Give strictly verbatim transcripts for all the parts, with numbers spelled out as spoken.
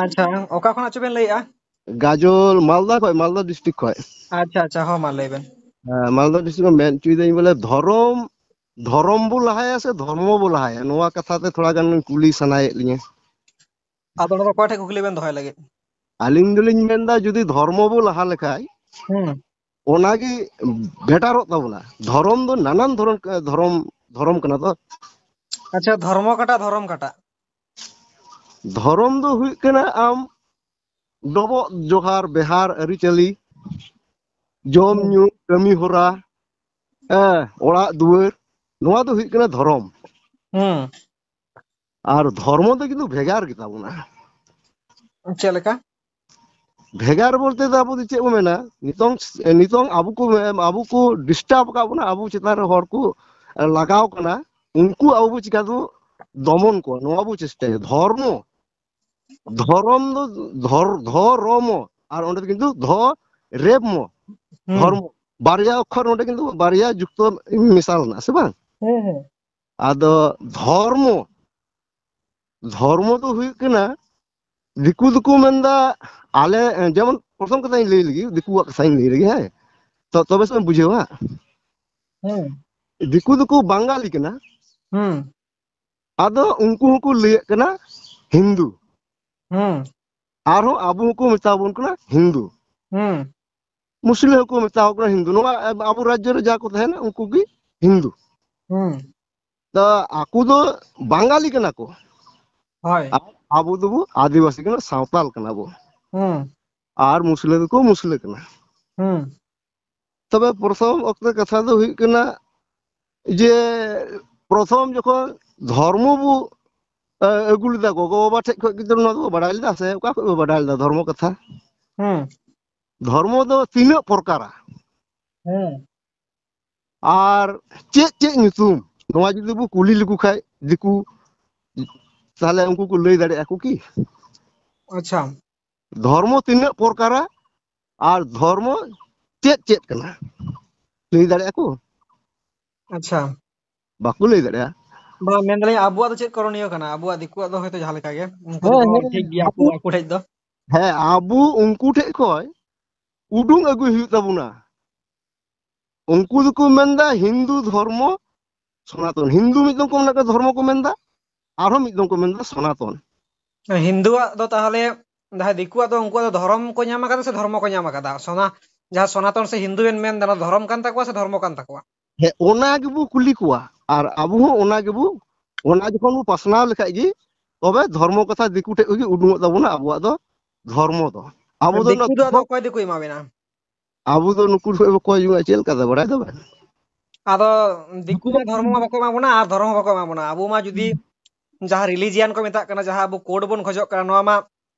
ᱟᱪᱪᱷᱟ, ᱚᱠᱟ ᱠᱷᱚᱱᱟᱜ ᱪᱚ ᱵᱮᱱ ᱞᱟᱹᱭᱮᱜᱼᱟ? ᱜᱟᱡᱚᱞ, ᱢᱟᱞᱫᱟ ᱠᱷᱚᱡ, ᱢᱟᱞᱫᱟ ᱰᱤᱥᱴᱨᱤᱠᱴ ᱠᱷᱚᱡ᱾ ᱟᱪᱪᱷᱟ, ᱟᱪᱪᱷᱟ, ᱦᱚᱸ, ᱢᱟ ᱞᱟᱹᱭ ᱵᱮᱱ᱾ ᱦᱮᱸ, ᱢᱟᱞᱫᱟ ᱰᱤᱥᱴᱨᱤᱠᱴ ᱠᱷᱚᱱ ᱢᱮᱱ ᱦᱚᱪᱚᱭᱮᱫᱟᱹᱧ ᱵᱚᱞᱮ, ᱫᱷᱚᱨᱚᱢ, ᱫᱷᱚᱨᱚᱢ ᱵᱚ ᱞᱟᱦᱟᱭᱟ ᱥᱮ ᱫᱷᱚᱨᱢᱚ ᱵᱚ ᱞᱟᱦᱟᱭᱟ, ᱱᱚᱣᱟ ᱠᱟᱛᱷᱟ ᱛᱮ ᱛᱷᱚᱲᱟ ᱜᱟᱱ ᱠᱩᱞᱤ ᱥᱟᱱᱟᱭᱮᱫ ᱞᱤᱧᱟᱹ᱾ ᱟᱫᱚ ᱚᱱᱟ ᱫᱚ ᱚᱠᱚᱭ ᱴᱷᱮᱱ ᱠᱩᱠᱞᱤ ᱵᱮᱱ ᱫᱚᱦᱚᱭ ᱞᱟᱹᱜᱤᱫ? ᱟᱹᱞᱤᱧ ᱫᱚᱞᱤᱧ ᱢᱮᱱᱫᱟ, ᱡᱩᱫᱤ ᱫᱷᱚᱨᱢᱚ ᱵᱚ ᱞᱟᱦᱟ ᱞᱮᱠᱷᱟᱡ, ᱦᱩᱸ᱾ ᱚᱱᱟᱜᱮ ᱵᱮᱴᱟᱨᱚᱜ ᱛᱟᱵᱚᱱᱟ᱾ ᱫᱷᱚᱨᱚᱢ ᱫᱚ ᱱᱟᱱᱟᱱ ᱫᱷᱚᱨᱚᱢ, ᱫᱷᱚᱨᱚᱢ, ᱫᱷᱚᱨᱚᱢ ᱠᱟᱱᱟ ᱛᱚ᱾ ᱟᱪᱪᱷᱟ, ᱫᱷᱚᱨᱢᱚ ᱠᱟᱴᱟ, ᱫᱷᱚᱨᱚᱢ ᱠᱟᱴᱟ? ᱫᱷᱚᱨᱚᱢ ᱫᱚ ᱦᱩᱭᱩᱜ ᱠᱟᱱᱟ ᱟᱢ ᱰᱚᱵᱚᱜ ᱡᱚᱦᱟᱨ, ᱵᱮᱦᱟᱨ, ᱟᱹᱨᱤᱪᱟᱹᱞᱤ, ᱡᱚᱢ ᱦᱩᱸ᱾ ᱧᱩ, ᱠᱟᱹᱢᱤ ᱦᱚᱨᱟ, ᱦᱮᱸ, ᱚᱲᱟᱜ ᱫᱩᱣᱟᱹᱨ, ᱱᱚᱣᱟ ᱫᱚ ᱦᱩᱭᱩᱜ ᱠᱟᱱᱟ ᱫᱷᱚᱨᱚᱢ᱾ ᱦᱩᱸ᱾ ᱟᱨ ᱫᱷᱚᱨᱢᱚ ᱫᱚ ᱠᱤᱱᱛᱩ ᱵᱷᱮᱜᱟᱨ ᱜᱮᱛᱟ ᱵᱚᱱᱟ᱾ ᱪᱮᱫ ᱞᱮᱠᱟ? ᱵᱷᱮᱜᱟᱨ ᱵᱚᱞᱛᱮ ᱫᱚ ᱟᱵᱚ ᱫᱚ ᱪᱮᱫ ᱵᱚ ᱢᱮᱱᱟ, ᱱᱤᱛᱚᱝ, ᱱᱤᱛᱚᱝ ᱟᱵᱚ ᱠᱚ, ᱟᱵᱚ ᱠᱚ ᱰᱤᱥᱴᱟᱨᱵ ᱟᱠᱟᱫ ᱵᱚᱱᱟ, ᱟᱵᱚ ᱪᱮᱛᱟᱱ ᱨᱮ ᱦᱚᱲ ᱠᱚ ᱞᱟᱜᱟᱣ ᱠᱟᱱᱟ, ᱩᱱᱠᱩ ᱟᱵᱚ ᱵᱚ ᱪᱤᱠᱟ ᱫᱚ ᱫᱚᱢᱚᱱ ᱠᱚᱣᱟ, ᱱᱚᱣᱟ ᱵᱚ ᱪᱮᱥᱴᱟᱭᱟ᱾ ᱫᱷᱚᱨᱢᱚ, ᱫᱷᱚᱨᱚᱢ ᱫᱚ ᱫᱷᱚᱨ-, ᱫᱷᱚᱨᱚᱢᱚ, ᱟᱨ ᱚᱸᱰᱮ ᱫᱚ ᱠᱤᱱᱛᱩ ᱫᱷᱚ ᱨᱮᱵ ᱢᱚ, ᱦᱩᱸ᱾ ᱫᱷᱚᱨᱢᱚ, ᱵᱟᱨᱭᱟ ᱚᱠᱠᱷᱚᱨ ᱚᱸᱰᱮ ᱠᱤᱱᱛᱩ ᱵᱟᱨᱭᱟ ᱡᱩᱠᱛᱚ ᱢᱮᱥᱟᱞ ᱮᱱᱟ, ᱥᱮ ᱵᱟᱝ? ᱦᱩᱸ, ᱦᱩᱸ᱾ ᱟᱫᱚ ᱫᱷᱚᱨᱢᱚ, ᱫᱷᱚᱨᱢᱚ ᱫᱚ ᱦᱩᱭᱩᱜ ᱠᱟᱱᱟ, ᱫᱤᱠᱩ ᱫᱚᱠᱚ ᱢᱮᱱᱫᱟ, ᱟᱞᱮ, ᱡᱮᱢᱚᱱ ᱯᱨᱚᱛᱷᱚᱢ ᱠᱟᱛᱷᱟᱧ ᱞᱟᱹᱭ ᱞᱮᱜᱮ, ᱫᱤᱠᱩᱣᱟᱜ ᱠᱟᱛᱷᱟᱧ ᱞᱟᱹᱭ ᱞᱮᱜᱮ, ᱦᱮᱸ, ᱛᱚ, ᱛᱚᱵᱮ ᱥᱮᱢ ᱵᱩᱡᱷᱟᱹᱣᱟ᱾ ᱦᱩᱸ᱾ ᱫᱤᱠᱩ ᱫᱚᱠᱚ ᱵᱟᱝᱜᱟᱞᱤ ᱠᱟᱱᱟ, ᱦᱩᱸ᱾ ᱟᱫᱚ ᱩᱱᱠᱩ ᱦᱚᱸᱠᱚ ᱞᱟᱹᱭᱟᱜ ᱠᱟᱱᱟ ᱦᱤᱱᱫᱩ᱾ ᱦᱩᱸ᱾ ᱟᱨᱦᱚᱸ ᱟᱵᱚ ᱦᱚᱸᱠᱚ ᱢᱮᱛᱟ ᱵᱚᱱ ᱠᱟᱱᱟ ᱦᱤᱱᱫᱩ᱾ ᱦᱩᱸ᱾ ᱢᱩᱥᱞᱟᱹ ᱦᱚᱸᱠᱚ ᱢᱮᱛᱟ ᱠᱚ ᱠᱟᱱᱟ ᱦᱤᱱᱫᱩ᱾ ᱱᱚᱣᱟ ᱟᱵᱚ ᱨᱟᱡᱽᱡᱚ ᱨᱮ ᱡᱟ ᱠᱚ ᱛᱟᱦᱮᱱᱟ, ᱩᱱᱠᱩ ᱜᱮ ᱦᱤᱱᱫᱩ᱾ ᱦᱩᱸ᱾ ᱛᱚ ᱟᱠᱚ ᱫᱚ ᱵᱟᱝᱜᱟᱞᱤ ᱠᱟᱱᱟ ᱠᱚ᱾ ᱦᱳᱭ᱾ ᱟᱨ ᱟᱵᱚ ᱫᱚᱵᱚ ᱟᱹᱫᱤᱵᱟᱹᱥᱤ ᱠᱟᱱᱟ, ᱥᱟᱶᱛᱟᱞ ᱠᱟᱱᱟ ᱵᱚ᱾ ᱦᱩᱸ᱾ ᱟᱨ ᱢᱩᱥᱞᱟᱹ ᱫᱚᱠᱚ ᱢᱩᱥᱞᱟᱹ ᱠᱟᱱᱟ᱾ ᱦᱩᱸ᱾ ᱛᱚᱵᱮ ᱯᱨᱚᱛᱷᱚᱢ ᱚᱠᱛᱮ ᱠᱟᱛᱷᱟ ᱫᱚ ᱦᱩᱭᱩᱜ ᱠᱟᱱᱟ ᱡᱮ, ᱯᱨᱚᱛᱷᱚᱢ ᱡᱚᱠᱷᱚᱱ ᱫᱷᱚᱨᱢᱚ ᱵᱚ, ᱮ, ᱟᱹᱜᱩ ᱞᱮᱫᱟ, ᱜᱚᱜᱚ ᱵᱟᱵᱟ ᱴᱷᱮᱡ ᱠᱷᱚᱡ ᱜᱮ ᱱᱚᱣᱟ ᱫᱚᱵᱚ ᱵᱟᱰᱟᱭ ᱞᱮᱫᱟ ᱥᱮ ᱚᱠᱟ ᱠᱷᱚᱡ ᱵᱚ ᱵᱟᱰᱟᱭ ᱞᱮᱫᱟ ᱫᱷᱚᱨᱢᱚ ᱠᱟᱛᱷᱟ? ᱦᱩᱸ᱾ ᱫᱷᱚᱨᱢᱚ ᱫᱚ ᱛᱤᱱᱟᱹᱜ ᱯᱨᱚᱠᱟᱨᱟ? ᱦᱩᱸ᱾ ᱟᱨ ᱪᱮᱫ ᱪᱮᱫ ᱧᱩᱛᱩᱢ? ᱱᱚᱣᱟ ᱡᱩᱫᱤ ᱵᱚ ᱠᱩᱞᱤ ᱞᱮᱠᱚ ᱠᱷᱟᱡ ᱫᱤᱠᱩ, ᱛᱟᱦᱞᱮ ᱩᱱᱠᱩ ᱠᱚ ᱞᱟᱹᱭ ᱫᱟᱲᱮᱭᱟᱜᱼᱟ ᱠᱚ ᱠᱤ? ᱟᱪᱪᱷᱟ᱾ ᱫᱷᱚᱨᱢᱚ ᱛᱤᱱᱟᱹᱜ ᱯᱨᱚᱠᱟᱨᱟ ᱟᱨ ᱫᱷᱚᱨᱢᱚ ᱪᱮᱫ ᱪᱮᱫ ᱠᱟᱱᱟ? ᱞᱟᱹᱭ ᱫᱟᱲᱮᱭᱟᱜᱼᱟ ᱠᱚ? ᱟᱪᱪᱷᱟ᱾ ᱵᱟᱠᱚ ᱞᱟᱹᱭ ᱫᱟᱲᱮᱭᱟᱜᱼᱟ᱾ ᱵᱟᱝ, ᱢᱮᱱᱫᱟᱞᱤᱧ ᱟᱵᱚᱣᱟᱜ ᱫᱚ ᱪᱮᱫ ᱠᱚᱨᱚᱱᱤᱭᱚ ᱠᱟᱱᱟ? ᱟᱵᱚᱣᱟᱜ ᱫᱤᱠᱩᱣᱟᱜ ᱫᱚ ᱦᱚᱭᱛᱳ ᱡᱟᱦᱟᱸ ᱞᱮᱠᱟ ᱜᱮ, ᱩᱱᱠᱩ ᱦᱮᱸ, ᱫᱚᱠᱚ ᱦᱮᱸ, ᱴᱷᱤᱠ ᱜᱮᱭᱟ ᱠᱚ ᱟᱵᱚ, ᱟᱠᱚ ᱴᱷᱮᱡ ᱫᱚ᱾ ᱦᱮᱸ, ᱟᱵᱚ ᱩᱱᱠᱩ ᱴᱷᱮᱡ ᱠᱷᱚᱡ ᱩᱰᱩᱝ ᱟᱹᱜᱩᱭ ᱦᱩᱭᱩᱜ ᱛᱟᱵᱚᱱᱟ᱾ ᱩᱱᱠᱩ ᱫᱚᱠᱚ ᱢᱮᱱᱫᱟ ᱦᱤᱱᱫᱩ ᱫᱷᱚᱨᱢᱚ ᱥᱚᱱᱟᱛᱚᱱ᱾ ᱦᱤᱱᱫᱩ ᱢᱤᱫ ᱫᱚᱢ ᱠᱚ ᱢᱮᱱᱫᱟ ᱫᱷᱚᱨᱢᱚ ᱠᱚ ᱢᱮᱱᱫᱟ, ᱟᱨᱦᱚᱸ ᱢᱤᱫ ᱫᱚᱢ ᱠᱚ ᱢᱮᱱᱫᱟ ᱥᱚᱱᱟᱛᱚᱱ᱾ ᱦᱤᱱᱫᱩᱣᱟᱜ ᱫᱚ ᱛᱟᱦᱚᱞᱮ, ᱡᱟᱦᱟᱸᱭ ᱫᱤᱠᱩᱣᱟᱜ ᱫᱚ, ᱩᱱᱠᱩᱣᱟᱜ ᱫᱚ ᱫᱷᱚᱨᱚᱢ ᱠᱚ ᱧᱟᱢ ᱟᱠᱟᱫᱟ ᱥᱮ ᱫᱷᱚᱨᱢᱚ ᱠᱚ ᱧᱟᱢ ᱟᱠᱟᱫᱟ? ᱥᱚᱱᱟ-, ᱡᱟᱦᱟᱸ ᱥᱚᱱᱟᱛᱚᱱ ᱥᱮ ᱦᱤᱱᱫᱩ ᱵᱮᱱ ᱢᱮᱱ ᱫᱟ, ᱚᱱᱟ ᱫᱷᱚᱨᱚᱢ ᱠᱟᱱ ᱛᱟᱠᱚᱣᱟ ᱥᱮ ᱫᱷᱚᱨᱢᱚ ᱠᱟᱱ ᱛᱟᱠᱚᱣᱟ? ᱦᱮᱸ, ᱚᱱᱟ ᱜᱮᱵᱚ ᱠᱩᱞᱤ ᱠᱚᱣᱟ, ᱟᱨ ᱟᱵᱚ ᱦᱚᱸ ᱚᱱᱟ ᱜᱮᱵᱚ, ᱚᱱᱟ ᱡᱚᱠᱷᱚᱱ ᱵᱚ ᱯᱟᱥᱱᱟᱣ ᱞᱮᱠᱷᱟᱡ ᱜᱮ, ᱛᱚᱵᱮ ᱫᱷᱚᱨᱢᱚ ᱠᱟᱛᱷᱟ ᱫᱤᱠᱩ ᱴᱷᱮᱡ ᱠᱷᱚᱡ ᱜᱮ ᱩᱰᱩᱝᱚᱜ ᱛᱟᱵᱚᱱᱟ ᱟᱵᱚᱣᱟᱜ ᱫᱚ ᱫᱷᱚᱨᱢᱚ ᱫᱚ᱾ ᱟᱵᱚ ᱫᱚ ᱫᱤᱠᱩ ᱫᱚ ᱟᱫᱚ ᱚᱠᱚᱭ ᱫᱤᱠᱩᱭ ᱮᱢᱟ ᱵᱮᱱᱟ? ᱟᱵᱚ ᱫᱚ ᱱᱩᱠᱩ ᱴᱷᱮᱡ ᱵᱚ ᱠᱚᱭ ᱡᱚᱝᱟ, ᱪᱮᱫ ᱞᱮᱠᱟ ᱫᱚ ᱵᱟᱲᱟᱭ ᱫᱚ ᱵᱟᱝ? ᱟᱫᱚ ᱫᱤᱠᱩ ᱢᱟ ᱫᱷᱚᱨᱢᱚ ᱢᱟ ᱵᱟᱠᱚ ᱮᱢᱟ ᱵᱚᱱᱟ ᱟᱨ ᱫᱷᱚᱨᱚᱢ ᱦᱚᱸ ᱵᱟᱠᱚ ᱮᱢᱟ ᱵᱚᱱᱟ᱾ ᱟᱵᱚ ᱢᱟ ᱡᱩᱫᱤ ᱡᱟᱦᱟᱸ religion ᱠᱚ ᱢᱮᱛᱟᱜ ᱠᱟᱱᱟ, ᱡᱟᱦᱟᱸ ᱟᱵᱚ code ᱵᱚᱱ ᱠᱷᱚᱡᱚᱜ ᱠᱟᱱᱟ, ᱱᱚᱣᱟ ᱢᱟ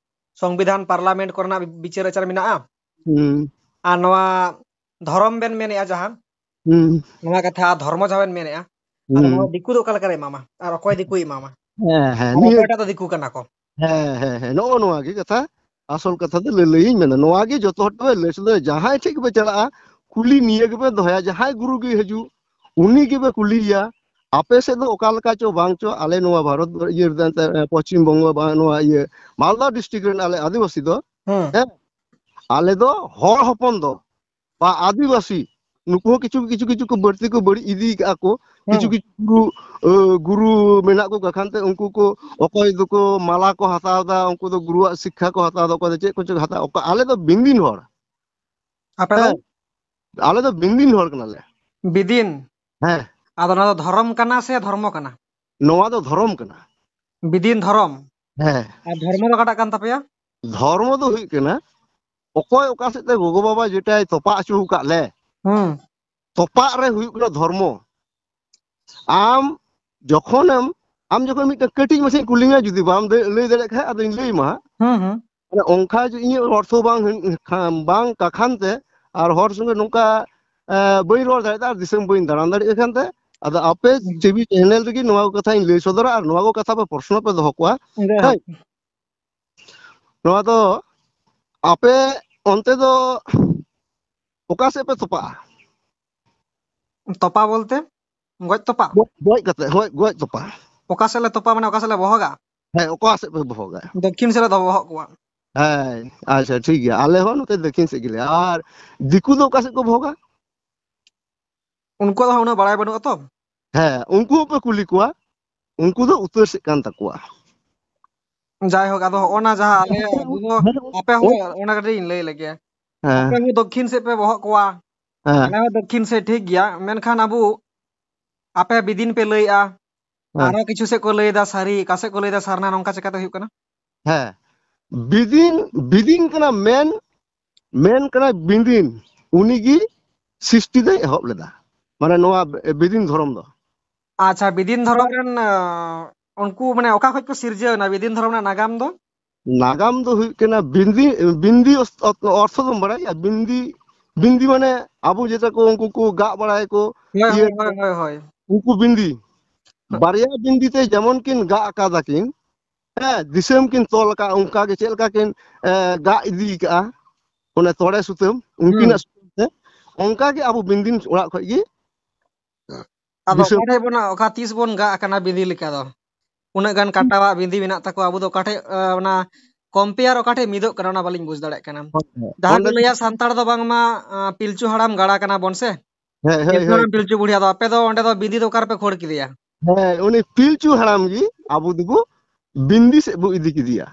ᱥᱚᱝᱵᱤᱫᱷᱟᱱ, parliament ᱠᱚᱨᱮᱱᱟᱜ ᱵᱤᱪᱟᱹᱨ ᱟᱪᱟᱨ ᱢᱮᱱᱟᱜᱼᱟ᱾ ᱦᱩᱸ᱾ ᱟᱨ ᱱᱚᱣᱟ ᱫᱷᱚᱨᱚᱢ ᱵᱮᱱ ᱢᱮᱱᱮᱜᱼᱟ ᱡᱟᱦᱟᱸ, ᱦᱩᱸ᱾ ᱱᱚᱣᱟ ᱠᱟᱛᱷᱟ ᱫᱷᱚᱨᱢᱚ ᱡᱟᱦᱟᱸ ᱵᱮᱱ ᱢᱮᱱᱮᱜᱼᱟ, ᱟᱫᱚ ᱦᱩᱸ᱾ ᱱᱚᱣᱟ ᱫᱤᱠᱩ ᱫᱚ ᱚᱠᱟ ᱞᱮᱠᱟᱨᱮ ᱮᱢᱟᱢᱟ? ᱟᱨ ᱚᱠᱚᱭ ᱫᱤᱠᱩᱭ ᱮᱢᱟᱢᱟ? ᱦᱮᱸ, ᱦᱮᱸ, ᱟᱨ ᱱᱤᱭᱟᱹ ᱚᱠᱚᱭᱴᱟᱜ ᱫᱚ ᱫᱤᱠᱩ ᱠᱟᱱᱟ ᱠᱚ? ᱦᱮᱸ, ᱦᱮᱸ, ᱦᱮᱸ, ᱱᱚᱜᱼᱚ ᱱᱚᱣᱟ ᱜᱮ ᱠᱟᱛᱷᱟ, ᱟᱥᱚᱞ ᱠᱟᱛᱷᱟ ᱫᱚ ᱞᱟᱹ-, ᱞᱟᱹᱭᱟᱹᱧ ᱢᱮᱱᱟ, ᱱᱚᱣᱟ ᱜᱮ ᱡᱚᱛᱚ ᱦᱚᱲ ᱴᱷᱮᱱ ᱞᱟᱹᱭ ᱥᱚᱫᱚᱨ, ᱡᱟᱦᱟᱸᱭ ᱴᱷᱮᱡ ᱜᱮᱯᱮ ᱪᱟᱞᱟᱜᱼᱟ, ᱠᱩᱞᱤ ᱱᱤᱭᱟᱹ ᱜᱮᱯᱮ ᱫᱚᱦᱚᱭᱟ, ᱡᱟᱦᱟᱸᱭ ᱜᱩᱨᱩ ᱜᱮ ᱦᱤᱡᱩᱜ, ᱩᱱᱤ ᱜᱮᱯᱮ ᱠᱩᱞᱤᱭᱮᱭᱟ, ᱟᱯᱮ ᱥᱮᱫ ᱫᱚ ᱚᱠᱟ ᱞᱮᱠᱟ ᱪᱚ ᱵᱟᱝ ᱪᱚ, ᱟᱞᱮ ᱱᱚᱣᱟ ᱵᱷᱟᱨᱚᱛ ᱤᱭᱟᱹ ᱨᱮᱫᱚ ᱮᱱᱛᱮ, ᱮ, ᱯᱚᱪᱷᱤᱢ ᱵᱚᱝᱜᱚ ᱵᱟ ᱱᱚᱣᱟ ᱤᱭᱟᱹ ᱢᱟᱞᱫᱟ district ᱨᱮᱱ ᱟᱞᱮ ᱟᱹᱫᱤᱵᱟᱹᱥᱤ ᱫᱚ, ᱦᱮᱸ᱾ ᱦᱮᱸ, ᱟᱞᱮ ᱫᱚ ᱦᱚᱲ ᱦᱚᱯᱚᱱ ᱫᱚ ᱵᱟ ᱟᱹᱫᱤᱵᱟᱹᱥᱤ, ᱱᱩᱠᱩ ᱦᱚᱸ ᱠᱤᱪᱷᱩ, ᱠᱤᱪᱷᱩ, ᱠᱤᱪᱷᱩ ᱠᱚ ᱵᱟᱹᱲᱛᱤ ᱠᱚ ᱵᱟᱹᱲᱤᱡ ᱤᱫᱤ ᱠᱟᱜᱼᱟ ᱠᱚ᱾ ᱠᱤᱪᱷᱩ, ᱦᱩᱸ᱾ ᱠᱤᱪᱷᱩ ᱜᱩᱨᱩ, ᱟᱹ, ᱜᱩᱨᱩ ᱢᱮᱱᱟᱜ ᱠᱚ ᱠᱟᱠᱷᱟᱱ ᱛᱮ ᱩᱱᱠᱩ ᱠᱚ ᱚᱠᱚᱭ ᱫᱚᱠᱚ ᱢᱟᱞᱟ ᱠᱚ ᱦᱟᱛᱟᱣ ᱫᱟ, ᱩᱱᱠᱩ ᱫᱚ ᱜᱩᱨᱩᱣᱟᱜ ᱥᱤᱠᱠᱷᱟ ᱠᱚ ᱦᱟᱛᱟᱣ ᱫᱟ, ᱚᱠᱚᱭ ᱫᱚ ᱪᱮᱫ ᱠᱚᱪᱚ ᱠᱚ ᱦᱟᱛᱟᱣ᱾ ᱚᱠᱟ, ᱟᱞᱮ ᱫᱚ ᱵᱤᱱᱫᱤᱱ ᱦᱚᱲ᱾ ᱟᱯᱮ ᱫᱚ? ᱦᱮᱸ, ᱟᱞᱮ ᱫᱚ ᱵᱤᱱᱫᱤᱱ ᱦᱚᱲ ᱠᱟᱱᱟᱞᱮ᱾ ᱵᱤᱫᱤᱱ? ᱦᱮᱸ᱾ ᱟᱫᱚ ᱱᱚᱣᱟ ᱫᱚ ᱫᱷᱚᱨᱚᱢ ᱠᱟᱱᱟ ᱥᱮ ᱫᱷᱚᱨᱢᱚ ᱠᱟᱱᱟ? ᱱᱚᱣᱟ ᱫᱚ ᱫᱷᱚᱨᱚᱢ ᱠᱟᱱᱟ᱾ ᱵᱤᱫᱤᱱ ᱫᱷᱚᱨᱚᱢ? ᱦᱮᱸ᱾ ᱟᱨ ᱫᱷᱚᱨᱢᱚ ᱫᱚ ᱚᱠᱟᱴᱟᱜ ᱠᱟᱱ ᱛᱟᱯᱮᱭᱟ? ᱫᱷᱚᱨᱢᱚ ᱫᱚ ᱦᱩᱭᱩᱜ ᱠᱟᱱᱟ, ᱚᱠᱚᱭ ᱚᱠᱟ ᱥᱮᱫ ᱛᱮ ᱜᱚᱜᱚ ᱵᱟᱵᱟ ᱡᱮᱴᱟᱭ ᱛᱚᱯᱟ ᱦᱚᱪᱚ ᱟᱠᱟᱫ ᱞᱮ, ᱦᱩᱸ᱾ ᱛᱚᱯᱟᱜ ᱨᱮ ᱦᱩᱭᱩᱜ ᱠᱟᱱᱟ ᱫᱷᱚᱨᱢᱚ᱾ ᱟᱢ ᱡᱚᱠᱷᱚᱱᱮᱢ, ᱟᱢ ᱡᱚᱠᱷᱚᱱ ᱢᱤᱫᱴᱟᱝ ᱠᱟᱹᱴᱤᱡ ᱢᱟᱪᱷᱟᱧ ᱠᱩᱞᱤ ᱢᱮᱭᱟ, ᱡᱩᱫᱤ ᱵᱟᱢ ᱫᱟᱹ-, ᱞᱟᱹᱭ ᱫᱟᱲᱮᱭᱟᱜ ᱠᱷᱟᱡ, ᱟᱫᱚᱧ ᱞᱟᱹᱭ ᱟᱢᱟ ᱦᱟᱸᱜ᱾ ᱦᱩᱸ, ᱦᱩᱸ᱾ ᱢᱟᱱᱮ ᱚᱱᱠᱟ ᱡᱮ ᱤᱧᱟᱹᱜ ᱚᱨᱛᱷᱚ ᱵᱟᱝ ᱦᱩᱭᱩᱜ ᱠᱷᱟᱱ, ᱵᱟᱝ ᱠᱟᱠᱷᱟᱱ ᱛᱮ, ᱟᱨ ᱦᱚᱲ ᱥᱚᱸᱜᱮ ᱱᱚᱝᱠᱟ, ᱮ, ᱵᱟᱹᱧ ᱨᱚᱲ ᱫᱟᱲᱮᱭᱟᱜᱼᱟ, ᱟᱨ ᱫᱤᱥᱚᱢ ᱵᱟᱹᱧ ᱫᱟᱬᱟᱱ ᱫᱟᱲᱮᱭᱟᱜ ᱠᱟᱱ ᱛᱮ, ᱟᱫᱚ ᱟᱯᱮ ᱦᱩᱸ᱾ ᱴᱤᱵᱷᱤ ᱪᱮᱱᱮᱞ ᱨᱮᱜᱮ ᱱᱚᱣᱟ ᱠᱚ ᱠᱟᱛᱷᱟᱧ ᱞᱟᱹᱭ ᱥᱚᱫᱚᱨᱟ, ᱟᱨ ᱱᱚᱣᱟ ᱠᱚ ᱠᱟᱛᱷᱟ ᱯᱮ ᱯᱨᱚᱥᱱᱚ ᱯᱮ ᱫᱚᱦᱚ ᱠᱚᱣᱟ᱾ ᱡᱟᱭᱦᱳᱠ᱾ ᱦᱮᱸ᱾ ᱱᱚᱣᱟ ᱫᱚ ᱟᱯᱮ ᱚᱱᱛᱮ ᱫᱚ ᱚᱠᱟ ᱥᱮᱫ ᱯᱮ ᱛᱚᱯᱟᱜᱼᱟ? ᱛᱚᱯᱟ ᱵᱚᱞᱛᱮ? ᱜᱚᱡ ᱛᱚᱯᱟ? ᱜᱚᱡ, ᱜᱚᱡ ᱠᱟᱛᱮ, ᱦᱳᱭ, ᱜᱚᱡ ᱛᱚᱯᱟ᱾ ᱚᱠᱟ ᱥᱮᱫ ᱞᱮ ᱛᱚᱯᱟ ᱢᱟᱱᱮ ᱚᱠᱟ ᱥᱮᱫ ᱞᱮ ᱵᱚᱦᱚᱜᱟ? ᱦᱮᱸ, ᱚᱠᱟ ᱥᱮᱫ ᱯᱮ ᱵᱚᱦᱚᱜᱟ? ᱫᱚᱠᱠᱷᱤᱱ ᱥᱮᱫ ᱞᱮ ᱫᱚᱦᱚ ᱵᱚᱦᱚᱜ ᱠᱚᱣᱟ᱾ ᱦᱮᱸ, ᱟᱪᱪᱷᱟ, ᱴᱷᱤᱠ ᱜᱮᱭᱟ, ᱟᱞᱮ ᱦᱚᱸ ᱱᱚᱛᱮ ᱫᱚᱠᱠᱷᱤᱱ ᱥᱮᱫ ᱜᱮᱞᱮ᱾ ᱟᱨ ᱫᱤᱠᱩ ᱫᱚ ᱚᱠᱟ ᱥᱮᱫ ᱠᱚ ᱵᱚᱦᱚᱜᱟ? ᱩᱱᱠᱩᱣᱟᱜ ᱫᱚ ᱦᱟᱸᱜ ᱩᱱᱟᱹᱜ ᱵᱟᱲᱟᱭ ᱵᱟᱹᱱᱩᱜᱼᱟ ᱛᱚ᱾ ᱦᱮᱸ, ᱩᱱᱠᱩ ᱦᱚᱸᱯᱮ ᱠᱩᱞᱤ ᱠᱚᱣᱟ, ᱩᱱᱠᱩ ᱫᱚ ᱩᱛᱟᱹᱨ ᱥᱮᱫ ᱠᱟᱱ ᱛᱟᱠᱚᱣᱟ᱾ ᱡᱟᱭᱦᱳᱠ, ᱟᱫᱚ ᱦᱚᱸᱜᱼᱚ ᱱᱟ ᱡᱟᱦᱟᱸ ᱟᱞᱮ, ᱟᱵᱚ ᱫᱚ, ᱦᱮᱸ, ᱟᱯᱮ ᱦᱚᱸ ᱚᱱᱟ ᱠᱟᱹᱴᱤᱡ ᱤᱧ ᱞᱟᱹᱭ ᱞᱮᱜᱮ᱾ ᱦᱮᱸ, ᱟᱯᱮ ᱦᱚᱸ ᱫᱚᱠᱠᱷᱤᱱ ᱥᱮᱫ ᱯᱮ ᱵᱚᱦᱚᱜ ᱠᱚᱣᱟ, ᱦᱮᱸ, ᱟᱞᱮ ᱦᱚᱸ ᱫᱚᱠᱠᱷᱤᱱ ᱥᱮᱫ, ᱴᱷᱤᱠ ᱜᱮᱭᱟ, ᱢᱮᱱᱠᱷᱟᱱ ᱟᱵᱚ ᱟᱯᱮ ᱵᱤᱫᱤᱱ ᱯᱮ ᱞᱟᱹᱭᱮᱜᱼᱟ, ᱦᱮᱸ, ᱟᱨᱦᱚᱸ ᱠᱤᱪᱷᱩ ᱥᱮᱫ ᱠᱚ ᱞᱟᱹᱭᱫᱟ ᱥᱟᱹᱨᱤ, ᱚᱠᱟ ᱥᱮᱫ ᱠᱚ ᱞᱟᱹᱭᱫᱟ ᱥᱟᱨᱱᱟ, ᱱᱚᱝᱠᱟ ᱪᱮᱠᱟᱛᱮ ᱦᱩᱭᱩᱜ ᱠᱟᱱᱟ? ᱦᱮᱸ, ᱵᱤᱫᱤᱱ, ᱵᱤᱫᱤᱱ ᱠᱟᱱᱟ ᱢᱮᱱ, ᱢᱮᱱ ᱠᱟᱱᱟᱭ ᱵᱤᱫᱤᱱ, ᱩᱱᱤᱜᱮ ᱥᱨᱤᱥᱴᱤ ᱫᱚᱭ ᱮᱦᱚᱵ ᱞᱮᱫᱟ, ᱢᱟᱱᱮ ᱱᱚᱣᱟ ᱵᱤᱫᱤᱱ ᱫᱷᱚᱨᱚᱢ ᱫᱚ᱾ ᱟᱪᱪᱷᱟ, ᱵᱤᱫᱤᱱ ᱫᱷᱚᱨᱚᱢ ᱨᱮᱱ, ᱟᱸ, ᱩᱱᱠᱩ ᱢᱟᱱᱮ ᱚᱠᱟ ᱠᱷᱚᱡ ᱠᱚ ᱥᱤᱨᱡᱟᱹᱣ ᱮᱱᱟ? ᱵᱤᱫᱤᱱ ᱫᱷᱚᱨᱚᱢ ᱨᱮᱱᱟᱜ ᱱᱟᱜᱟᱢ ᱫᱚ? ᱱᱟᱜᱟᱢ ᱫᱚ ᱦᱩᱭᱩᱜ ᱠᱟᱱᱟ ᱵᱤᱱᱫᱤ, ᱵᱤᱱᱫᱤ ᱚᱥ-, ᱚᱨᱛᱷᱚ ᱫᱚᱢ ᱵᱟᱲᱟᱭᱟ? ᱵᱤᱱᱫᱤ, ᱵᱤᱱᱫᱤ ᱢᱟᱱᱮ ᱟᱵᱚ ᱡᱮᱴᱟ ᱠᱚ ᱩᱱᱠᱩ ᱠᱚ ᱜᱟᱜ ᱵᱟᱲᱟᱭᱟᱠᱚ, ᱦᱳᱭ, ᱤᱭᱟᱹ ᱦᱳᱭ, ᱦᱳᱭ, ᱦᱳᱭ, ᱦᱳᱭ᱾ ᱩᱱᱠᱩ ᱵᱤᱱᱫᱤ᱾ ᱦᱳᱭ᱾ ᱵᱟᱨᱭᱟ ᱵᱤᱱᱫᱤ ᱛᱮ ᱡᱮᱢᱚᱱ ᱠᱤᱱ ᱜᱟᱜ ᱟᱠᱟᱫᱟ ᱠᱤᱱ, ᱦᱮᱸ, ᱫᱤᱥᱚᱢ ᱠᱤᱱ ᱛᱚᱞ ᱟᱠᱟᱫ, ᱚᱱᱠᱟ ᱜᱮ ᱪᱮᱫ ᱞᱮᱠᱟ ᱠᱤᱱ, ᱮ, ᱜᱟᱜ ᱤᱫᱤ ᱠᱟᱜᱼᱟ, ᱚᱱᱮ ᱛᱚᱲᱮ ᱥᱩᱛᱟᱹᱢ, ᱦᱩᱸ᱾ ᱩᱱᱠᱤᱱᱟᱜ ᱥᱩᱛᱟᱹᱢ ᱛᱮ, ᱚᱱᱠᱟ ᱜᱮ ᱟᱵᱚ ᱵᱤᱱᱫᱤᱱ ᱚᱲᱟᱜ ᱠᱷᱚᱡ ᱜᱮ ᱟᱫᱚ ᱫᱤᱥᱚᱢ ᱚᱠᱟ ᱴᱷᱮᱡ ᱵᱚᱱ, ᱚᱠᱟ ᱛᱤᱥ ᱵᱚᱱ ᱜᱟᱜ ᱟᱠᱟᱱᱟ ᱵᱤᱸᱫᱤ ᱞᱮᱠᱟ ᱫᱚ? ᱩᱱᱟᱹᱜ ᱜᱟᱱ ᱠᱟᱴᱟᱣᱟᱜ ᱵᱤᱸᱫᱤ ᱢᱮᱱᱟᱜ ᱛᱟᱠᱚᱣᱟ, ᱟᱵᱚ ᱫᱚ ᱚᱠᱟ ᱴᱷᱮᱡ, ᱮ, ᱚᱱᱟ compare ᱚᱠᱟ ᱴᱷᱮᱡ ᱢᱤᱫᱚᱜ ᱠᱟᱱᱟ, ᱚᱱᱟ ᱵᱟᱹᱞᱤᱧ ᱵᱩᱡᱽ ᱫᱟᱲᱮᱭᱟᱜ ᱠᱟᱱᱟ᱾ ᱦᱳᱭ, ᱦᱳᱭ᱾ ᱡᱟᱦᱟᱸ ᱠᱚ ᱚᱸᱰᱮ ᱞᱟᱹᱭᱟ ᱥᱟᱱᱛᱟᱲ ᱫᱚ ᱵᱟᱝᱢᱟ, ᱟ, ᱯᱤᱞᱪᱩ ᱦᱟᱲᱟᱢ ᱜᱟᱲᱟ ᱠᱟᱱᱟ ᱵᱚᱱ ᱥᱮ? ᱦᱮᱸ, ᱦᱳᱭ, ᱯᱤᱞᱪᱩ ᱦᱳᱭ᱾ ᱦᱟᱲᱟᱢ, ᱯᱤᱞᱪᱩ ᱵᱩᱲᱦᱤ, ᱟᱫᱚ ᱟᱯᱮ ᱫᱚ ᱚᱸᱰᱮ ᱫᱚ ᱵᱤᱸᱫᱤ ᱫᱚ ᱚᱠᱟ ᱨᱮᱯᱮ ᱠᱷᱳᱲ ᱠᱮᱫᱮᱭᱟ? ᱦᱮᱸ, ᱩᱱᱤ ᱯᱤᱞᱪᱩ ᱦᱟᱲᱟᱢ ᱜᱮ ᱟᱵᱚ ᱫᱚᱵᱚ ᱵᱤᱸᱫᱤ ᱥᱮᱫ ᱵᱚ ᱤᱫᱤ ᱠᱮᱫᱮᱭᱟ᱾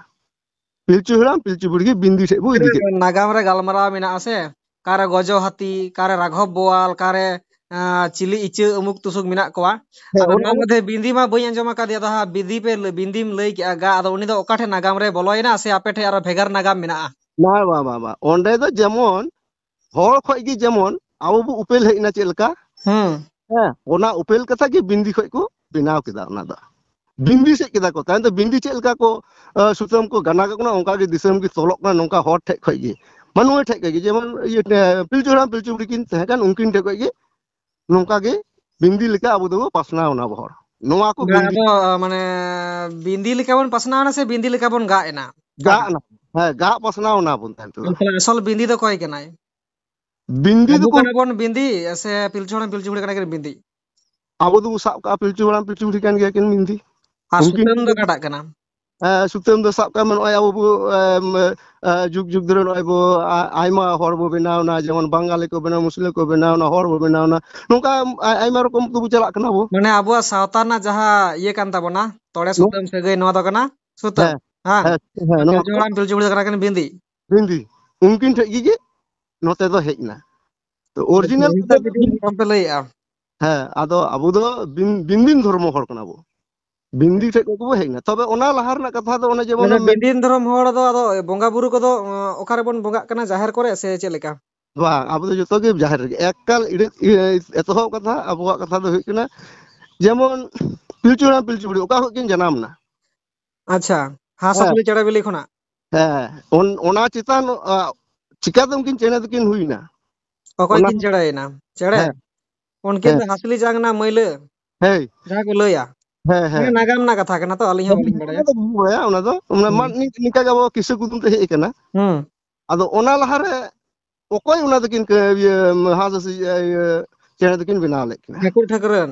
ᱯᱤᱞᱪᱩ ᱦᱟᱲᱟᱢ, ᱯᱤᱞᱪᱩ ᱵᱩᱲᱦᱤ ᱜᱮ ᱵᱤᱸᱫᱤ ᱥᱮᱫ ᱵᱚ ᱤᱫᱤ ᱠᱮᱫ᱾ ᱱᱟᱜᱟᱢ ᱨᱮ ᱜᱟᱞᱢᱟᱨᱟᱣ ᱢᱮᱱᱟᱜᱼᱟ ᱥᱮ, ᱚᱠᱟᱨᱮ ᱜᱚᱡᱚ ᱦᱟᱹᱛᱤ, ᱚᱠᱟᱨᱮ ᱨᱟᱜᱷᱚᱵ ᱵᱳᱣᱟᱞ, ᱚᱠᱟᱨᱮ, ᱟᱸ, ᱪᱤᱞᱤ ᱤᱪᱟᱹᱜ ᱩᱢᱩᱠ ᱛᱩᱥᱩᱠ ᱢᱮᱱᱟᱜ ᱠᱚᱣᱟ᱾ ᱦᱮᱸ, ᱟᱫᱚ ᱚᱱᱟ ᱱᱚᱣᱟ ᱢᱚᱫᱽᱫᱷᱮ ᱵᱤᱸᱫᱤ ᱢᱟ ᱵᱟᱹᱧ ᱟᱸᱡᱚᱢ ᱟᱠᱟᱫᱮᱭᱟ, ᱟᱫᱚ ᱦᱟᱸᱜ ᱵᱤᱸᱫᱤ ᱯᱮ ᱞᱟᱹ-, ᱵᱤᱸᱫᱤᱢ ᱞᱟᱹᱭ ᱠᱮᱜᱼᱟ, ᱜᱟ, ᱟᱫᱚ ᱩᱱᱤ ᱫᱚ ᱚᱠᱟ ᱴᱷᱮᱱ ᱱᱟᱜᱟᱢ ᱨᱮ ᱵᱚᱞᱚᱭᱮᱱᱟ ᱥᱮ ᱟᱯᱮ ᱴᱷᱮᱱ ᱟᱨᱚ ᱵᱷᱮᱜᱟᱨ ᱱᱟᱜᱟᱢ ᱢᱮᱱᱟᱜᱼᱟ? ᱵᱟᱝ, ᱵᱟᱝ, ᱵᱟᱝ, ᱵᱟᱝ᱾ ᱚᱸᱰᱮ ᱫᱚ ᱡᱮᱢᱚᱱ ᱦᱚᱲ ᱠᱷᱚᱡ ᱜᱮ ᱡᱮᱢᱚᱱ ᱟᱵᱚ ᱵᱚ ᱩᱯᱮᱞ ᱦᱮᱡ ᱮᱱᱟ ᱪᱮᱫ ᱞᱮᱠᱟ? ᱦᱩᱸ᱾ ᱦᱮᱸ, ᱚᱱᱟ ᱩᱯᱮᱞ ᱠᱟᱛᱷᱟ ᱜᱮ ᱵᱤᱸᱫᱤ ᱠᱷᱚᱡ ᱠᱚ ᱵᱮᱱᱟᱣ ᱠᱮᱫᱟ ᱚᱱᱟ ᱫᱚ᱾ ᱵᱤᱸᱫᱤ ᱥᱮᱫ ᱠᱮᱫᱟ ᱠᱚ᱾ ᱛᱟᱭᱚᱢ ᱛᱮ ᱵᱤᱸᱫᱤ ᱪᱮᱫ ᱞᱮᱠᱟ ᱠᱚ, ᱟ, ᱥᱩᱛᱟᱹᱢ ᱠᱚ ᱜᱟᱱᱟᱜᱚᱜ ᱠᱟᱱᱟ, ᱚᱱᱠᱟ ᱜᱮ ᱫᱤᱥᱚᱢ ᱜᱮ ᱛᱚᱞᱚᱜ ᱠᱟᱱᱟ, ᱱᱚᱝᱠᱟ ᱦᱚᱲ ᱴᱷᱮᱡ ᱠᱷᱚᱡ ᱜᱮ, ᱢᱟᱱᱣᱟ ᱴᱷᱮᱡ ᱠᱷᱚᱡ ᱜᱮ, ᱡᱮᱢᱚᱱ ᱤᱭᱟᱹ, ᱮ, ᱯᱤᱞᱪᱩ ᱦᱟᱲᱟᱢ ᱯᱤᱞᱪᱩ ᱵᱩᱲᱦᱤ ᱠᱤᱱ ᱛᱟᱦᱮᱸ ᱠᱟᱱ, ᱩᱱᱠᱤᱱ ᱴᱷᱮᱡ ᱠᱷᱚᱡ ᱜᱮ ᱱᱚᱝᱠᱟ ᱜᱮ ᱵᱤᱸᱫᱤ ᱞᱮᱠᱟ ᱟᱵᱚ ᱫᱚᱵᱚ ᱯᱟᱥᱱᱟᱣ ᱮᱱᱟ ᱟᱵᱚ ᱦᱚᱲ᱾ ᱱᱚᱣᱟ ᱠᱚ ᱵᱟᱝ, ᱵᱤᱸᱫᱤ ᱟᱫᱚ, ᱢᱟᱱᱮ, ᱵᱤᱸᱫᱤ ᱞᱮᱠᱟ ᱵᱚᱱ ᱯᱟᱥᱱᱟᱣ ᱮᱱᱟ ᱥᱮ ᱵᱤᱸᱫᱤ ᱞᱮᱠᱟ ᱵᱚᱱ ᱜᱟᱜ ᱮᱱᱟ? ᱜᱟᱜ ᱮᱱᱟ᱾ ᱦᱮᱸ, ᱜᱟᱜ ᱯᱟᱥᱱᱟᱣ ᱮᱱᱟ ᱵᱚᱱ ᱛᱟᱭᱚᱢ ᱛᱮᱫᱚ᱾ ᱛᱟᱦᱞᱮ ᱟᱥᱚᱞ ᱵᱤᱸᱫᱤ ᱫᱚ ᱚᱠᱚᱭ ᱠᱟᱱᱟᱭ? ᱵᱤᱸᱫᱤ ᱟᱵᱚ ᱫᱚᱠᱚ ᱠᱟᱱᱟ ᱵᱚᱱ ᱵᱤᱸᱫᱤ, ᱥᱮ ᱯᱤᱞᱪᱩ ᱦᱟᱲᱟᱢ ᱯᱤᱞᱪᱩ ᱵᱩᱲᱦᱤ ᱠᱟᱱᱟ ᱠᱤᱱ ᱵᱤᱸᱫᱤ? ᱟᱵᱚ ᱫᱚᱵᱚ ᱥᱟᱵ ᱠᱟᱜᱼᱟ, ᱯᱤᱞᱪᱩ ᱦᱟᱲᱟᱢ ᱯᱤᱞᱪᱩ ᱵᱩᱲᱦᱤ ᱠᱟᱱ ᱜᱮᱭᱟ ᱠᱤᱱ ᱢᱮᱱᱛᱮ᱾ ᱟᱨ ᱩᱱᱠᱤᱱ ᱥᱩᱛᱟᱹᱢ ᱫᱚ ᱚᱠᱟᱴᱟᱜ ᱠᱟᱱᱟ? ᱦᱮᱸ, ᱥᱩᱛᱟᱹᱢ ᱫᱚ ᱥᱟᱵ ᱠᱟᱜ ᱢᱮ, ᱱᱚᱜᱼᱚᱭ ᱟᱵᱚ ᱵᱚ, ᱮᱢ, ᱮ, ᱡᱩᱜᱽ ᱡᱩᱜᱽ ᱫᱷᱚᱨᱮ ᱱᱚᱜᱼᱚᱭ ᱵᱚ, ᱟ-, ᱟᱭᱢᱟ ᱦᱚᱲ ᱵᱚ ᱵᱮᱱᱟᱣ ᱮᱱᱟ, ᱡᱮᱢᱚᱱ ᱵᱟᱝᱜᱟᱞᱤ ᱠᱚ ᱵᱮᱱᱟᱣ, ᱢᱩᱥᱞᱟᱹ ᱠᱚ ᱵᱮᱱᱟᱣ ᱮᱱᱟ, ᱦᱚᱲ ᱵᱚ ᱵᱮᱱᱟᱣ ᱮᱱᱟ, ᱱᱚᱝᱠᱟ ᱟ-, ᱟᱭᱢᱟ ᱨᱚᱠᱚᱢ ᱛᱮᱵᱚ ᱪᱟᱞᱟᱜ ᱠᱟᱱᱟ ᱵᱚ᱾ ᱢᱟᱱᱮ ᱟᱵᱚᱣᱟᱜ ᱥᱟᱶᱛᱟ ᱨᱮᱱᱟᱜ ᱡᱟᱦᱟᱸ ᱤᱭᱟᱹ ᱠᱟᱱ ᱛᱟᱵᱚᱱᱟ, ᱛᱚᱲᱮ ᱱᱚ- ᱥᱩᱛᱟᱹᱢ ᱥᱟᱹᱜᱟᱹᱭ, ᱱᱚᱣᱟ ᱫᱚ ᱠᱟᱱᱟ ᱥᱩᱛᱟᱹᱢ᱾ ᱦᱮᱸ, ᱦᱮᱸ? ᱦᱮᱸ, ᱟᱨ ᱱᱚᱣᱟ ᱯᱤᱞᱪᱩ ᱫᱚ ᱦᱟᱲᱟᱢ ᱯᱤᱞᱪᱩ ᱵᱩᱲᱦᱤ ᱫᱚ ᱠᱟᱱᱟ ᱠᱤᱱ ᱵᱤᱸᱫᱤ᱾ ᱵᱤᱸᱫᱤ᱾ ᱩᱱᱠᱤᱱ ᱴᱷᱮᱡ ᱜᱮ, ᱜᱮ ᱱᱚᱛᱮ ᱫᱚ ᱦᱮᱡ ᱮᱱᱟ᱾ ᱛᱚ, original ᱚᱱᱠᱟ ᱠᱟᱛᱷᱟ ᱫᱚ ᱡᱩᱫᱤ ᱵᱤᱸᱫᱤ᱾ ᱱᱚᱝᱠᱟ ᱯᱮ ᱞᱟᱹᱭᱮᱜᱼᱟ᱾ ᱦᱮᱸ, ᱟᱫᱚ ᱟᱵᱚ ᱫᱚ ᱵᱤᱱ-, ᱵᱤᱱᱫᱤᱱ ᱫᱷᱚᱨᱢᱚ ᱦᱚᱲ ᱠᱟᱱᱟ ᱵᱚ᱾ ᱵᱤᱱᱫᱤ ᱴᱷᱮᱡ ᱠᱷᱚᱡ ᱜᱮᱵᱚ ᱦᱮᱡ ᱮᱱᱟ᱾ ᱛᱚᱵᱮ ᱚᱱᱟ ᱞᱟᱦᱟ ᱨᱮᱱᱟᱜ ᱠᱟᱛᱷᱟ ᱫᱚ ᱚᱱᱮ ᱡᱮᱢᱚᱱ ᱢᱟᱱᱮ ᱮᱢ ᱢᱮᱱ ᱵᱤᱱᱫᱤᱱ ᱫᱷᱚᱨᱚᱢ ᱦᱚᱲ ᱫᱚ ᱟᱫᱚ ᱵᱚᱸᱜᱟ ᱵᱩᱨᱩ ᱠᱚᱫᱚ, ᱚ, ᱚᱠᱟ ᱨᱮᱵᱚᱱ ᱵᱚᱸᱜᱟᱜ ᱠᱟᱱᱟ? ᱡᱟᱦᱮᱨ ᱠᱚᱨᱮ ᱥᱮ ᱪᱮᱫ ᱞᱮᱠᱟ? ᱵᱟᱝ, ᱟᱵᱚ ᱫᱚ ᱡᱚᱛᱚ ᱜᱮ ᱡᱟᱦᱮᱨ ᱨᱮᱜᱮ᱾ ᱮᱠᱟᱞ ᱤᱲᱟᱹ-, ᱤᱭᱟᱹ, ᱮᱛᱚᱦᱚᱵ ᱠᱟᱛᱷᱟ, ᱟᱵᱚᱣᱟᱜ ᱠᱟᱛᱷᱟ ᱫᱚ ᱦᱩᱭᱩᱜ ᱠᱟᱱᱟ, ᱡᱮᱢᱚᱱ ᱯᱤᱞᱪᱩ ᱦᱟᱲᱟᱢ ᱯᱤᱞᱪᱩ ᱵᱩᱲᱦᱤ ᱚᱠᱟ ᱠᱷᱚᱡ ᱠᱤᱱ ᱡᱟᱱᱟᱢ ᱮᱱᱟ? ᱟᱪᱪᱷᱟ, ᱦᱟᱸᱥ ᱦᱮᱸ᱾ ᱦᱟᱸᱥᱞᱤ ᱪᱮᱬᱮ ᱵᱤᱞᱤ ᱠᱷᱚᱱᱟᱜ? ᱦᱮᱸ, ᱚᱱ-, ᱚᱱᱟ ᱪᱮᱛᱟᱱ, ᱟ, ᱪᱤᱠᱟᱛᱮ ᱩᱱᱠᱤᱱ ᱪᱮᱬᱮ ᱫᱚᱠᱤᱱ ᱦᱩᱭᱱᱟ? ᱚᱠᱚᱭ ᱚᱱᱟ ᱠᱤᱱ ᱪᱮᱬᱮᱭᱮᱱᱟ? ᱪᱮᱬᱮ? ᱦᱮᱸ, ᱩᱱᱠᱤᱱ ᱦᱮᱸ᱾ ᱫᱚ ᱦᱟᱸᱥᱞᱤ ᱡᱟᱝ ᱨᱮᱱᱟᱜ ᱢᱟᱹᱭᱞᱟᱹ, ᱦᱮᱸ᱾ ᱡᱟᱦᱟᱸ ᱠᱚ ᱞᱟᱹᱭᱟ᱾ ᱦᱮᱸ, ᱦᱮᱸ᱾ ᱢᱟᱱᱮ ᱱᱟᱜᱟᱢ ᱨᱮᱱᱟᱜ ᱠᱟᱛᱷᱟ ᱠᱟᱱᱟ ᱛᱚ, ᱟᱹᱞᱤᱧ ᱦᱚᱸ ᱵᱟᱹᱞᱤᱧ ᱵᱟᱲᱟᱭᱟ᱾ ᱚᱱᱟ ᱫᱚ ᱵᱟᱵᱚᱱ ᱵᱟᱲᱟᱭᱟ, ᱚᱱᱟ ᱫᱚ, ᱚᱱᱟ ᱢᱟ ᱦᱩᱸ᱾ ᱱᱤ-, ᱱᱤᱝᱠᱟ ᱜᱮ ᱟᱵᱚ ᱠᱤᱥᱟᱹ ᱠᱩᱫᱩᱢ ᱛᱮ ᱦᱮᱡ ᱟᱠᱟᱱᱟ᱾ ᱦᱩᱸ᱾ ᱟᱫᱚ ᱚᱱᱟ ᱞᱟᱦᱟᱨᱮ ᱚᱠᱚᱭ ᱚᱱᱟ ᱫᱚᱠᱤᱱ ᱠᱟᱹ-, ᱤᱭᱟᱹ, ᱦᱟᱸᱥ ᱦᱟᱸᱥᱞᱤ, ᱤᱭᱟᱹ, ᱪᱮᱬᱮ ᱫᱚᱠᱤᱱ ᱵᱮᱱᱟᱣ ᱞᱮᱫ ᱠᱤᱱᱟ? ᱴᱷᱟᱹᱠᱩᱨ ᱴᱷᱟᱹᱠᱨᱟᱹᱱ᱾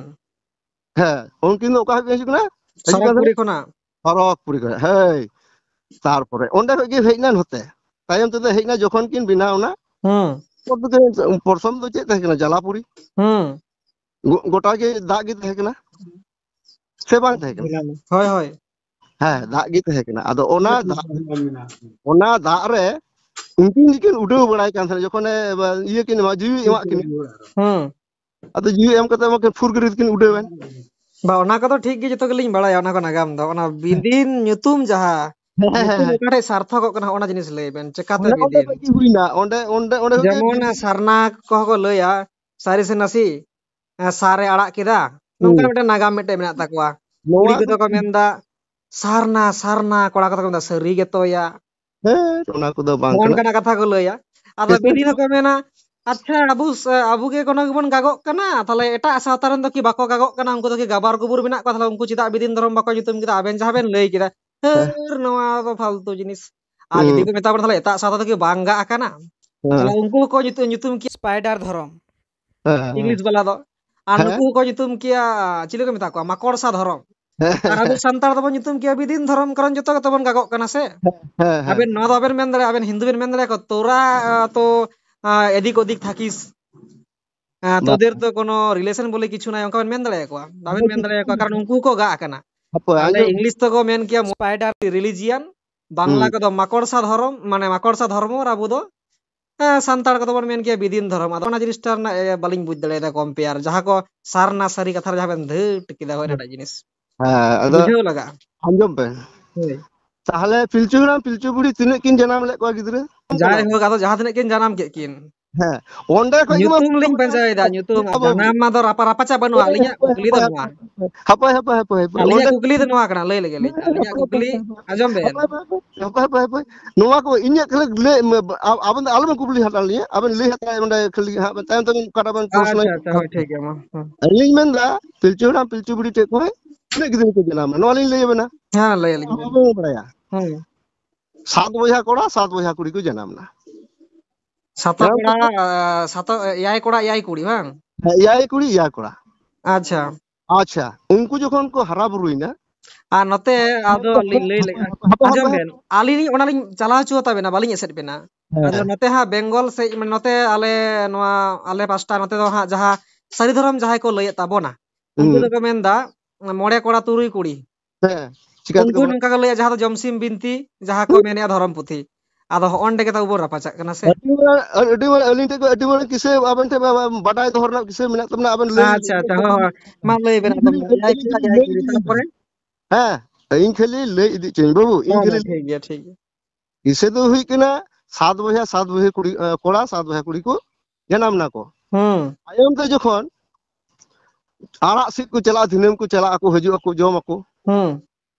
ᱦᱮᱸ, ᱩᱱᱠᱤᱱ ᱫᱚ ᱚᱠᱟ ᱠᱷᱚᱡ ᱠᱤᱱ ᱦᱤᱡᱩᱜ ᱠᱟᱱᱟ? ᱦᱤᱡᱩᱜ ᱠᱟᱱ ᱥᱚᱨᱚᱜᱽᱯᱩᱨᱤ ᱛᱟᱦᱮᱸᱫ ᱠᱷᱚᱱᱟᱜ᱾ ᱥᱚᱨᱚᱜᱽᱯᱩᱨᱤ ᱠᱷᱚᱡ, ᱦᱮᱸ᱾ ᱛᱟᱨᱯᱚᱨᱮ ᱚᱸᱰᱮ ᱠᱷᱚᱡ ᱜᱮ ᱦᱮᱡ ᱮᱱᱟ ᱱᱚᱛᱮ᱾ ᱛᱟᱭᱚᱢ ᱛᱮᱫᱚ ᱦᱮᱡ ᱮᱱᱟ ᱡᱚᱠᱷᱚᱱ ᱠᱤᱱ ᱵᱮᱱᱟᱣ ᱮᱱᱟ᱾ ᱦᱩᱸ᱾ ᱯᱨᱚᱛᱷᱚᱢ ᱫᱚ ᱪᱮᱫ ᱛᱟᱦᱮᱸ ᱠᱟᱱᱟ? ᱡᱟᱞᱟᱯᱩᱨᱤ᱾ ᱦᱩᱸ᱾ ᱜᱚ-, ᱜᱚᱴᱟ ᱜᱮ ᱫᱟᱜ ᱜᱮ ᱛᱟᱦᱮᱸ ᱠᱟᱱᱟ᱾ ᱥᱮ ᱵᱟᱝ ᱛᱟᱦᱮᱸ ᱠᱟᱱᱟ? ᱦᱳᱭ, ᱦᱳᱭ᱾ ᱦᱮᱸ, ᱫᱟᱜ ᱜᱮ ᱛᱟᱦᱮᱸ ᱠᱟᱱᱟ᱾ ᱟᱫᱚ ᱚᱱᱟ ᱫᱟᱜ, ᱚᱱᱟ ᱫᱟᱜ ᱨᱮ ᱩᱱᱠᱤᱱ ᱜᱮᱠᱤᱱ ᱩᱰᱟᱹᱣ ᱵᱟᱲᱟᱭ ᱠᱟᱱ ᱛᱟᱦᱮᱸᱱᱟ, ᱡᱚᱠᱷᱚᱱᱮ ᱤᱭᱟᱹ ᱠᱤᱱ ᱮᱢᱟ, ᱡᱤᱣᱤ ᱮᱢᱟᱜ ᱠᱤᱱᱟ᱾ ᱦᱩᱸ᱾ ᱟᱫᱚ ᱡᱤᱣᱤ ᱮᱢ ᱠᱟᱛᱮ ᱢᱟ ᱯᱷᱩᱨ ᱠᱟᱛᱮ ᱠᱤᱱ ᱩᱰᱟᱹᱣ ᱮᱱ᱾ ᱵᱟ, ᱚᱱᱟ ᱠᱚᱫᱚ ᱴᱷᱤᱠ ᱜᱮ, ᱡᱚᱛᱚ ᱜᱮᱞᱤᱧ ᱵᱟᱲᱟᱭᱟ ᱚᱱᱟ ᱠᱚ ᱱᱟᱜᱟᱢ ᱫᱚ᱾ ᱚᱱᱟ ᱦᱮᱸ᱾ ᱵᱤᱫᱤᱱ ᱧᱩᱛᱩᱢ ᱡᱟᱦᱟᱸ, ᱦᱮᱸ, ᱦᱮᱸ, ᱧᱩᱛᱩᱢ ᱦᱮᱸ᱾ ᱚᱠᱟᱴᱷᱮᱡ ᱥᱟᱨᱛᱷᱚᱠᱚᱜ ᱠᱟᱱᱟ, ᱚᱱᱟ ᱡᱤᱱᱤᱥ ᱞᱟᱹᱭ ᱵᱮᱱ, ᱪᱮᱠᱟᱛᱮ ᱚᱱᱮ ᱚᱸᱰᱮ ᱵᱤᱫᱤᱱ? ᱠᱷᱚᱡ ᱜᱮ ᱦᱩᱭᱱᱟ, ᱚᱸᱰᱮ, ᱚᱸᱰᱮ, ᱚᱸᱰᱮ ᱠᱷᱚᱡ ᱜᱮ ᱡᱮᱢᱚᱱ ᱵᱤᱫᱤᱱ᱾ ᱥᱟᱨᱱᱟ ᱠᱚᱦᱚᱸ ᱠᱚ ᱞᱟᱹᱭᱟ, ᱥᱟᱹᱨᱤ ᱥᱮ ᱱᱟᱥᱮ, ᱮ, ᱥᱟᱨᱮ ᱟᱲᱟᱜ ᱠᱮᱫᱟ, ᱱᱚᱝᱠᱟ ᱦᱩᱸ᱾ ᱢᱤᱫᱴᱮᱱ ᱱᱟᱜᱟᱢ ᱢᱤᱫᱴᱮᱱ ᱢᱮᱱᱟᱜ ᱛᱟᱠᱚᱣᱟ᱾ ᱱᱚᱣᱟ ᱠᱩᱲᱤ ᱠᱚᱫᱚ ᱠᱚ ᱢᱮᱱᱫᱟ, "ᱥᱟᱨᱱᱟ, ᱥᱟᱨᱱᱟ", ᱠᱚᱲᱟ ᱠᱚᱫᱚ ᱠᱚ ᱢᱮᱱᱫᱟ, "ᱥᱟᱹᱨᱤ ᱜᱮᱛᱚᱭᱟ"᱾ ᱦᱮᱸ, ᱚᱱᱟ ᱠᱚᱫᱚ ᱵᱟᱝ ᱱᱚᱜᱼᱚ ᱠᱟᱱᱟ᱾ ᱱᱚᱝᱠᱟᱱᱟᱜ ᱠᱟᱛᱷᱟ ᱠᱚ ᱞᱟᱹᱭᱟ᱾ ᱟᱫᱚ ᱮᱥᱮ ᱵᱤᱫᱤᱱ ᱦᱚᱸᱠᱚ ᱢᱮᱱᱟ, "ᱟᱪᱪᱷᱟ, ᱟᱵᱚ ᱥ-, ᱟᱵᱚ ᱜᱮ ᱠᱳᱱᱳ ᱜᱮᱵᱚᱱ ᱜᱟᱜᱚᱜ ᱠᱟᱱᱟ, ᱛᱟᱦᱞᱮ ᱮᱴᱟᱜ ᱥᱟᱶᱛᱟ ᱨᱮᱱ ᱫᱚ ᱠᱤ ᱵᱟᱠᱚ ᱜᱟᱜᱚᱜ ᱠᱟᱱᱟ? ᱩᱱᱠᱩ ᱫᱚ ᱠᱤ ᱜᱟᱵᱟᱨ ᱜᱩᱵᱩᱨ ᱢᱮᱱᱟᱜ ᱠᱚᱣᱟ? ᱛᱟᱦᱞᱮ ᱩᱱᱠᱩ ᱪᱮᱫᱟᱜ ᱵᱤᱫᱤᱱ ᱫᱷᱚᱨᱚᱢ ᱵᱟᱠᱚ ᱧᱩᱛᱩᱢ ᱠᱮᱫᱟ?" ᱟᱵᱮᱱ ᱡᱟᱦᱟᱸ ᱵᱮᱱ ᱞᱟᱹᱭ ᱠᱮᱫᱟ, ᱦᱮᱸ᱾ ᱦᱟᱹᱨ, ᱱᱚᱣᱟ ᱫᱚ ᱯᱷᱟᱞᱛᱩ ᱡᱤᱱᱤᱥ᱾ ᱟᱨ ᱡᱩᱫᱤ ᱦᱩᱸ᱾ ᱠᱚ ᱢᱮᱛᱟ ᱵᱚᱱᱟ, "ᱛᱟᱦᱞᱮ ᱮᱴᱟᱜ ᱥᱟᱶᱛᱟ ᱫᱚ ᱠᱤ ᱵᱟᱝ ᱜᱟᱜ ᱟᱠᱟᱱᱟ?" ᱦᱮᱸ᱾ ᱛᱟᱦᱞᱮ ᱩᱱᱠᱩ ᱦᱚᱸᱠᱚ ᱧᱩᱛᱩᱢ, ᱧᱩᱛᱩᱢ ᱠᱮᱭᱟ᱾ ᱥᱯᱟᱭᱰᱟᱨ ᱫᱷᱚᱨᱚᱢ᱾ ᱦᱮᱸ, ᱦᱮᱸ᱾ ᱤᱝᱞᱤᱥ ᱵᱟᱞᱟ ᱫᱚ᱾ ᱟᱨ ᱦᱮᱸ᱾ ᱱᱩᱠᱩ ᱦᱚᱸᱠᱚ ᱧᱩᱛᱩᱢ ᱠᱮᱭᱟ, ᱪᱤᱞᱤ ᱠᱚ ᱢᱮᱛᱟ ᱠᱚᱣᱟ, ᱢᱟᱠᱚᱲ ᱥᱟ ᱫᱷᱚᱨᱚᱢ᱾ ᱦᱮᱸ, ᱟᱨ ᱟᱵᱚ ᱦᱮᱸ᱾ ᱥᱟᱱᱛᱟᱲ ᱫᱚᱵᱚᱱ ᱧᱩᱛᱩᱢ ᱠᱮᱭᱟ ᱵᱤᱫᱤᱱ ᱫᱷᱚᱨᱚᱢ, ᱠᱟᱨᱚᱱ ᱡᱚᱛᱚ ᱜᱮᱛᱚ ᱵᱚᱱ ᱜᱟᱜᱚᱜ ᱠᱟᱱᱟ ᱥᱮ᱾ ᱦᱮᱸ, ᱦᱮᱸ᱾ ᱟᱵᱮᱱ ᱱᱚᱣᱟ ᱫᱚ ᱟᱵᱮᱱ ᱢᱮᱱ ᱫᱟᱲᱮᱭᱟᱜᱼᱟ, ᱟᱵᱮᱱ ᱦᱤᱱᱫᱩ ᱵᱮᱱ ᱢᱮᱱ ᱫᱟᱲᱮᱭᱟᱠᱚᱣᱟ, ᱛᱳᱨᱟ, ᱟ, ᱛᱚ, ᱟ, ᱮᱫᱤᱠ ᱳᱫᱤᱠ ᱛᱷᱟᱠᱤᱥ᱾ ᱟ, ᱵᱟ- ᱛᱳᱫᱮᱨ ᱛᱚ ᱠᱳᱱᱳ relation ᱵᱚᱞᱮ ᱠᱤᱪᱷᱩ ᱱᱟᱭ, ᱚᱱᱠᱟ ᱵᱮᱱ ᱢᱮᱱ ᱫᱟᱲᱮᱭᱟᱠᱚᱣᱟ? ᱵᱟᱵᱮᱱ ᱢᱮᱱ ᱫᱟᱲᱮᱭᱟᱠᱚᱣᱟ, ᱠᱟᱨᱚᱱ ᱩᱱᱠᱩ ᱦᱚᱸᱠᱚ ᱜᱟᱜ ᱟᱠᱟᱱᱟ᱾ ᱦᱟᱯᱳᱭ, ᱟᱞᱮ ᱟᱸᱡᱚᱢ᱾ English ᱛᱮᱠᱚ ᱢᱮᱱ ᱠᱮᱭᱟ spider religion, ᱵᱟᱝᱞᱟ ᱦᱩᱸ᱾ ᱠᱚᱫᱚ ᱢᱟᱠᱚᱲ ᱥᱟ ᱫᱷᱚᱨᱚᱢ, ᱢᱟᱱᱮ ᱢᱟᱠᱚᱲ ᱥᱟ ᱫᱷᱚᱨᱢᱚ, ᱟᱨ ᱟᱵᱚ ᱫᱚ ᱦᱮᱸ, ᱥᱟᱱᱛᱟᱲ ᱠᱚᱫᱚ ᱵᱚᱱ ᱢᱮᱱ ᱜᱮᱭᱟ ᱵᱤᱫᱤᱱ ᱫᱷᱚᱨᱚᱢ᱾ ᱟᱫᱚ ᱚᱱᱟ ᱡᱤᱱᱤᱥᱴᱟ ᱨᱮᱱᱟᱜ, ᱮ, ᱵᱟᱹᱞᱤᱧ ᱵᱩᱡᱽ ᱫᱟᱲᱮᱭᱟᱫᱟ compare᱾ ᱡᱟᱦᱟᱸ ᱠᱚ ᱥᱟᱨᱱᱟ ᱥᱟᱹᱨᱤ ᱠᱟᱛᱷᱟ ᱨᱮ ᱡᱟᱦᱟᱸ ᱵᱮᱱ ᱫᱷᱟᱹᱴ ᱠᱮᱫᱟ, ᱦᱳᱭ, ᱚᱱᱟᱴᱟᱜ ᱡᱤᱱᱤᱥ᱾ ᱦᱮᱸ, ᱟᱫᱚ ᱵᱩᱡᱷᱟᱹᱣ ᱞᱟᱜᱟᱜᱼᱟ᱾ ᱟᱸᱡᱚᱢ ᱯᱮ᱾ ᱦᱳᱭ᱾ ᱛᱟᱦᱞᱮ ᱯᱤᱞᱪᱩ ᱦᱟᱲᱟᱢ, ᱯᱤᱞᱪᱩ ᱵᱩᱲᱦᱤ ᱛᱤᱱᱟᱹᱜ ᱠᱤᱱ ᱡᱟᱱᱟᱢ ᱞᱮᱫ ᱠᱚᱣᱟ ᱜᱤᱫᱽᱨᱟᱹ? ᱡᱟᱭᱦᱳᱠ, ᱟᱫᱚ ᱡᱟᱦᱟᱸ ᱛᱤᱱᱟᱹᱜ ᱠᱤᱱ ᱡᱟᱱᱟᱢ ᱠᱮᱫ ᱠᱤᱱ᱾ ᱦᱮᱸ, ᱚᱸᱰᱮ ᱠᱷᱚᱡ ᱜᱮᱵᱚᱱ ᱧᱩᱛᱩᱢ ᱞᱤᱧ ᱯᱟᱸᱡᱟᱭᱮᱫᱟ, ᱧᱩᱛᱩᱢ᱾ ᱦᱟᱯᱳᱭ, ᱡᱟᱱᱟᱢ ᱢᱟ ᱫᱚ ᱨᱟᱯᱟ-, ᱨᱟᱯᱟᱪᱟᱜ ᱵᱟᱹᱱᱩᱜᱼᱟ᱾ ᱦᱟᱯᱳᱭ, ᱟᱹᱞᱤᱧᱟᱜ ᱦᱟᱯᱳᱭ, ᱠᱩᱠᱞᱤ ᱫᱚ ᱦᱟᱯᱳᱭ, ᱱᱚᱣᱟ᱾ ᱦᱟᱯᱳᱭ, ᱦᱟᱯᱳᱭ, ᱦᱟᱯᱳᱭ, ᱟᱹᱞᱤᱧᱟᱜ ᱚᱸᱰᱮ ᱠᱩᱠᱞᱤ ᱫᱚ ᱱᱚᱣᱟ ᱠᱟᱱᱟ, ᱞᱟᱹᱭ ᱞᱮᱜᱮ ᱞᱤᱧ᱾ ᱟᱹᱞᱤᱧᱟᱜ ᱠᱩᱠᱞᱤ ᱟᱸᱡᱚᱢ ᱵᱮᱱ᱾ ᱦᱟᱯᱳᱭ, ᱦᱟᱯᱳᱭ, ᱦᱟᱯᱳᱭ, ᱦᱟᱯᱳᱭ, ᱦᱟᱯᱳᱭ᱾ ᱱᱚᱣᱟ ᱠᱚ ᱤᱧᱟᱹᱜ ᱠᱷᱟᱹᱞᱤ ᱞᱟᱹᱭ ᱢᱮ, ᱟ-, ᱟᱵᱮᱱ ᱫᱚ ᱟᱞᱚᱵᱮᱱ ᱠᱩᱠᱞᱤ ᱦᱟᱛᱟᱲ ᱞᱤᱧᱟ, ᱟᱵᱮᱱ ᱞᱟᱹᱭ ᱦᱟᱛᱟᱲ ᱚᱸᱰᱮ ᱠᱷᱟᱹᱞᱤ ᱦᱟᱸᱜ ᱵᱮᱱ ᱛᱟᱭᱚᱢ ᱛᱮᱵᱮᱱ ᱚᱠᱟᱴᱟᱜ ᱵᱮᱱ ᱯᱨᱚᱥᱱᱚᱭ ᱟᱪᱪᱷᱟ, ᱟᱪᱪᱷᱟ, ᱦᱳᱭ, ᱴᱷᱤᱠ ᱜᱮᱭᱟ, ᱢᱟ, ᱦᱩᱸ᱾ ᱟᱹᱞᱤᱧ ᱢᱮᱱᱫᱟ, ᱯᱤᱞᱪᱩ ᱦᱟᱲᱟᱢ, ᱯᱤᱞᱪᱩ ᱵᱩᱲᱦᱤ ᱴᱷᱮᱡ ᱠᱷᱚᱱ ᱛᱤᱱᱟᱹᱜ ᱜᱤᱫᱽᱨᱟᱹ ᱠᱚ ᱡᱟᱱᱟᱢ ᱞᱮᱱᱟ? ᱱᱚᱣᱟ ᱞᱤᱧ ᱞᱟᱹᱭ ᱟᱵᱮᱱᱟ᱾ ᱦᱮᱸ, ᱞᱟᱹᱭ ᱟᱹᱞᱤᱧ ᱟᱵᱚ ᱵᱮᱱ᱾ ᱵᱟᱵᱚᱱ ᱵᱟᱲᱟᱭᱟ᱾ ᱦᱩᱸ᱾ ᱥᱟᱛ ᱵᱚᱭᱦᱟ ᱠᱚᱲᱟ, ᱥᱟᱛ ᱵᱚᱭᱦᱟ ᱠᱩᱲᱤ ᱠᱚ ᱡᱟᱱᱟᱢ ᱞᱮᱱᱟ᱾ ᱥᱟᱛ ᱦᱮᱸ, ᱠᱚᱲᱟ, ᱩᱱᱠᱩ ᱠᱚ ᱟ, ᱥᱟᱛ, ᱮᱭᱟᱭ ᱠᱚᱲᱟ, ᱮᱭᱟᱭ ᱠᱩᱲᱤ, ᱵᱟᱝ? ᱦᱮᱸ, ᱮᱭᱟᱭ ᱠᱩᱲᱤ, ᱮᱭᱟᱭ ᱠᱚᱲᱟ᱾ ᱟᱪᱪᱷᱟ᱾ ᱟᱪᱪᱷᱟ, ᱩᱱᱠᱩ ᱡᱚᱠᱷᱚᱱ ᱠᱚ ᱦᱟᱨᱟ ᱵᱩᱨᱩᱭᱮᱱᱟ, ᱟᱨ ᱱᱚᱛᱮ ᱟᱫᱚ ᱛᱚᱠᱷᱚᱱ ᱞᱤᱧ ᱞᱟᱹᱭ ᱞᱮᱜᱼᱟ᱾ ᱦᱟᱯᱮ, ᱦᱟᱯᱮ, ᱦᱟᱯᱮ, ᱟᱸᱡᱚᱢ ᱦᱟᱯᱮ᱾ ᱵᱮᱱ, ᱟᱹᱞᱤᱧ ᱞᱤᱧ ᱚᱱᱟ ᱞᱤᱧ ᱪᱟᱞᱟᱣ ᱦᱚᱪᱚ ᱛᱟᱵᱮᱱᱟ, ᱵᱟᱹᱞᱤᱧ ᱮᱥᱮᱫ ᱵᱮᱱᱟ᱾ ᱦᱮᱸ᱾ ᱟᱫᱚ ᱱᱚᱛᱮ ᱦᱟᱸᱜ ᱵᱮᱝᱜᱚᱞ ᱥᱮᱫ, ᱢᱟᱱᱮ ᱱᱚᱛᱮ ᱟᱞᱮ ᱱᱚᱣᱟ, ᱟᱞᱮ ᱯᱟᱥᱴᱟ ᱱᱚᱛᱮ ᱫᱚ ᱦᱟᱸᱜ ᱡᱟᱦᱟᱸ ᱥᱟᱹᱨᱤ ᱫᱷᱚᱨᱚᱢ ᱡᱟᱦᱟᱸᱭ ᱠᱚ ᱞᱟᱹᱭᱮᱫ ᱛᱟᱵᱚᱱᱟ, ᱩᱱᱠᱩ ᱦᱩᱸ᱾ ᱫᱚᱠᱚ ᱢᱮᱱᱫᱟ ᱢᱚᱬᱮ ᱠᱚᱲᱟ ᱛᱩᱨᱩᱭ ᱠᱩᱲᱤ᱾ ᱦᱮᱸ, ᱪᱤᱠᱟᱹ ᱛᱮᱠᱚ ᱩᱱᱠᱩ ᱵᱟᱲᱟᱭᱟ? ᱱᱚᱝᱠᱟ ᱠᱚ ᱞᱟᱹᱭᱟ, ᱡᱟᱦᱟᱸ ᱫᱚ ᱡᱚᱢᱥᱤᱢ ᱵᱤᱱᱛᱤ, ᱡᱟᱦᱟᱸ ᱠᱚ ᱦᱩᱸ᱾ ᱢᱮᱱᱮᱜᱼᱟ ᱫᱷᱚᱨᱚᱢ ᱯᱩᱛᱷᱤ᱾ ᱟᱫᱚ ᱦᱚᱸᱜᱼᱚ ᱱᱚᱸᱰᱮ ᱜᱮ ᱛᱟᱵᱚ ᱵᱚᱱ ᱨᱟᱯᱟᱪᱟᱜ ᱠᱟᱱᱟ ᱥᱮ? ᱟᱹᱰᱤ ᱢᱟᱨᱟᱝ, ᱟᱹᱰᱤ ᱢᱟᱨᱟᱝ, ᱟᱹᱞᱤᱧ ᱴᱷᱮᱱ ᱠᱷᱚᱱ ᱟᱹᱰᱤ ᱢᱟᱨᱟᱝ ᱠᱤᱥᱟᱹ ᱟᱵᱮᱱ ᱴᱷᱮᱱ ᱵᱟ-, ᱵᱟ-, ᱵᱟᱰᱟᱭ ᱫᱚᱦᱚ ᱨᱮᱱᱟᱜ ᱠᱤᱥᱟᱹ ᱢᱮᱱᱟᱜ ᱛᱟᱵᱮᱱᱟ, ᱟᱵᱮᱱ ᱞᱟᱹᱭ ᱟᱪᱪᱷᱟ, ᱟᱪᱪᱷᱟ, ᱦᱳᱭ, ᱦᱳᱭ᱾ ᱢᱟ ᱞᱟᱹᱭ ᱵᱮᱱ, ᱟᱫᱚ ᱟᱹᱞᱤᱧ ᱠᱷᱟᱹᱞᱤ ᱮᱭᱟᱭ ᱞᱟᱹᱭ ᱠᱚᱲᱟ, ᱤᱫᱤ ᱮᱭᱟᱭ ᱞᱤᱧ ᱠᱩᱲᱤ ᱛᱟᱨᱯᱚᱨᱮ? ᱦᱮᱸ, ᱤᱧ ᱠᱷᱟᱹᱞᱤ ᱞᱟᱹᱭ ᱤᱫᱤ ᱦᱚᱪᱚᱧ ᱵᱟᱹᱵᱩ, ᱤᱧ ᱦᱮᱸ, ᱠᱷᱟᱹᱞᱤ ᱦᱮᱸ, ᱴᱷᱤᱠ ᱜᱮᱭᱟ, ᱴᱷᱤᱠ ᱜᱮᱭᱟ᱾ ᱠᱤᱥᱟᱹ ᱫᱚ ᱦᱩᱭᱩᱜ ᱠᱟᱱᱟ, ᱥᱟᱛ ᱵᱚᱭᱦᱟ, ᱥᱟᱛ ᱵᱚᱭᱦᱟ ᱠᱩᱲᱤ, ᱮ, ᱠᱚᱲᱟ, ᱥᱟᱛ ᱵᱚᱭᱦᱟ ᱠᱩᱲᱤ ᱠᱚ ᱡᱟᱱᱟᱢ ᱱᱟᱠᱚ᱾ ᱦᱩᱸ᱾ ᱛᱟᱭᱚᱢ ᱛᱮ ᱡᱚᱠᱷᱚᱱ ᱟᱲᱟᱜ ᱥᱤᱫ ᱠᱚ ᱪᱟᱞᱟᱜᱼᱟ, ᱫᱤᱱᱟᱹᱢ ᱠᱚ ᱪᱟᱞᱟᱜ ᱟᱠᱚ, ᱦᱤᱡᱩᱜ ᱟᱠᱚ, ᱡᱚᱢ ᱟᱠᱚ᱾ ᱦᱩᱸ᱾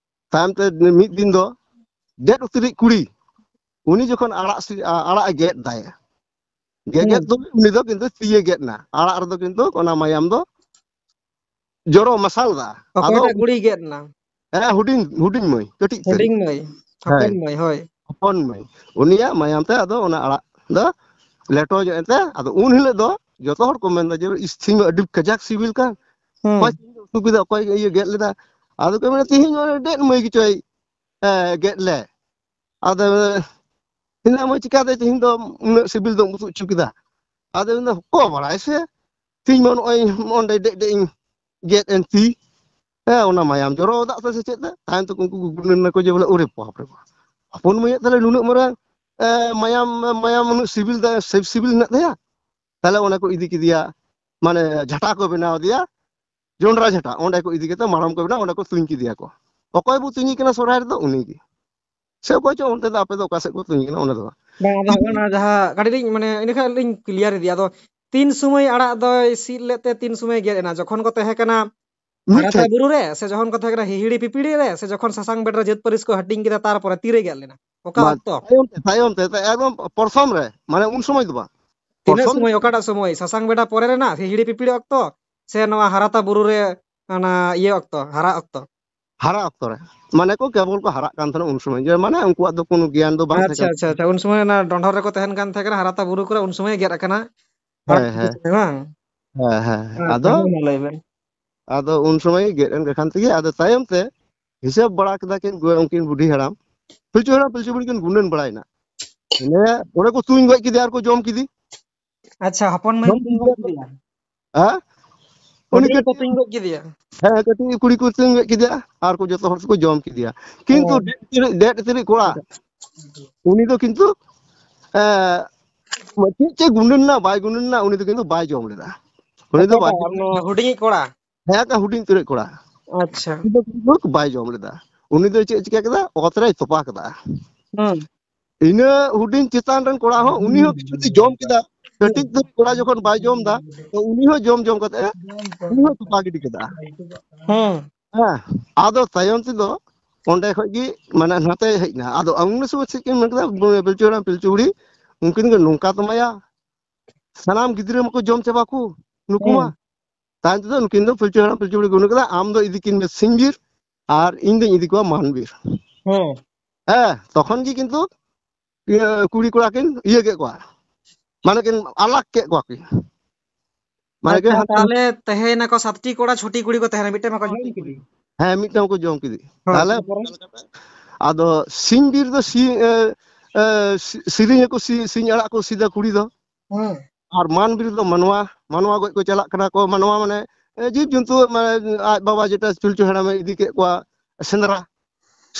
ᱛᱟᱭᱚᱢ ᱛᱮ ᱢᱤᱫ ᱫᱤᱱ ᱫᱚ ᱜᱮᱫ ᱩᱛᱟᱹᱨᱤᱡ ᱠᱩᱲᱤ, ᱩᱱᱤ ᱡᱚᱠᱷᱚᱱ ᱟᱲᱟᱜ ᱥᱤ-, ᱟ-, ᱟᱲᱟᱜ ᱮ ᱜᱮᱫ ᱫᱟᱭ, ᱜᱮᱜᱮᱫ ᱦᱩᱸ᱾ ᱫᱚ ᱩᱱᱤ ᱫᱚ ᱠᱤᱱᱛᱩ ᱛᱤᱭᱮ ᱜᱮᱫ ᱮᱱᱟ᱾ ᱟᱲᱟᱜ ᱨᱮᱫᱚ ᱠᱤᱱᱛᱩ ᱚᱱᱟ ᱢᱟᱭᱟᱢ ᱫᱚ ᱡᱚᱨᱚ ᱢᱟᱥᱟᱞ ᱫᱟ᱾ ᱟᱫᱚ ᱚᱠᱚᱭᱴᱟᱜ ᱠᱩᱲᱤᱭ ᱜᱮᱫ ᱮᱱᱟ? ᱦᱮᱸ, ᱦᱩᱰᱤᱧ, ᱦᱩᱰᱤᱧ ᱢᱟᱹᱭ, ᱠᱟᱹᱴᱤᱡ ᱩᱛᱟᱹᱨᱤᱡ᱾ ᱦᱩᱰᱤᱧ ᱢᱟᱹᱭ, ᱦᱮᱸ᱾ ᱦᱚᱯᱚᱱ ᱢᱟᱹᱭ, ᱦᱳᱭ᱾ ᱦᱚᱯᱚᱱ ᱢᱟᱹᱭ᱾ ᱩᱱᱤᱭᱟᱜ ᱢᱟᱭᱟᱢ ᱛᱮ ᱟᱫᱚ ᱚᱱᱟ ᱟᱲᱟᱜ ᱫᱚ ᱞᱮᱴᱚ ᱧᱚᱜ ᱮᱱᱛᱮ, ᱟᱫᱚ ᱩᱱ ᱦᱤᱞᱳᱜ ᱫᱚ ᱡᱚᱛᱚ ᱦᱚᱲ ᱠᱚ ᱢᱮᱱᱫᱟ ᱡᱮ, "ᱤᱥ, ᱛᱤᱦᱤᱧ ᱢᱟ ᱟᱹᱰᱤ ᱠᱟᱡᱟᱠ ᱥᱤᱵᱤᱞ ᱠᱟᱱ, ᱦᱩᱸ᱾ ᱚᱠᱚᱭ ᱛᱤᱦᱤᱧ ᱫᱚ ᱩᱛᱩ ᱠᱮᱫᱟ, ᱚᱠᱚᱭ ᱤᱭᱟᱹ ᱜᱮᱫ ᱞᱮᱫᱟ?" ᱟᱫᱚ ᱠᱚ ᱢᱮᱱᱟ, "ᱛᱤᱦᱤᱧ ᱢᱟ ᱰᱮᱫ ᱢᱟᱹᱭ ᱜᱮᱪᱚᱭ, ᱮ, ᱜᱮᱫ ᱞᱮ᱾" ᱟᱫᱚ ᱢᱮᱱᱟ, "ᱢᱟᱹᱭ, ᱪᱤᱠᱟᱛᱮ ᱛᱤᱦᱤᱧ ᱫᱚ ᱩᱱᱟᱹᱜ ᱥᱤᱵᱤᱞ ᱫᱚᱢ ᱩᱛᱩ ᱦᱚᱪᱚ ᱠᱮᱫᱟ?" ᱟᱫᱚ ᱢᱮᱱᱫᱟ, "ᱚᱠᱚᱭ ᱵᱟᱲᱟᱭ ᱥᱮ, ᱛᱤᱦᱤᱧ ᱢᱟ ᱱᱚᱜᱼᱚᱭ ᱚᱸᱰᱮ ᱰᱮᱫ ᱰᱮᱫ ᱤᱧ ᱜᱮᱫ ᱮᱱ ᱛᱤ, ᱦᱮᱸ, ᱚᱱᱟ ᱢᱟᱭᱟᱢ ᱡᱚᱨᱚ ᱫᱟᱜ ᱛᱮ ᱥᱮ ᱪᱮᱫ ᱛᱮ?" ᱛᱟᱭᱚᱢ ᱛᱮ ᱩᱱᱠᱩ ᱠᱚ ᱜᱩᱱᱟᱹᱱ ᱱᱟᱠᱚ ᱡᱮ, ᱵᱚᱞᱮ, "ᱚᱨᱮ ᱵᱟᱯ ᱨᱮ ᱵᱟᱯ, ᱦᱚᱯᱚᱱ ᱢᱟᱹᱭᱟᱜ ᱛᱟᱦᱞᱮ ᱱᱩᱱᱟᱹᱜ ᱢᱟᱨᱟᱝ, ᱮ, ᱢᱟᱭᱟᱢ, ᱢᱟᱭᱟᱢ ᱩᱱᱟᱹᱜ ᱥᱤᱵᱤᱞ ᱫᱟ-, ᱥᱤᱵ-, ᱥᱤᱵᱤᱞ ᱦᱮᱱᱟᱜ ᱛᱟᱭᱟ?" ᱛᱟᱦᱞᱮ ᱚᱱᱟ ᱠᱚ ᱤᱫᱤ ᱠᱮᱫᱮᱭᱟ, ᱢᱟᱱᱮ, ᱡᱷᱟᱴᱟ ᱠᱚ ᱵᱮᱱᱟᱣ ᱟᱫᱮᱭᱟ, ᱡᱚᱱᱰᱨᱟ ᱡᱷᱟᱴᱟ, ᱚᱸᱰᱮ ᱠᱚ ᱤᱫᱤ ᱠᱟᱛᱮ ᱢᱟᱲᱟᱢ ᱠᱚ ᱵᱮᱱᱟᱣ, ᱚᱸᱰᱮ ᱠᱚ ᱛᱩᱧ ᱠᱮᱫᱮᱭᱟ ᱠᱚ᱾ ᱚᱠᱚᱭ ᱵᱚ ᱛᱩᱧᱤ ᱠᱟᱱᱟ ᱥᱚᱨᱦᱟᱭ ᱨᱮᱫᱚ? ᱩᱱᱤ ᱜᱮ᱾ ᱥᱮ ᱚᱠᱚᱭ ᱪᱚ ᱚᱱᱛᱮ ᱫᱚ, ᱟᱯᱮ ᱫᱚ ᱚᱠᱟ ᱥᱮᱫ ᱠᱚ ᱛᱩᱧ ᱠᱟᱱᱟ, ᱚᱸᱰᱮ ᱫᱚ ᱵᱟᱝ᱾ ᱵᱟᱝ, ᱟᱫᱚ ᱦᱚᱸᱜᱼᱚ ᱱᱟ ᱡᱟᱦᱟᱸ ᱠᱟᱹᱴᱤᱡ ᱞᱤᱧ, ᱢᱟᱱᱮ, ᱤᱱᱟᱹ ᱠᱷᱟᱱ ᱞᱤᱧ clear ᱤᱫᱤᱭᱟ᱾ ᱟᱫᱚ ᱛᱤᱱ ᱥᱚᱢᱚᱭ ᱟᱲᱟᱜ ᱫᱚᱭ ᱥᱤᱫ ᱞᱮᱫ ᱛᱮ ᱛᱤᱱ ᱥᱚᱢᱚᱭ ᱜᱮᱫ ᱮᱱᱟ? ᱡᱚᱠᱷᱚᱱ ᱠᱚ ᱛᱟᱦᱮᱸ ᱠᱟᱱᱟ ᱢᱤᱫ ᱦᱟᱨᱟᱛᱟ ᱴᱷᱮᱡ᱾ ᱵᱩᱨᱩ ᱨᱮ, ᱥᱮ ᱡᱚᱠᱷᱚᱱ ᱠᱚ ᱛᱟᱦᱮᱸ ᱠᱟᱱᱟ ᱦᱤᱦᱤᱲᱤ ᱯᱤᱯᱤᱲᱤ ᱨᱮ, ᱥᱮ ᱡᱚᱠᱷᱚᱱ ᱥᱟᱥᱟᱝ ᱵᱮᱰ ᱨᱮ ᱡᱟᱹᱛ ᱯᱟᱹᱨᱤᱥ ᱠᱚ ᱦᱟᱹᱴᱤᱧ ᱠᱮᱫᱟ, ᱛᱟᱨᱯᱚᱨᱮ ᱛᱤᱨᱮ ᱜᱮᱫ ᱞᱮᱱᱟ? ᱚᱠᱟ ᱵᱟᱝ, ᱚᱠᱛᱚ? ᱛᱟᱭᱚᱢ ᱛᱮ, ᱛᱟᱭᱚᱢ ᱛᱮ, ᱛᱟ-, ᱮᱠᱫᱚᱢ ᱯᱨᱚᱛᱷᱚᱢ ᱨᱮ, ᱢᱟᱱᱮ ᱩᱱ ᱥᱚᱢᱚᱭ ᱫᱚ ᱵᱟᱝ᱾ ᱛᱤᱱᱟᱹᱜ ᱯᱨᱚᱛᱷᱚᱢ ᱥᱚᱢᱚᱭ, ᱚᱠᱟᱴᱟᱜ ᱥᱚᱢᱚᱭ? ᱥᱟᱥᱟᱝ ᱵᱮᱰᱟ ᱯᱚᱨᱮ ᱨᱮᱱᱟᱜ ᱦᱤᱦᱤᱲᱤ ᱯᱤᱯᱤᱲᱤ ᱚᱠᱛᱚ, ᱥᱮ ᱱᱚᱣᱟ ᱦᱟᱨᱟᱛᱟ ᱵᱩᱨᱩ ᱨᱮ, ᱚᱱᱟ ᱤᱭᱟᱹ ᱚᱠᱛᱚ, ᱦᱟᱨᱟ ᱚᱠᱛᱚ? ᱦᱟᱨᱟ ᱚᱠᱛᱚ ᱨᱮ, ᱢᱟᱱᱮ ᱠᱚ ᱠᱮᱵᱚᱞ ᱠᱚ ᱦᱟᱨᱟᱜ ᱠᱟᱱ ᱛᱟᱦᱮᱱᱟ ᱩᱱ ᱥᱚᱢᱚᱭ, ᱡᱮ ᱢᱟᱱᱮ ᱩᱱᱠᱩᱣᱟᱜ ᱫᱚ ᱠᱳᱱᱳ ᱜᱮᱭᱟᱱ ᱫᱚ ᱵᱟᱝ ᱛᱟᱦᱮᱸ ᱟᱪᱪᱷᱟ, ᱠᱟᱱ ᱟᱪᱪᱷᱟ, ᱛᱟᱠᱚᱣᱟ᱾ ᱟᱪᱪᱷᱟ, ᱩᱱ ᱥᱚᱢᱚᱭ ᱚᱱᱟ ᱰᱚᱸᱰᱷᱚᱨ ᱨᱮᱠᱚ ᱛᱟᱦᱮᱱ ᱠᱟᱱ ᱛᱟᱦᱮᱸ ᱠᱟᱱᱟ, ᱦᱟᱨᱟᱛᱟ ᱵᱩᱨᱩ ᱠᱚᱨᱮ ᱩᱱ ᱥᱚᱢᱚᱭ ᱜᱮᱫ ᱟᱠᱟᱱᱟ᱾ ᱦᱮᱸ, ᱦᱮᱸ᱾ ᱵᱟᱝ? ᱦᱮᱸ, ᱦᱮᱸ, ᱦᱮᱸ᱾ ᱟᱪᱪᱷᱟ, ᱟᱫᱚ, ᱢᱟ ᱞᱟᱹᱭ ᱵᱮᱱ᱾ ᱟᱫᱚ ᱩᱱ ᱥᱚᱢᱚᱭ ᱜᱮ ᱜᱮᱫ ᱮᱱ ᱠᱟᱱ ᱛᱮᱜᱮ, ᱟᱫᱚ ᱛᱟᱭᱚᱢ ᱛᱮ ᱦᱤᱥᱟᱹᱵ ᱵᱟᱲᱟ ᱠᱮᱫᱟ ᱠᱤᱱ ᱜᱚ-, ᱩᱱᱠᱤᱱ ᱵᱩᱰᱷᱤ ᱦᱟᱲᱟᱢ, ᱯᱤᱞᱪᱩ ᱦᱟᱲᱟᱢ, ᱯᱤᱞᱪᱩ ᱵᱩᱲᱦᱤ ᱠᱤᱱ ᱜᱩᱱᱟᱹᱱ ᱵᱟᱲᱟᱭᱮᱱᱟ᱾ ᱤᱱᱟᱹ ᱯᱚᱨᱮ ᱠᱚ ᱛᱩᱧ ᱜᱚᱡ ᱠᱮᱫᱮᱭᱟ ᱟᱨ ᱠᱚ ᱡᱚᱢ ᱠᱮᱫᱮ᱾ ᱟᱪᱪᱷᱟ, ᱦᱚᱯᱚᱱ ᱢᱟᱹᱭ ᱡᱚᱢ ᱠᱤᱱ ᱠᱮᱫᱮᱭᱟ ᱜᱚᱡ ᱠᱚ᱾ ᱠᱮᱫᱮᱭᱟ᱾ ᱦᱮᱸ? ᱩᱱᱤ ᱦᱩᱰᱤᱧ ᱠᱚ ᱠᱟᱹᱴᱤᱡ, ᱛᱩᱧ ᱜᱚᱡ ᱠᱮᱫᱮᱭᱟ᱾ ᱦᱮᱸ, ᱠᱟᱹᱴᱤᱡ ᱠᱩᱲᱤ ᱠᱚ ᱛᱩᱧ ᱜᱚᱡ ᱠᱮᱫᱮᱭᱟ ᱟᱨ ᱠᱚ ᱡᱚᱛᱚ ᱦᱚᱲ ᱠᱚ ᱡᱚᱢ ᱠᱮᱫᱮᱭᱟ᱾ ᱠᱤᱱᱛᱩ ᱚ᱾ ᱰᱮᱫ ᱛᱤᱨᱤᱡ, ᱰᱮᱫ ᱛᱤᱨᱤᱡ ᱠᱚᱲᱟ, ᱩᱱᱤ ᱫᱚ ᱠᱤᱱᱛᱩ, ᱮ, ᱪᱮᱫ ᱪᱮᱫ ᱜᱩᱸᱰᱟᱹ ᱞᱮᱱᱟ, ᱵᱟᱭ ᱜᱩᱸᱰᱟᱹ ᱞᱮᱱᱟ, ᱩᱱᱤ ᱫᱚ ᱠᱤᱱᱛᱩ ᱵᱟᱭ ᱡᱚᱢ ᱞᱮᱫᱟ᱾ ᱩᱱᱤ ᱫᱚ ᱵᱟᱭ ᱚᱠᱚᱭᱴᱟᱜ? ᱡᱚᱢ ᱩᱱᱤ ᱞᱮᱫᱟ᱾ ᱦᱩᱰᱤᱧᱤᱡ ᱠᱚᱲᱟ? ᱦᱮᱸ, ᱚᱠᱟ ᱦᱩᱰᱤᱧ ᱩᱛᱟᱹᱨᱤᱡ ᱠᱚᱲᱟ᱾ ᱟᱪᱪᱷᱟ᱾ ᱩᱱᱤ ᱫᱚ ᱠᱤᱱᱛᱩ ᱵᱟᱭ ᱡᱚᱢ ᱞᱮᱫᱟ᱾ ᱩᱱᱤ ᱫᱚ ᱪᱮᱫ ᱪᱤᱠᱟᱹ ᱠᱮᱫᱟ? ᱚᱛ ᱨᱮᱭ ᱛᱚᱯᱟ ᱠᱮᱫᱟ᱾ ᱦᱩᱸ᱾ ᱤᱱᱟᱹ ᱦᱩᱰᱤᱧ ᱪᱮᱛᱟᱱ ᱨᱮᱱ ᱠᱚᱲᱟ ᱦᱚᱸ, ᱩᱱᱤ ᱦᱚᱸ ᱠᱤᱪᱷᱩ ᱫᱚ ᱡᱚᱢ ᱠᱮᱫᱟ᱾ ᱦᱩᱸ᱾ ᱠᱟᱹᱴᱤᱡ ᱩᱛᱟᱹᱨᱤᱡ ᱠᱚᱲᱟ ᱡᱚᱠᱷᱚᱱ ᱵᱟᱭ ᱡᱚᱢ ᱮᱫᱟ, ᱛᱚ ᱩᱱᱤ ᱦᱚᱸ ᱡᱚᱢ ᱡᱚᱢ ᱠᱟᱛᱮ ᱩᱱᱤ ᱦᱚᱸ ᱛᱚᱯᱟ ᱜᱤᱰᱤ ᱠᱮᱫᱟ᱾ ᱦᱩᱸ᱾ ᱦᱮᱸ, ᱟᱫᱚ ᱛᱟᱭᱚᱢ ᱛᱮᱫᱚ ᱚᱸᱰᱮ ᱠᱷᱚᱡ ᱜᱮ ᱢᱟᱱᱮ ᱱᱟᱛᱮ ᱦᱮᱡ ᱮᱱᱟ᱾ ᱟᱫᱚ ᱩᱱ ᱥᱚᱢᱚᱭ ᱪᱮᱫ ᱠᱤᱱ ᱢᱮᱱ ᱠᱮᱫᱟ, ᱯᱤᱞᱪᱩ ᱦᱟᱲᱟᱢ, ᱯᱤᱞᱪᱩ ᱵᱩᱲᱦᱤ, ᱩᱱᱠᱤᱱ ᱜᱮ ᱱᱚᱝᱠᱟ ᱛᱚᱢᱟᱭᱟ, ᱥᱟᱱᱟᱢ ᱜᱤᱫᱽᱨᱟᱹ ᱢᱟᱠᱚ ᱡᱚᱢ ᱪᱟᱵᱟ ᱠᱚ ᱱᱩᱠᱩ ᱢᱟ᱾ ᱦᱩᱸ᱾ ᱛᱟᱭᱚᱢ ᱛᱮᱫᱚ ᱱᱩᱠᱤᱱ ᱫᱚ ᱯᱤᱞᱪᱩ ᱦᱟᱲᱟᱢ, ᱯᱤᱞᱪᱩ ᱵᱩᱲᱦᱤ ᱠᱚ ᱢᱮᱱ ᱠᱮᱫᱟ, "ᱟᱢ ᱫᱚ ᱤᱫᱤ ᱠᱤᱱ ᱢᱮ ᱥᱤᱢ ᱵᱤᱨ, ᱟᱨ ᱤᱧ ᱫᱚᱧ ᱤᱫᱤ ᱠᱚᱣᱟ ᱢᱟᱱ ᱵᱤᱨ᱾" ᱦᱩᱸ᱾ ᱦᱮᱸ, ᱛᱚᱠᱷᱚᱱ ᱜᱮ ᱠᱤᱱᱛᱩ ᱤᱭᱟᱹ, ᱠᱩᱲᱤ ᱠᱚᱲᱟ ᱠᱤᱱ ᱤᱭᱟᱹ ᱠᱮᱫ ᱠᱚᱣᱟ, ᱢᱟᱱᱮ ᱠᱤᱱ ᱟᱞᱟᱜᱽ ᱠᱮᱫ ᱠᱚᱣᱟ ᱠᱤᱱ᱾ ᱢᱟᱱᱮ ᱜᱮ ᱟᱪᱪᱷᱟ, ᱦᱟᱱᱛᱮ ᱛᱟᱦᱞᱮ ᱛᱟᱦᱮᱸᱭᱮᱱᱟ ᱠᱚ ᱥᱟᱛᱴᱤ ᱠᱚᱲᱟ, ᱪᱷᱚᱴᱤ ᱠᱩᱲᱤ ᱠᱚ ᱛᱟᱦᱮᱸᱱᱟ, ᱢᱤᱫᱴᱮᱱ ᱢᱟᱠᱚ ᱡᱚᱢ ᱠᱮᱫᱮ᱾ ᱦᱮᱸ, ᱢᱤᱫᱴᱟᱝ ᱠᱚ ᱡᱚᱢ ᱠᱮᱫᱮ᱾ ᱦᱮᱸ, ᱛᱟᱦᱞᱮ ᱛᱟᱨᱯᱚᱨᱮ? ᱟᱫᱚ ᱥᱤᱧ ᱵᱤᱨ ᱫᱚ ᱥᱤ-, ᱮ, ᱮ, ᱥᱤ-, ᱥᱮᱨᱮᱧ ᱟᱠᱚ, ᱥᱤ-, ᱥᱤᱧ ᱟᱲᱟᱜ ᱠᱚ ᱥᱤᱫᱟ ᱠᱩᱲᱤ ᱫᱚ᱾ ᱦᱮᱸ᱾ ᱟᱨ ᱢᱟᱱ ᱵᱤᱨ ᱫᱚ ᱢᱟᱱᱣᱟ, ᱢᱟᱱᱣᱟ ᱜᱚᱡ ᱠᱚ ᱪᱟᱞᱟᱜ ᱠᱟᱱᱟ ᱠᱚ, ᱢᱟᱱᱣᱟ ᱢᱟᱱᱮ, ᱮ, ᱡᱤᱵᱽ ᱡᱚᱱᱛᱩ, ᱢᱟᱱᱮ ᱟᱡ ᱵᱟᱵᱟ ᱡᱮᱴᱟ ᱯᱤᱞᱪᱩ ᱦᱟᱲᱟᱢᱮ ᱤᱫᱤ ᱠᱮᱫ ᱠᱚᱣᱟ ᱥᱮᱸᱫᱽᱨᱟ,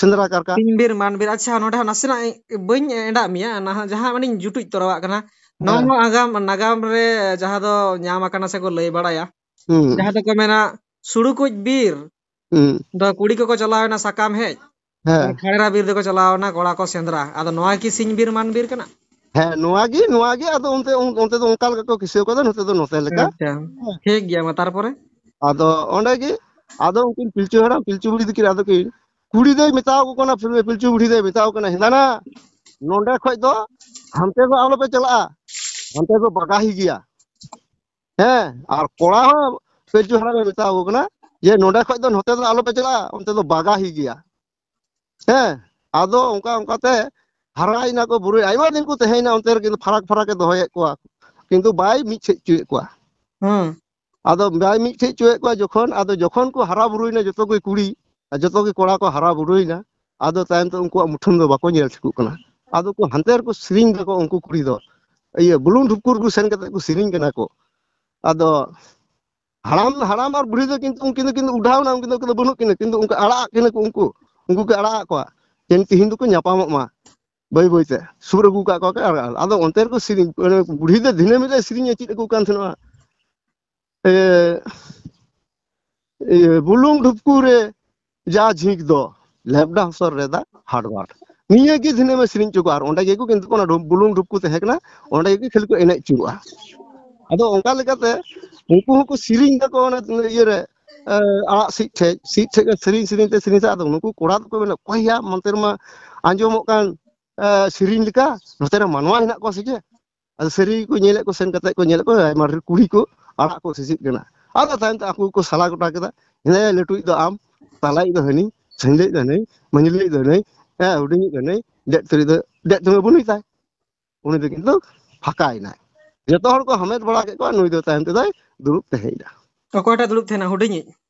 ᱥᱮᱸᱫᱽᱨᱟ ᱠᱟᱨᱠᱟ᱾ ᱥᱤᱧ ᱵᱤᱨ ᱢᱟᱱ ᱵᱤᱨ, ᱟᱪᱪᱷᱟ, ᱱᱚᱰᱮ ᱦᱚᱸ ᱱᱟᱥᱮᱱᱟᱜ ᱵᱟᱹᱧ ᱮᱸᱰᱟᱜ ᱢᱮᱭᱟ, ᱱᱟᱦᱟᱜ ᱡᱟᱦᱟᱸ ᱢᱟᱱᱮᱧ ᱡᱩᱴᱩᱡ ᱛᱚᱨᱟᱣᱟᱜ ᱠᱟᱱᱟ, ᱱᱚᱣᱟ ᱦᱮᱸ᱾ ᱦᱚᱸ ᱟᱜᱟᱢ, ᱱᱟᱜᱟᱢ ᱨᱮ ᱡᱟᱦᱟᱸ ᱫᱚ ᱧᱟᱢ ᱟᱠᱟᱱᱟ ᱥᱮᱠᱚ ᱞᱟᱹᱭ ᱵᱟᱲᱟᱭᱟ, ᱦᱩᱸ᱾ ᱡᱟᱦᱟᱸ ᱫᱚᱠᱚ ᱢᱮᱱᱟ ᱥᱩᱲᱩ ᱠᱩᱡ ᱵᱤᱨ ᱦᱩᱸ᱾ ᱫᱚ ᱠᱩᱲᱤ ᱠᱚᱠᱚ ᱪᱟᱞᱟᱣ ᱮᱱᱟ ᱥᱟᱠᱟᱢ ᱦᱮᱡ, ᱦᱮᱸ᱾ ᱟᱨ ᱠᱷᱟᱲᱮᱨᱟ ᱵᱤᱨ ᱫᱚᱠᱚ ᱪᱟᱞᱟᱣ ᱮᱱᱟ ᱠᱚᱲᱟ ᱠᱚ ᱥᱮᱸᱫᱽᱨᱟ᱾ ᱟᱫᱚ ᱱᱚᱣᱟ ᱠᱤ ᱥᱤᱧ ᱵᱤᱨ ᱢᱟᱱ ᱵᱤᱨ ᱠᱟᱱᱟ? ᱦᱮᱸ, ᱱᱚᱣᱟ ᱜᱮ, ᱱᱚᱣᱟ ᱜᱮ᱾ ᱟᱫᱚ ᱚᱱᱛᱮ, ᱚᱱ-, ᱚᱱᱛᱮ ᱫᱚ ᱚᱱᱠᱟ ᱞᱮᱠᱟ ᱠᱚ ᱠᱤᱥᱟᱹ ᱠᱟᱫᱟ, ᱱᱚᱛᱮ ᱫᱚ ᱱᱚᱛᱮ ᱞᱮᱠᱟ᱾ ᱟᱪᱪᱷᱟ, ᱦᱮᱸ᱾ ᱴᱷᱤᱠ ᱜᱮᱭᱟ, ᱢᱟ ᱛᱟᱨᱯᱚᱨᱮ? ᱟᱫᱚ ᱚᱸᱰᱮ ᱜᱮ, ᱟᱫᱚ ᱩᱱᱠᱤᱱ ᱯᱤᱞᱪᱩ ᱦᱟᱲᱟᱢ, ᱯᱤᱞᱪᱩ ᱵᱩᱲᱦᱤ ᱛᱟᱹᱠᱤᱱ, ᱟᱫᱚ ᱠᱤᱱ, ᱠᱩᱲᱤ ᱫᱚᱭ ᱢᱮᱛᱟᱣ ᱠᱚ ᱠᱟᱱᱟ, ᱯᱤᱞᱪᱩ ᱵᱩᱲᱦᱤ ᱫᱚᱭ ᱢᱮᱛᱟᱣ ᱠᱚ ᱠᱟᱱᱟ, "ᱦᱮᱸᱫᱟᱱᱟ, ᱱᱚᱸᱰᱮ ᱠᱷᱚᱡ ᱫᱚ ᱦᱟᱱᱛᱮ ᱫᱚ ᱟᱞᱚᱯᱮ ᱪᱟᱞᱟᱜᱼᱟ, ᱦᱟᱱᱛᱮ ᱫᱚ ᱵᱟᱜᱟᱦᱤ ᱜᱮᱭᱟ, ᱦᱮᱸ?" ᱟᱨ ᱠᱚᱲᱟ ᱦᱚᱸ ᱯᱤᱞᱪᱩ ᱦᱟᱲᱟᱢᱮ ᱢᱮᱛᱟᱣ ᱠᱚ ᱠᱟᱱᱟ ᱡᱮ, "ᱱᱚᱸᱰᱮ ᱠᱷᱚᱡ ᱫᱚ ᱱᱚᱛᱮ ᱫᱚ ᱟᱞᱚᱯᱮ ᱪᱟᱞᱟᱜᱼᱟ, ᱚᱱᱛᱮ ᱫᱚ ᱵᱟᱜᱟᱦᱤ ᱜᱮᱭᱟ᱾" ᱦᱮᱸ, ᱟᱫᱚ ᱚᱱᱠᱟ ᱚᱱᱠᱟᱛᱮ ᱦᱟᱨᱟᱭᱮᱱᱟ ᱠᱚ, ᱵᱩᱨᱩᱭ, ᱟᱭᱢᱟ ᱫᱤᱱ ᱠᱚ ᱛᱟᱦᱮᱸᱭᱮᱱᱟ ᱚᱱᱛᱮ ᱨᱮ, ᱠᱤᱱᱛᱩ ᱯᱷᱟᱨᱟᱠ ᱯᱷᱟᱨᱟᱠ ᱮ ᱫᱚᱦᱚᱭᱮᱫ ᱠᱚᱣᱟ, ᱠᱤᱱᱛᱩ ᱵᱟᱭ ᱢᱤᱫ ᱴᱷᱮᱡ ᱦᱚᱪᱚᱭᱮᱫ ᱠᱚᱣᱟ᱾ ᱦᱩᱸ᱾ ᱟᱫᱚ ᱵᱟᱭ ᱢᱤᱫ ᱴᱷᱮᱡ ᱦᱚᱪᱚᱭᱮᱫ ᱠᱚᱣᱟ ᱡᱚᱠᱷᱚᱱ, ᱟᱫᱚ ᱡᱚᱠᱷᱚᱱ ᱠᱚ ᱦᱟᱨᱟ ᱵᱩᱨᱩᱭᱮᱱᱟ ᱡᱚᱛᱚ ᱜᱮ ᱠᱩᱲᱤ, ᱟᱨ ᱡᱚᱛᱚ ᱜᱮ ᱠᱚᱲᱟ ᱠᱚ ᱦᱟᱨᱟ ᱵᱩᱨᱩᱭᱮᱱᱟ, ᱟᱫᱚ ᱛᱟᱭᱚᱢ ᱛᱮ ᱩᱱᱠᱩᱣᱟᱜ ᱢᱩᱴᱷᱟᱹᱱ ᱫᱚ ᱵᱟᱠᱚ ᱧᱮᱞ ᱴᱷᱤᱠᱚᱜ ᱠᱟᱱᱟ᱾ ᱟᱫᱚ ᱠᱚ ᱦᱟᱱᱛᱮ ᱨᱮᱠᱚ ᱥᱮᱨᱮᱧ ᱫᱟᱠᱚ ᱩᱱᱠᱩ ᱠᱩᱲᱤ ᱫᱚ, ᱤᱭᱟᱹ, ᱵᱩᱞᱩᱝ ᱰᱷᱩᱯᱠᱩ ᱨᱮᱠᱚ ᱥᱮᱱ ᱠᱟᱛᱮ ᱠᱚ ᱥᱮᱨᱮᱧ ᱠᱟᱱᱟ ᱠᱚ᱾ ᱟᱫᱚ ᱦᱟᱲᱟᱢ, ᱦᱟᱲᱟᱢ ᱟᱨ ᱵᱩᱲᱦᱤ ᱫᱚ ᱠᱤᱱᱛᱩ ᱩᱱᱠᱤᱱ ᱫᱚ ᱠᱤᱱᱛᱩ ᱩᱰᱷᱟᱣ ᱮᱱᱟ, ᱩᱱᱠᱤᱱ ᱫᱚ, ᱩᱱᱠᱤᱱ ᱫᱚ ᱵᱟᱹᱱᱩᱜ ᱠᱤᱱᱟ, ᱠᱤᱱᱛᱩ ᱩᱱᱠᱩ ᱟᱲᱟᱜ ᱠᱤᱱᱟ ᱠᱚ, ᱩᱱᱠᱩ, ᱩᱱᱠᱩ ᱠᱚ ᱟᱲᱟᱜ ᱠᱚᱣᱟ᱾ ᱛᱮᱦᱮᱧ, ᱛᱮᱦᱮᱧ ᱫᱚᱠᱚ ᱧᱟᱯᱟᱢᱚᱜ ᱢᱟ ᱵᱟᱹᱭ ᱵᱟᱹᱭ ᱛᱮ, ᱥᱩᱨ ᱟᱹᱜᱩ ᱠᱟᱜ ᱠᱚᱣᱟ ᱠᱚ᱾ ᱟᱨ ᱟᱫᱚ ᱚᱱᱛᱮ ᱨᱮᱠᱚ ᱥᱮᱨᱮᱧ, ᱢᱟᱱᱮ ᱵᱩᱲᱦᱤ ᱫᱚ ᱫᱷᱤᱱᱟᱹᱢ ᱦᱤᱞᱳᱜ ᱥᱮᱨᱮᱧ ᱮ ᱪᱮᱫ ᱟᱠᱚ ᱠᱟᱱ ᱛᱟᱦᱮᱱᱟ, ᱮ, ᱤᱭᱟᱹ, ᱵᱩᱞᱩᱝ ᱰᱷᱩᱯᱠᱩ ᱨᱮ ᱡᱟ ᱡᱷᱤᱸᱠ ᱫᱚ, ᱞᱮᱵᱰᱟ ᱦᱚᱥᱚᱨ ᱨᱮ ᱫᱟᱜ ᱦᱟᱴᱵᱟᱴ᱾ ᱱᱤᱭᱟᱹ ᱜᱮ ᱫᱷᱤᱱᱟᱹᱢ ᱮ ᱥᱮᱨᱮᱧ ᱦᱚᱪᱚ ᱠᱚᱣᱟ᱾ ᱟᱨ ᱚᱸᱰᱮ ᱜᱮᱠᱚ ᱠᱤᱱᱛᱩ ᱚᱱᱟ ᱰᱷᱩ-, ᱵᱩᱞᱩᱝ ᱰᱷᱩᱯᱠᱩ ᱛᱟᱦᱮᱸ ᱠᱟᱱᱟ, ᱚᱸᱰᱮ ᱜᱮ ᱠᱷᱟᱹᱞᱤ ᱠᱚ ᱮᱱᱮᱡ ᱟᱹᱪᱩᱨᱚᱜᱼᱟ᱾ ᱟᱫᱚ ᱚᱱᱠᱟ ᱞᱮᱠᱟᱛᱮ ᱩᱱᱠᱩ ᱦᱚᱸᱠᱚ ᱥᱮᱨᱮᱧ ᱫᱟᱠᱚ ᱚᱱᱟ ᱤᱭᱟᱹ ᱨᱮ, ᱮ, ᱟᱲᱟᱜ ᱥᱤᱫ ᱴᱷᱮᱡ, ᱥᱤᱫ ᱴᱷᱮᱡ ᱥᱮᱨᱮᱧ, ᱥᱮᱨᱮᱧ ᱛᱮ, ᱥᱮᱨᱮᱧ ᱛᱮ, ᱟᱫᱚ ᱱᱩᱠᱩ ᱠᱚᱲᱟ ᱫᱚᱠᱚ ᱢᱮᱱᱟ, "ᱚᱠᱚᱭ ᱭᱟ, ᱱᱚᱱᱛᱮ ᱨᱮᱢᱟ ᱟᱸᱡᱚᱢᱚᱜ ᱠᱟᱱ, ᱮ, ᱥᱮᱨᱮᱧ ᱞᱮᱠᱟ, ᱱᱚᱛᱮ ᱨᱮ ᱢᱟᱱᱣᱟ ᱦᱮᱱᱟᱜ ᱠᱚᱣᱟ ᱥᱮ ᱪᱮᱫ?" ᱟᱫᱚ ᱥᱟᱹᱨᱤ ᱜᱮᱠᱚ ᱧᱮᱞᱮᱫ ᱠᱚ, ᱥᱮᱱ ᱠᱟᱛᱮ ᱠᱚ ᱧᱮᱞᱮᱫ ᱠᱚ, ᱟᱭᱢᱟ ᱰᱷᱮᱨ ᱠᱩᱲᱤ ᱠᱚ ᱟᱲᱟᱜ ᱠᱚ ᱥᱤᱥᱤᱫ ᱠᱟᱱᱟ᱾ ᱟᱫᱚ ᱛᱟᱭᱚᱢ ᱛᱮ ᱟᱠᱚ ᱜᱮᱠᱚ ᱥᱟᱞᱟ ᱜᱚᱴᱟ ᱠᱮᱫᱟ, "ᱦᱮᱸ, ᱞᱟᱹᱴᱩᱭᱤᱡ ᱫᱚ ᱟᱢ, ᱛᱟᱞᱟᱭᱤᱡ ᱫᱚ ᱦᱟᱹᱱᱤ, ᱥᱟᱺᱜᱤᱧᱤᱡ ᱫᱚ ᱦᱟᱹᱱᱤ, ᱢᱟᱹᱡᱷᱤ ᱞᱟᱹᱭᱤᱡ ᱫᱚ ᱦᱟᱹᱱᱤ, ᱦᱮᱸ, ᱦᱩᱰᱤᱧᱤᱡ ᱫᱚ ᱦᱟᱹᱱᱤ, ᱰᱮᱡ ᱛᱩᱞᱩᱡ ᱫᱚ, ᱰᱮᱡ ᱛᱩᱞᱩᱡ ᱵᱟᱹᱱᱩᱭ ᱛᱟᱭ, ᱩᱱᱤ ᱫᱚ ᱠᱤᱱᱛᱩ ᱯᱷᱟᱸᱠᱟᱭᱮᱱᱟᱭ᱾" ᱡᱚᱛᱚ ᱦᱚᱲ ᱠᱚ ᱦᱟᱢᱮᱴ ᱵᱟᱲᱟ ᱠᱮᱫ ᱠᱚᱣᱟ, ᱱᱩᱭ ᱫᱚ ᱛᱟᱭᱚᱢ ᱛᱮᱫᱚᱭ ᱫᱩᱲᱩᱵ ᱛᱟᱦᱮᱸᱭᱮᱱᱟ᱾ ᱚᱠᱚᱭᱴᱟᱜ ᱫᱩᱲᱩᱵ ᱛᱟᱦᱮᱱᱟ? ᱦᱩᱰᱤᱧᱤᱡ?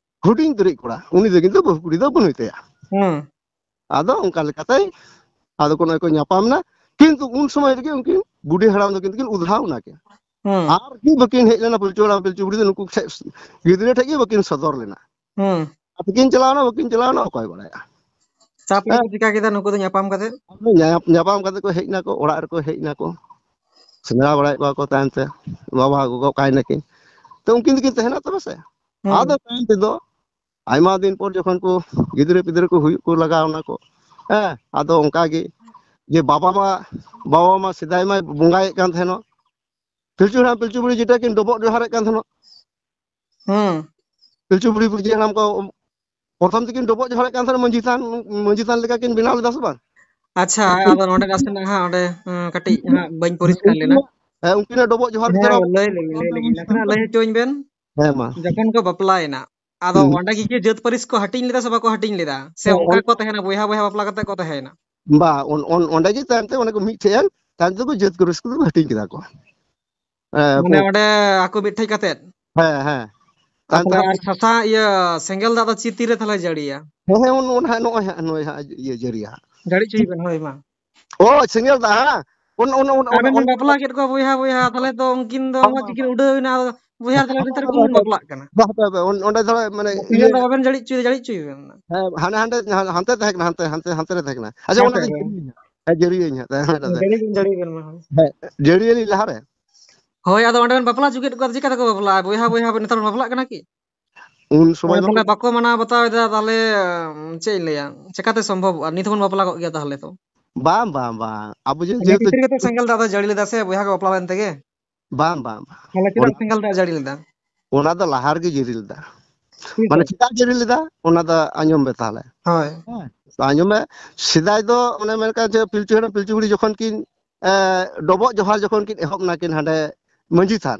ᱦᱩᱰᱤᱧ ᱩᱛᱟᱹᱨᱤᱡ ᱠᱚᱲᱟ, ᱩᱱᱤ ᱫᱚ ᱠᱤᱱᱛᱩ ᱵᱟᱹᱦᱩ ᱠᱩᱲᱤ ᱫᱚ ᱵᱟᱹᱱᱩᱭ ᱛᱟᱭᱟ᱾ ᱦᱩᱸ᱾ ᱟᱫᱚ ᱚᱱᱠᱟ ᱞᱮᱠᱟᱛᱮ ᱟᱫᱚ ᱠᱚ ᱱᱚᱜᱼᱚᱭ ᱠᱚ ᱧᱟᱯᱟᱢ ᱮᱱᱟ᱾ ᱠᱤᱱᱛᱩ ᱩᱱ ᱥᱚᱢᱚᱭ ᱨᱮᱜᱮ ᱩᱱᱠᱤᱱ ᱵᱩᱰᱷᱤ ᱦᱟᱲᱟᱢ ᱫᱚ ᱠᱤᱱᱛᱩ ᱠᱤᱱ ᱩᱫᱷᱟᱣ ᱮᱱᱟ ᱠᱤᱱ᱾ ᱦᱩᱸ᱾ ᱟᱨ ᱠᱤᱱ ᱵᱟᱹᱠᱤᱱ ᱦᱮᱡ ᱞᱮᱱᱟ, ᱯᱤᱞᱪᱩ ᱦᱟᱲᱟᱢ ᱯᱤᱞᱪᱩ ᱵᱩᱲᱦᱤ ᱫᱚ ᱱᱩᱠᱩ ᱴᱷᱮᱡ, ᱜᱤᱫᱽᱨᱟᱹ ᱴᱷᱮᱡ ᱜᱮ ᱵᱟᱹᱠᱤᱱ ᱥᱚᱫᱚᱨ ᱞᱮᱱᱟ᱾ ᱦᱩᱸ᱾ ᱟᱨ ᱛᱤᱠᱤᱱ ᱪᱟᱞᱟᱣ ᱮᱱᱟ, ᱵᱟᱹᱠᱤᱱ ᱪᱟᱞᱟᱣ ᱮᱱᱟ, ᱚᱠᱚᱭ ᱵᱟᱲᱟᱭᱟ᱾ ᱛᱟᱯᱚᱨᱮ ᱦᱮᱸ᱾ ᱠᱚ ᱪᱤᱠᱟ ᱠᱮᱫᱟ ᱱᱩᱠᱩ ᱫᱚ ᱧᱟᱯᱟᱢ ᱠᱟᱛᱮ? ᱟᱫᱚ ᱧᱟ-, ᱧᱟᱯᱟᱢ ᱠᱟᱛᱮ ᱠᱚ ᱦᱮᱡ ᱱᱟᱠᱚ, ᱚᱲᱟᱜ ᱨᱮᱠᱚ ᱦᱮᱡ ᱱᱟᱠᱚ, ᱥᱮᱸᱫᱽᱨᱟ ᱵᱟᱲᱟᱭᱮᱫ ᱠᱚᱣᱟ ᱠᱚ ᱛᱟᱭᱚᱢ ᱛᱮ, ᱵᱟᱵᱟ ᱜᱚᱜᱚ ᱚᱠᱟᱭ ᱱᱟᱠᱤᱱ? ᱛᱚ ᱩᱱᱠᱤᱱ ᱫᱚᱠᱤᱱ ᱛᱟᱦᱮᱱᱟ ᱛᱚᱵᱮ ᱥᱮ? ᱦᱩᱸ᱾ ᱟᱫᱚ ᱛᱟᱭᱚᱢ ᱛᱮᱫᱚ ᱟᱭᱢᱟ ᱫᱤᱱ ᱯᱚᱨ ᱡᱚᱠᱷᱚᱱ ᱠᱚ ᱜᱤᱫᱽᱨᱟᱹ ᱯᱤᱫᱽᱨᱟᱹ ᱠᱚ ᱦᱩᱭᱩᱜ ᱠᱚ ᱞᱟᱜᱟᱣ ᱱᱟᱠᱚ, ᱦᱮᱸ, ᱟᱫᱚ ᱚᱱᱠᱟ ᱜᱮ ᱡᱮ ᱵᱟᱵᱟ ᱢᱟ, ᱵᱟᱵᱟ ᱢᱟ ᱥᱮᱫᱟᱭ ᱢᱟᱭ ᱵᱚᱸᱜᱟᱭᱮᱫ ᱠᱟᱱ ᱛᱟᱦᱮᱱᱚᱜ, ᱯᱤᱞᱪᱩ ᱦᱟᱲᱟᱢ ᱯᱤᱞᱪᱩ ᱵᱩᱲᱦᱤ ᱡᱮᱴᱟ ᱠᱤᱱ ᱰᱚᱵᱚᱜ ᱡᱚᱦᱟᱨᱮᱫ ᱠᱟᱱ ᱛᱟᱦᱮᱱᱚᱜ, ᱦᱩᱸ᱾ ᱯᱤᱞᱪᱩ ᱵᱩᱲᱦᱤ ᱯᱤᱞᱪᱩ ᱦᱟᱲᱟᱢ ᱠᱚ ᱯᱨᱚᱛᱷᱚᱢ ᱛᱮᱠᱤᱱ ᱰᱚᱵᱚᱜ ᱡᱚᱦᱟᱨᱮᱫ ᱠᱟᱱ ᱛᱟᱦᱮᱱᱟ, ᱢᱟᱹᱡᱷᱤ ᱛᱷᱟᱱ, ᱢᱟᱹᱡᱷᱤ ᱛᱷᱟᱱ ᱞᱮᱠᱟ ᱠᱤᱱ ᱵᱮᱱᱟᱣ ᱞᱮᱫᱟ ᱥᱮ ᱵᱟᱝ? ᱟᱪᱪᱷᱟ, ᱟᱫᱚ ᱱᱚᱰᱮ ᱱᱟᱥᱮᱱᱟᱜ ᱦᱟᱸᱜ ᱚᱸᱰᱮ, ᱩᱸ, ᱠᱟᱹᱴᱤᱡ ᱦᱟᱸᱜ ᱵᱟᱹᱧ ᱯᱚᱨᱤᱥᱠᱟᱨ ᱞᱮᱱᱟ᱾ ᱩᱱᱠᱤᱱᱟᱜ, ᱦᱮᱸ, ᱩᱱᱠᱤᱱᱟᱜ ᱰᱚᱵᱚᱜ ᱡᱚᱦᱟᱨ ᱦᱮᱸ, ᱪᱟᱞᱟᱣ ᱞᱟᱹᱭ ᱞᱮᱜᱮ, ᱞᱟᱹᱭ ᱞᱮᱜᱮ, ᱱᱟᱥᱮᱱᱟᱜ ᱞᱟᱹᱭ ᱦᱚᱪᱚᱧ ᱵᱮᱱ᱾ ᱦᱮᱸ, ᱢᱟ᱾ ᱡᱚᱠᱷᱚᱱ ᱠᱚ ᱵᱟᱯᱞᱟᱭᱮᱱᱟ, ᱟᱫᱚ ᱦᱩᱸ᱾ ᱚᱸᱰᱮ ᱜᱮ ᱠᱤ ᱡᱟᱹᱛ ᱯᱟᱹᱨᱤᱥ ᱠᱚ ᱦᱟᱹᱴᱤᱧ ᱞᱮᱫᱟ ᱥᱮ ᱵᱟᱠᱚ ᱦᱟᱹᱴᱤᱧ ᱞᱮᱫᱟ? ᱥᱮ ᱦᱮᱸ, ᱚᱱᱠᱟ ᱚᱱ- ᱠᱚ ᱛᱟᱦᱮᱱᱟ, ᱵᱚᱭᱦᱟ ᱵᱚᱭᱦᱟ ᱵᱟᱯᱞᱟ ᱠᱟᱛᱮ ᱠᱚ ᱛᱟᱦᱮᱸᱭᱮᱱᱟ? ᱵᱟ, ᱚᱱ-, ᱚᱱ-, ᱚᱸᱰᱮ ᱜᱮ ᱛᱟᱭᱚᱢ ᱛᱮ ᱚᱱᱮ ᱠᱚ ᱢᱤᱫ ᱴᱷᱮᱡ ᱮᱱ, ᱛᱟᱭᱚᱢ ᱛᱮᱫᱚ ᱡᱟᱹᱛ ᱯᱟᱹᱨᱤᱥ ᱠᱚᱫᱚ ᱠᱚ ᱦᱟᱹᱴᱤᱧ ᱠᱮᱫᱟ ᱠᱚ᱾ ᱦᱮᱸ, ᱢᱟᱱᱮ ᱯᱩ-, ᱚᱸᱰᱮ ᱟᱠᱚ ᱢᱤᱫ ᱴᱷᱮᱡ ᱠᱟᱛᱮ? ᱦᱮᱸ, ᱦᱮᱸ᱾ ᱟᱨ ᱛᱟᱭᱚᱢ ᱛᱟᱦᱞᱮ ᱛᱮ ᱟᱨ ᱥᱟᱥᱟ, ᱤᱭᱟᱹ, ᱥᱮᱸᱜᱮᱞ ᱫᱟᱜ ᱫᱚ ᱪᱮᱫ ᱛᱤᱨᱮ ᱛᱟᱦᱞᱮ ᱡᱟᱹᱲᱤᱭᱟ? ᱦᱮᱸ, ᱦᱮᱸ, ᱩᱱ, ᱩᱱ ᱦᱟᱸᱜ ᱱᱚᱜᱼᱚᱭ ᱦᱟᱸᱜ, ᱱᱚᱜᱼᱚᱭ ᱦᱟᱸᱜ ᱤᱭᱟᱹ ᱡᱟᱹᱨᱤᱭᱟ ᱦᱟᱸᱜ᱾ ᱡᱟᱹᱲᱤ ᱦᱚᱪᱚᱭ ᱵᱮᱱ, ᱦᱳᱭ ᱢᱟ᱾ ᱚ, ᱥᱮᱸᱜᱮᱞ ᱫᱟᱜ, ᱦᱮᱸ? ᱩᱱ, ᱩᱱ, ᱩᱱ, ᱩᱱ, ᱟᱵᱮᱱ ᱩᱱ, ᱵᱮᱱ ᱵᱟᱯᱞᱟ ᱠᱮᱫ ᱠᱚᱣᱟ ᱵᱚᱭᱦᱟ ᱵᱚᱭᱦᱟ, ᱛᱟᱦᱞᱮ ᱛᱚ ᱩᱱᱠᱤᱱ ᱫᱚ ᱵᱟᱝ, ᱢᱚᱡᱽ ᱵᱟᱝ, ᱜᱮᱠᱤᱱ ᱵᱟᱝ᱾ ᱩᱰᱟᱹᱣ ᱮᱱᱟ, ᱟᱫᱚ ᱵᱚᱭᱦᱟ ᱛᱟᱦᱞᱮ ᱱᱮᱛᱟᱨ ᱠᱤᱱ ᱵᱟᱯᱞᱟᱜ ᱠᱟᱱᱟ᱾ ᱵᱟᱝ, ᱵᱟᱝ, ᱵᱟᱝ, ᱚᱸᱰᱮ ᱫᱚ ᱢᱟᱱᱮ ᱥᱮᱸᱜᱮᱞ ᱤᱭᱟᱹ ᱫᱚ ᱵᱟᱵᱮᱱ ᱡᱟᱹᱲᱤ ᱦᱚᱪᱚᱭᱮᱫᱟ, ᱡᱟᱹᱲᱤ ᱦᱚᱪᱚᱭ ᱵᱮᱱ ᱚᱱᱟ᱾ ᱦᱮᱸ, ᱦᱟᱱᱮ ᱦᱟᱸᱰᱮ, ᱦᱟᱱ-, ᱦᱟᱱᱛᱮ ᱛᱟᱦᱮᱸ ᱠᱟᱱᱟ, ᱦᱟᱱᱛᱮ, ᱦᱟᱱᱛᱮ ᱨᱮ ᱛᱟᱦᱮᱸ ᱠᱟᱱᱟ᱾ ᱟᱪᱪᱷᱟ, ᱦᱟᱱᱛᱮ ᱚᱸᱰᱮ ᱨᱮ᱾ ᱡᱟᱹᱲᱤᱭᱟᱹᱧ ᱦᱟᱸᱜ᱾ ᱦᱮᱸ, ᱡᱟᱹᱲᱤᱭᱟᱹᱧ ᱦᱟᱸᱜ, ᱛᱟᱦᱮᱸ ᱠᱟᱱᱟ, ᱛᱟᱦᱮᱸ᱾ ᱡᱟᱹᱲᱤ ᱵᱮᱱ, ᱡᱟᱹᱲᱤ ᱵᱮᱱ ᱢᱟ᱾ ᱦᱮᱸ, ᱡᱟᱹᱲᱤᱭᱟᱹᱞᱤᱧ ᱞᱟᱦᱟᱨᱮ᱾ ᱦᱳᱭ, ᱟᱫᱚ ᱚᱸᱰᱮ ᱵᱮᱱ ᱵᱟᱯᱞᱟ ᱦᱚᱪᱚ ᱠᱮᱫ ᱠᱚᱣᱟ, ᱪᱤᱠᱟ ᱛᱮᱠᱚ ᱵᱟᱯᱞᱟᱜᱼᱟ? ᱵᱚᱭᱦᱟ, ᱵᱚᱭᱦᱟ ᱱᱮᱛᱟᱨ ᱵᱚᱱ ᱵᱟᱯᱞᱟᱜ ᱠᱟᱱᱟ ᱠᱤ? ᱩᱱ ᱥᱚᱢᱚᱭ ᱟᱫᱚ ᱫᱚ ᱛᱟᱦᱞᱮ ᱵᱟᱠᱚ ᱢᱟᱱᱟᱣ ᱵᱟᱛᱟᱣ ᱮᱫᱟ, ᱛᱟᱦᱞᱮ, ᱩᱸ, ᱪᱮᱫ ᱤᱧ ᱞᱟᱹᱭᱟ, ᱪᱮᱠᱟᱛᱮ ᱥᱚᱢᱵᱷᱚᱵᱚᱜᱼᱟ? ᱱᱤᱛ ᱦᱚᱸᱵᱚᱱ ᱵᱟᱯᱞᱟ ᱠᱚᱜ ᱜᱮᱭᱟ ᱛᱟᱦᱞᱮ ᱛᱚ᱾ ᱵᱟᱝ, ᱵᱟᱝ, ᱵᱟᱝ, ᱟᱵᱚ ᱡᱮ ᱤᱱᱟᱹ ᱡᱮᱦᱮᱛᱩ ᱠᱷᱟᱹᱛᱤᱨ ᱜᱮᱛᱚ ᱥᱮᱸᱜᱮᱞ ᱫᱟᱜ ᱫᱚ ᱡᱟᱹᱲᱤ ᱞᱮᱫᱟ ᱥᱮ, ᱵᱚᱭᱦᱟ ᱠᱚ ᱵᱟᱯᱞᱟ ᱞᱮᱱ ᱛᱮᱜᱮ᱾ ᱵᱟᱝ, ᱵᱟᱝ, ᱵᱟᱝ᱾ ᱛᱟᱦᱞᱮ ᱪᱮᱫᱟᱜ ᱚᱱᱟ, ᱥᱮᱸᱜᱮᱞ ᱫᱟᱜ ᱡᱟᱹᱲᱤ ᱞᱮᱫᱟ? ᱚᱱᱟ ᱫᱚ ᱞᱟᱦᱟ ᱨᱮᱜᱮ ᱡᱟᱹᱲᱤ ᱞᱮᱫᱟ᱾ ᱛᱤᱥ ᱢᱟᱱᱮ ᱦᱚᱸ? ᱪᱮᱫᱟᱜ ᱡᱟᱹᱲᱤ ᱞᱮᱫᱟ, ᱚᱱᱟ ᱫᱚ ᱟᱸᱡᱚᱢ ᱢᱮ ᱛᱟᱦᱞᱮ᱾ ᱦᱳᱭ᱾ ᱦᱮᱸ, ᱛᱚ ᱟᱸᱡᱚᱢ ᱢᱮ, ᱥᱮᱫᱟᱭ ᱫᱚ ᱚᱱᱮ ᱢᱮᱱ ᱠᱟᱱ ᱡᱮ ᱯᱤᱞᱪᱩ ᱦᱟᱲᱟᱢ ᱯᱤᱞᱪᱩ ᱵᱩᱲᱦᱤ ᱡᱚᱠᱷᱚᱱ ᱠᱤᱱ, ᱮ, ᱰᱚᱵᱚᱜ ᱡᱚᱦᱟᱨ ᱡᱚᱠᱷᱚᱱ ᱠᱤᱱ ᱮᱦᱚᱵ ᱱᱟᱠᱤᱱ ᱦᱟᱸᱰᱮ ᱢᱟᱹᱡᱷᱤ ᱛᱷᱟᱱ,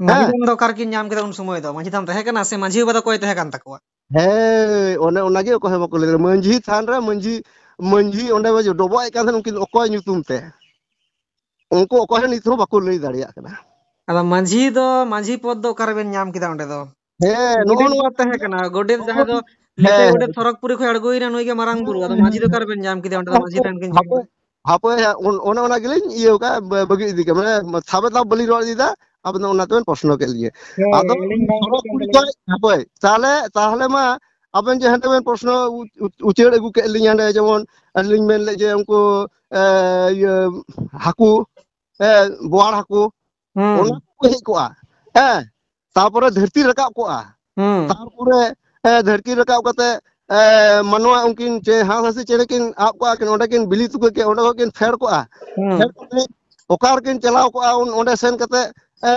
ᱢᱟᱹᱡᱷᱤ ᱦᱮᱸ? ᱛᱷᱟᱱ ᱫᱚ ᱚᱠᱟ ᱨᱮᱠᱤᱱ ᱧᱟᱢ ᱠᱮᱫᱟ ᱩᱱ ᱥᱚᱢᱚᱭ ᱫᱚ? ᱢᱟᱹᱡᱷᱤ ᱛᱷᱟᱱ ᱛᱟᱦᱮᱸ ᱠᱟᱱᱟ ᱥᱮ ᱢᱟᱹᱡᱷᱤ ᱵᱟᱵᱟ ᱫᱚ ᱚᱠᱚᱭ ᱛᱟᱦᱮᱸ ᱠᱟᱱ ᱛᱟᱠᱚᱣᱟ? ᱦᱮᱸ, ᱚᱱᱮ ᱚᱱᱟᱜᱮ ᱚᱠᱚᱭ ᱦᱚᱸ ᱵᱟᱠᱚ ᱞᱟᱹᱭ ᱫᱟᱲᱮᱭᱟᱜᱼᱟ᱾ ᱢᱟᱹᱡᱷᱤ ᱛᱷᱟᱱ ᱨᱮ ᱢᱟᱹᱡᱷᱤ, ᱢᱟᱹᱡᱷᱤ ᱚᱸᱰᱮ ᱰᱚᱵᱚᱜ ᱮᱫ ᱠᱟᱱ ᱛᱟᱦᱮᱸᱱ ᱩᱱᱠᱤᱱ ᱚᱠᱚᱭ ᱧᱩᱛᱩᱢ ᱛᱮ? ᱩᱱᱠᱩ ᱚᱠᱚᱭ ᱦᱚᱸ ᱱᱤᱛ ᱦᱚᱸ ᱵᱟᱠᱚ ᱞᱟᱹᱭ ᱫᱟᱲᱮᱭᱟᱜ ᱠᱟᱱᱟ᱾ ᱟᱫᱚ ᱢᱟᱹᱡᱷᱤ ᱫᱚ, ᱢᱟᱹᱡᱷᱤ ᱯᱚᱫᱽ ᱫᱚ ᱚᱠᱟ ᱨᱮᱵᱮᱱ ᱧᱟᱢ ᱠᱮᱫᱟ ᱚᱸᱰᱮ ᱫᱚ? ᱦᱮᱸ, ᱱᱚᱜᱼᱚ ᱜᱚᱰᱮᱛ ᱱᱚᱣᱟ ᱫᱚ ᱛᱟᱦᱮᱸ ᱠᱟᱱᱟ, ᱜᱚᱰᱮᱛ ᱡᱟᱦᱟᱸᱭ ᱫᱚ ᱦᱮᱸ, ᱞᱤᱴᱟᱹ ᱦᱮᱸ, ᱜᱚᱰᱮᱛ ᱥᱚᱨᱚᱜᱽᱯᱩᱨᱤ ᱠᱷᱚᱱ ᱟᱬᱜᱚᱭᱮᱱᱟ ᱱᱩᱭ ᱜᱮ ᱢᱟᱨᱟᱝ ᱵᱩᱨᱩ, ᱟᱫᱚ ᱢᱟᱹᱡᱷᱤ ᱫᱚ ᱚᱠᱟ ᱨᱮᱵᱮᱱ ᱧᱟᱢ ᱠᱮᱫᱮᱭᱟ ᱚᱸᱰᱮ ᱫᱚ, ᱢᱟᱹᱡᱷᱤ ᱦᱟᱯᱳᱭ, ᱴᱷᱮᱱ ᱠᱤᱱ ᱦᱟᱯᱳᱭ, ᱦᱟᱯᱳᱭ, ᱦᱟᱸᱜ, ᱚᱱ-, ᱚᱱᱮ ᱚᱱᱟ ᱜᱮᱞᱤᱧ ᱤᱭᱟᱹ ᱠᱟᱜᱼᱟ, ᱵᱟᱹ-, ᱵᱟᱹᱜᱤ ᱤᱫᱤ ᱠᱟᱜᱼᱟ, ᱢᱟᱱᱮ ᱥᱟᱵᱮᱫ ᱫᱚ ᱵᱟᱹᱞᱤᱧ ᱨᱚᱲ ᱤᱫᱤᱭᱮᱫᱟ, ᱟᱵᱮᱱ ᱫᱚ ᱚᱱᱟ ᱛᱮᱵᱮᱱ ᱯᱨᱚᱥᱱᱚ ᱠᱮᱫ ᱞᱤᱧᱟᱹ᱾ ᱦᱮᱸ, ᱟᱫᱚ ᱟᱹᱞᱤᱧ ᱵᱟᱝ ᱥᱚᱨᱚᱜᱽ ᱠᱟᱱ ᱯᱩᱨᱤ ᱛᱟᱹᱞᱤᱧᱟ᱾ ᱠᱷᱚᱡ, ᱦᱟᱯᱳᱭ, ᱛᱟᱦᱞᱮ, ᱛᱟᱦᱞᱮ ᱢᱟ ᱟᱵᱮᱱ ᱡᱮ ᱦᱟᱸᱰᱮ ᱵᱮᱱ ᱯᱨᱚᱥᱱᱚ ᱩ-, ᱩ-, ᱩᱪᱟᱹᱲ ᱟᱹᱜᱩ ᱠᱮᱫ ᱞᱤᱧᱟ ᱦᱟᱸᱰᱮ, ᱡᱮᱢᱚᱱ ᱟᱹᱞᱤᱧ ᱞᱤᱧ ᱢᱮᱱ ᱞᱮᱫ ᱡᱮ ᱩᱱᱠᱩ, ᱮ, ᱤᱭᱟᱹ, ᱦᱟᱹᱠᱩ, ᱮ, ᱵᱳᱣᱟᱲ ᱦᱟᱹᱠᱩ, ᱦᱩᱸ᱾ ᱚᱱᱟ ᱠᱚ ᱦᱮᱡ ᱠᱚᱜᱼᱟ᱾ ᱦᱮᱸ, ᱛᱟᱨᱯᱚᱨᱮ ᱫᱷᱟᱹᱨᱛᱤ ᱨᱟᱠᱟᱵ ᱠᱚᱜᱼᱟ᱾ ᱦᱩᱸ᱾ ᱛᱟᱨᱯᱚᱨᱮ, ᱮ, ᱫᱷᱟᱹᱨᱛᱤ ᱨᱟᱠᱟᱵ ᱠᱟᱛᱮ, ᱮ, ᱢᱟᱱᱣᱟ ᱩᱱᱠᱤᱱ ᱪᱮ ᱦᱟᱸᱥ ᱦᱟᱸᱥᱤ ᱪᱮᱬᱮ ᱠᱤᱱ ᱟᱵ ᱠᱚᱜᱼᱟ, ᱠᱤᱱ ᱚᱸᱰᱮ ᱠᱤᱱ ᱵᱤᱞᱤ ᱛᱩᱠᱟᱹ ᱠᱮᱫ, ᱚᱸᱰᱮ ᱠᱷᱚᱱ ᱠᱤᱱ ᱯᱷᱮᱰ ᱠᱚᱜᱼᱟ᱾ ᱦᱩᱸ᱾ ᱯᱷᱮᱰ ᱠᱟᱛᱮ ᱚᱠᱟ ᱨᱮᱠᱤᱱ ᱪᱟᱞᱟᱣ ᱠᱚᱜᱼᱟ, ᱩᱱ ᱚᱸᱰᱮ ᱥᱮᱱ ᱠᱟᱛᱮ, ᱮ,